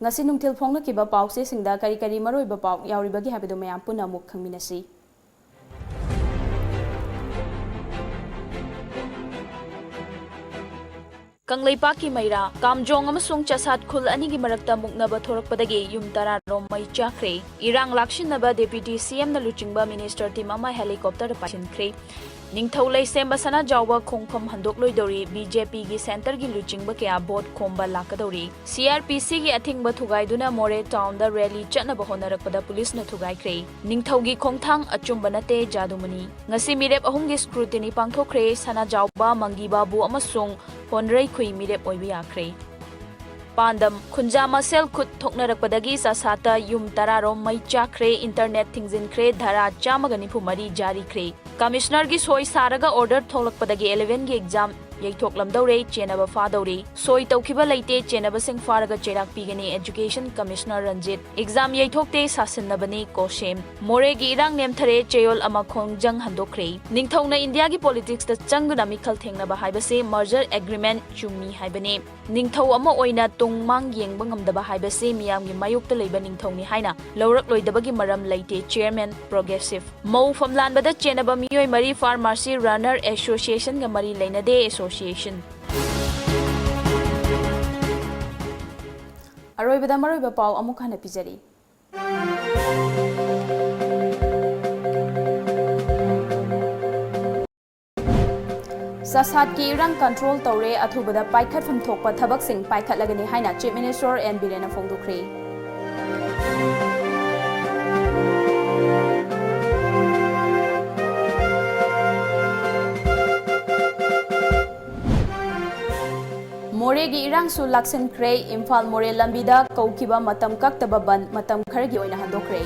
ꯉꯁꯤ ꯅꯨꯡꯊꯤꯜ ꯐꯣꯡꯂꯛꯈꯤꯕ ꯄꯥꯎꯆꯦꯁꯤꯡꯗ ꯀꯔꯤ ꯀꯔꯤ ꯃꯔꯨꯑꯣꯏꯕ ꯄꯥꯎ ꯌꯥꯎꯔꯤꯕꯒꯦ ꯍꯥꯏꯕꯗꯨ ꯃꯌꯥꯝ ꯄꯨꯟꯅ ꯑꯃꯨꯛ ꯈꯪꯃꯤꯟꯅꯁꯤ꯫ ꯀꯪꯂꯩꯄꯥꯛꯀꯤ ꯃꯩꯔꯥ, ꯀꯥꯝꯖꯣꯡ ꯑꯃꯁꯨꯡ ꯆꯁꯥꯠ ꯈꯨꯜ ꯑꯅꯤꯒꯤ ꯃꯔꯛꯇ ꯃꯨꯛꯅꯕ ꯊꯣꯔꯛꯄꯗꯒꯤ ꯌꯨꯝ ꯇꯔꯥ ꯔꯣꯝ ꯃꯩ ꯆꯥꯛꯈ꯭ꯔꯦ꯫ ꯏꯔꯥꯡ ꯂꯥꯛꯁꯤꯟꯅꯕ Deputy C Mꯅ ꯂꯨꯆꯤꯡꯕ minister team ꯑꯃ helicopterꯗ ꯄꯥꯏꯁꯤꯟꯈ꯭ꯔꯦ꯫ ꯅꯤꯡꯊꯧ ꯂꯩꯁꯦꯝꯕ ꯁꯅꯥꯖꯥꯎꯕ ꯈꯣꯡꯐꯝ ꯍꯟꯗꯣꯛꯂꯣꯏꯗꯧꯔꯤ, BJPꯒꯤ centreꯒꯤ ꯂꯨꯆꯤꯡꯕ ꯀꯌꯥ vote ꯈꯣꯝꯕ ꯂꯥꯛꯀꯗꯧꯔꯤ꯫ CRPCꯒꯤ ꯑꯊꯤꯡꯕ ꯊꯨꯒꯥꯏꯗꯨꯅ ꯃꯣꯔꯦ townꯗ rally ꯆꯠꯅꯕ ꯍꯣꯠꯅꯔꯛꯄꯗ policeꯅ ꯊꯨꯒꯥꯏꯈ꯭ꯔꯦ꯫ ꯅꯤꯡꯊꯧꯒꯤ ꯈꯣꯡꯊꯥꯡ ꯑꯆꯨꯝꯕ ꯅꯠꯇꯦ, ꯖꯥꯗꯨꯃꯅꯤ꯫ ꯉꯁꯤ ꯃꯤꯔꯦꯞ ꯑꯍꯨꯝꯒꯤ scrutiny ꯄꯥꯡꯊꯣꯛꯈ꯭ꯔꯦ꯫ ꯁꯅꯥꯖꯥꯎꯕ, ꯃꯪꯒꯤ ꯕꯥꯕꯨ ꯑꯃꯁꯨꯡ ꯍꯣꯟꯗ꯭ꯔꯩꯈꯨꯏ ꯃꯤꯔꯦꯞ ꯑꯣꯏꯕ ꯌꯥꯈ꯭ꯔꯦ꯫ ꯄꯥꯟꯗꯝ, ꯈꯨꯟꯖꯥ ꯃꯁꯦꯜ ꯈꯨꯠ ꯊꯣꯛꯅꯔꯛꯄꯗꯒꯤ ꯆꯥꯁꯥꯠꯇ ꯌꯨꯝ ꯇꯔꯥ ꯔꯣꯝ ꯃꯩ ꯆꯥꯛꯈ꯭ꯔꯦ, internet ꯊꯤꯡꯖꯤꯟꯈ꯭ꯔꯦ, ꯙꯥꯔꯥ ꯆꯥꯝꯃꯒ ꯅꯤꯐꯨ ꯃꯔꯤ ꯖꯥꯔꯤ ꯈ꯭ꯔꯦ꯫ Commissionerꯒꯤ ꯁꯣꯏ ꯁꯥꯔꯒ order ꯊꯣꯛꯂꯛꯄꯗꯒꯤ elevenꯒꯤ exam ꯌꯩꯊꯣꯛꯂꯝꯗꯧꯔꯦ, ꯆꯦꯟꯅꯕ ꯐꯥꯗꯧꯔꯦ꯫ ꯁꯣꯏ ꯇꯧꯈꯤꯕ ꯂꯩꯇꯦ, ꯆꯦꯟꯅꯕꯁꯤꯡ ꯐꯥꯔꯒ ꯆꯩꯔꯥꯛ ꯄꯤꯒꯅꯤ, Education Commissioner ꯔꯟꯖꯤꯠ꯫ Exam ꯌꯩꯊꯣꯛꯇꯦ, ꯁꯥꯁꯤꯟꯅꯕꯅꯤ, ꯀꯣꯁꯦꯝ꯫ ꯃꯣꯔꯦꯒꯤ ꯏꯔꯥꯡ ꯅꯦꯝꯊꯔꯦ, ꯆꯌꯣꯜ ꯑꯃ ꯈꯣꯡꯖꯪ ꯍꯟꯗꯣꯛꯈ꯭ꯔꯦ꯫ ꯅꯤꯡꯊꯧꯅ ꯏꯟꯗꯤꯌꯥꯒꯤ politicsꯇ ꯆꯪꯗꯨꯅ ꯃꯤꯈꯜ ꯊꯦꯡꯅꯕ ꯍꯥꯏꯕꯁꯤ merger agreement ꯆꯨꯝꯃꯤ ꯍꯥꯏꯕꯅꯤ꯫ ꯅꯤꯡꯊꯧ ꯑꯃ ꯑꯣꯏꯅ ꯇꯨꯡ ꯃꯥꯡ ꯌꯦꯡꯕ ꯉꯝꯗꯕ ꯍꯥꯏꯕꯁꯤ ꯃꯤꯌꯥꯝꯒꯤ ꯃꯥꯌꯣꯛꯇ ꯂꯩꯕ ꯅꯤꯡꯊꯧꯅꯤ ꯍꯥꯏꯅ ꯂꯧꯔꯛꯂꯣꯏꯗꯕꯒꯤ ꯃꯔꯝ ꯂꯩꯇꯦ, Chairman Progressive꯫ ꯃꯧ ꯐꯝꯂꯥꯟꯕꯗ ꯆꯦꯟꯅꯕ ꯃꯤꯑꯣꯏ ꯃꯔꯤ Farmers Runners Associationꯒ ꯃꯔꯤ ꯂꯩꯅꯗꯦ, Association꯫ ꯑꯔꯣꯏꯕꯗ ꯃꯔꯨꯑꯣꯏꯕ ꯄꯥꯎ ꯑꯃꯨꯛ ꯍꯟꯅ ꯄꯤꯖꯔꯤ꯫ ꯆꯥꯁꯥꯠꯀꯤ ꯏꯔꯥꯡ control ꯇꯧꯔꯦ, ꯑꯊꯨꯕꯗ ꯄꯥꯏꯈꯠꯐꯝ ꯊꯣꯛꯄ ꯊꯕꯛꯁꯤꯡ ꯄꯥꯏꯈꯠꯂꯒꯅꯤ ꯍꯥꯏꯅ Chief Minister ꯑꯦꯟ ꯕꯤꯔꯦꯟꯅ ꯐꯣꯡꯗꯣꯛꯈ꯭ꯔꯦ꯫ ꯃꯣꯔꯦꯒꯤ ꯏꯔꯥꯡꯁꯨ ꯂꯥꯛꯁꯤꯟꯈ꯭ꯔꯦ꯫ ꯏꯝꯐꯥꯜ ꯃꯣꯔꯦ ꯂꯝꯕꯤꯗ ꯀꯧꯈꯤꯕ ꯃꯇꯝ ꯀꯛꯇꯕ ꯕꯟꯗ ꯃꯇꯝ ꯈꯔꯒꯤ ꯑꯣꯏꯅ ꯍꯟꯗꯣꯛꯈ꯭ꯔꯦ꯫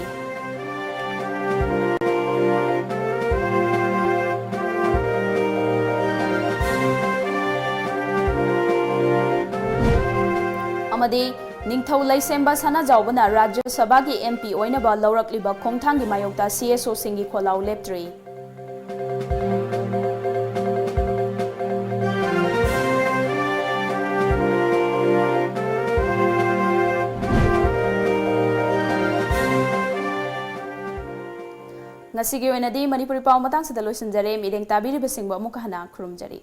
ꯑꯃꯗꯤ ꯅꯤꯡꯊꯧ ꯂꯩꯁꯦꯝꯕ ꯁꯅꯥꯖꯥꯎꯕꯅ ꯔꯥꯖ꯭ꯌ ꯁꯚꯥꯒꯤ ꯑꯦꯝ ꯄꯤ ꯑꯣꯏꯅꯕ ꯂꯧꯔꯛꯂꯤꯕ ꯈꯣꯡꯊꯥꯡꯒꯤ ꯃꯥꯌꯣꯛꯇ ꯁꯤ ꯑꯦꯁ ꯑꯣꯁꯤꯡꯒꯤ ꯈꯣꯜꯂꯥꯎ ꯂꯦꯞꯇ꯭ꯔꯤ꯫ ꯉꯁꯤꯒꯤ ꯑꯣꯏꯅꯗꯤ ꯃꯅꯤꯄꯨꯔꯤ ꯄꯥꯎ ꯃꯇꯥꯡꯁꯤꯗ ꯂꯣꯏꯁꯤꯟꯖꯔꯦ꯫ ꯃꯤꯠꯌꯦꯡ ꯇꯥꯕꯤꯔꯤꯕꯁꯤꯡꯕꯨ ꯑꯃꯨꯛꯀ ꯍꯟꯅ ꯈꯨꯔꯨꯝꯖꯔꯤ꯫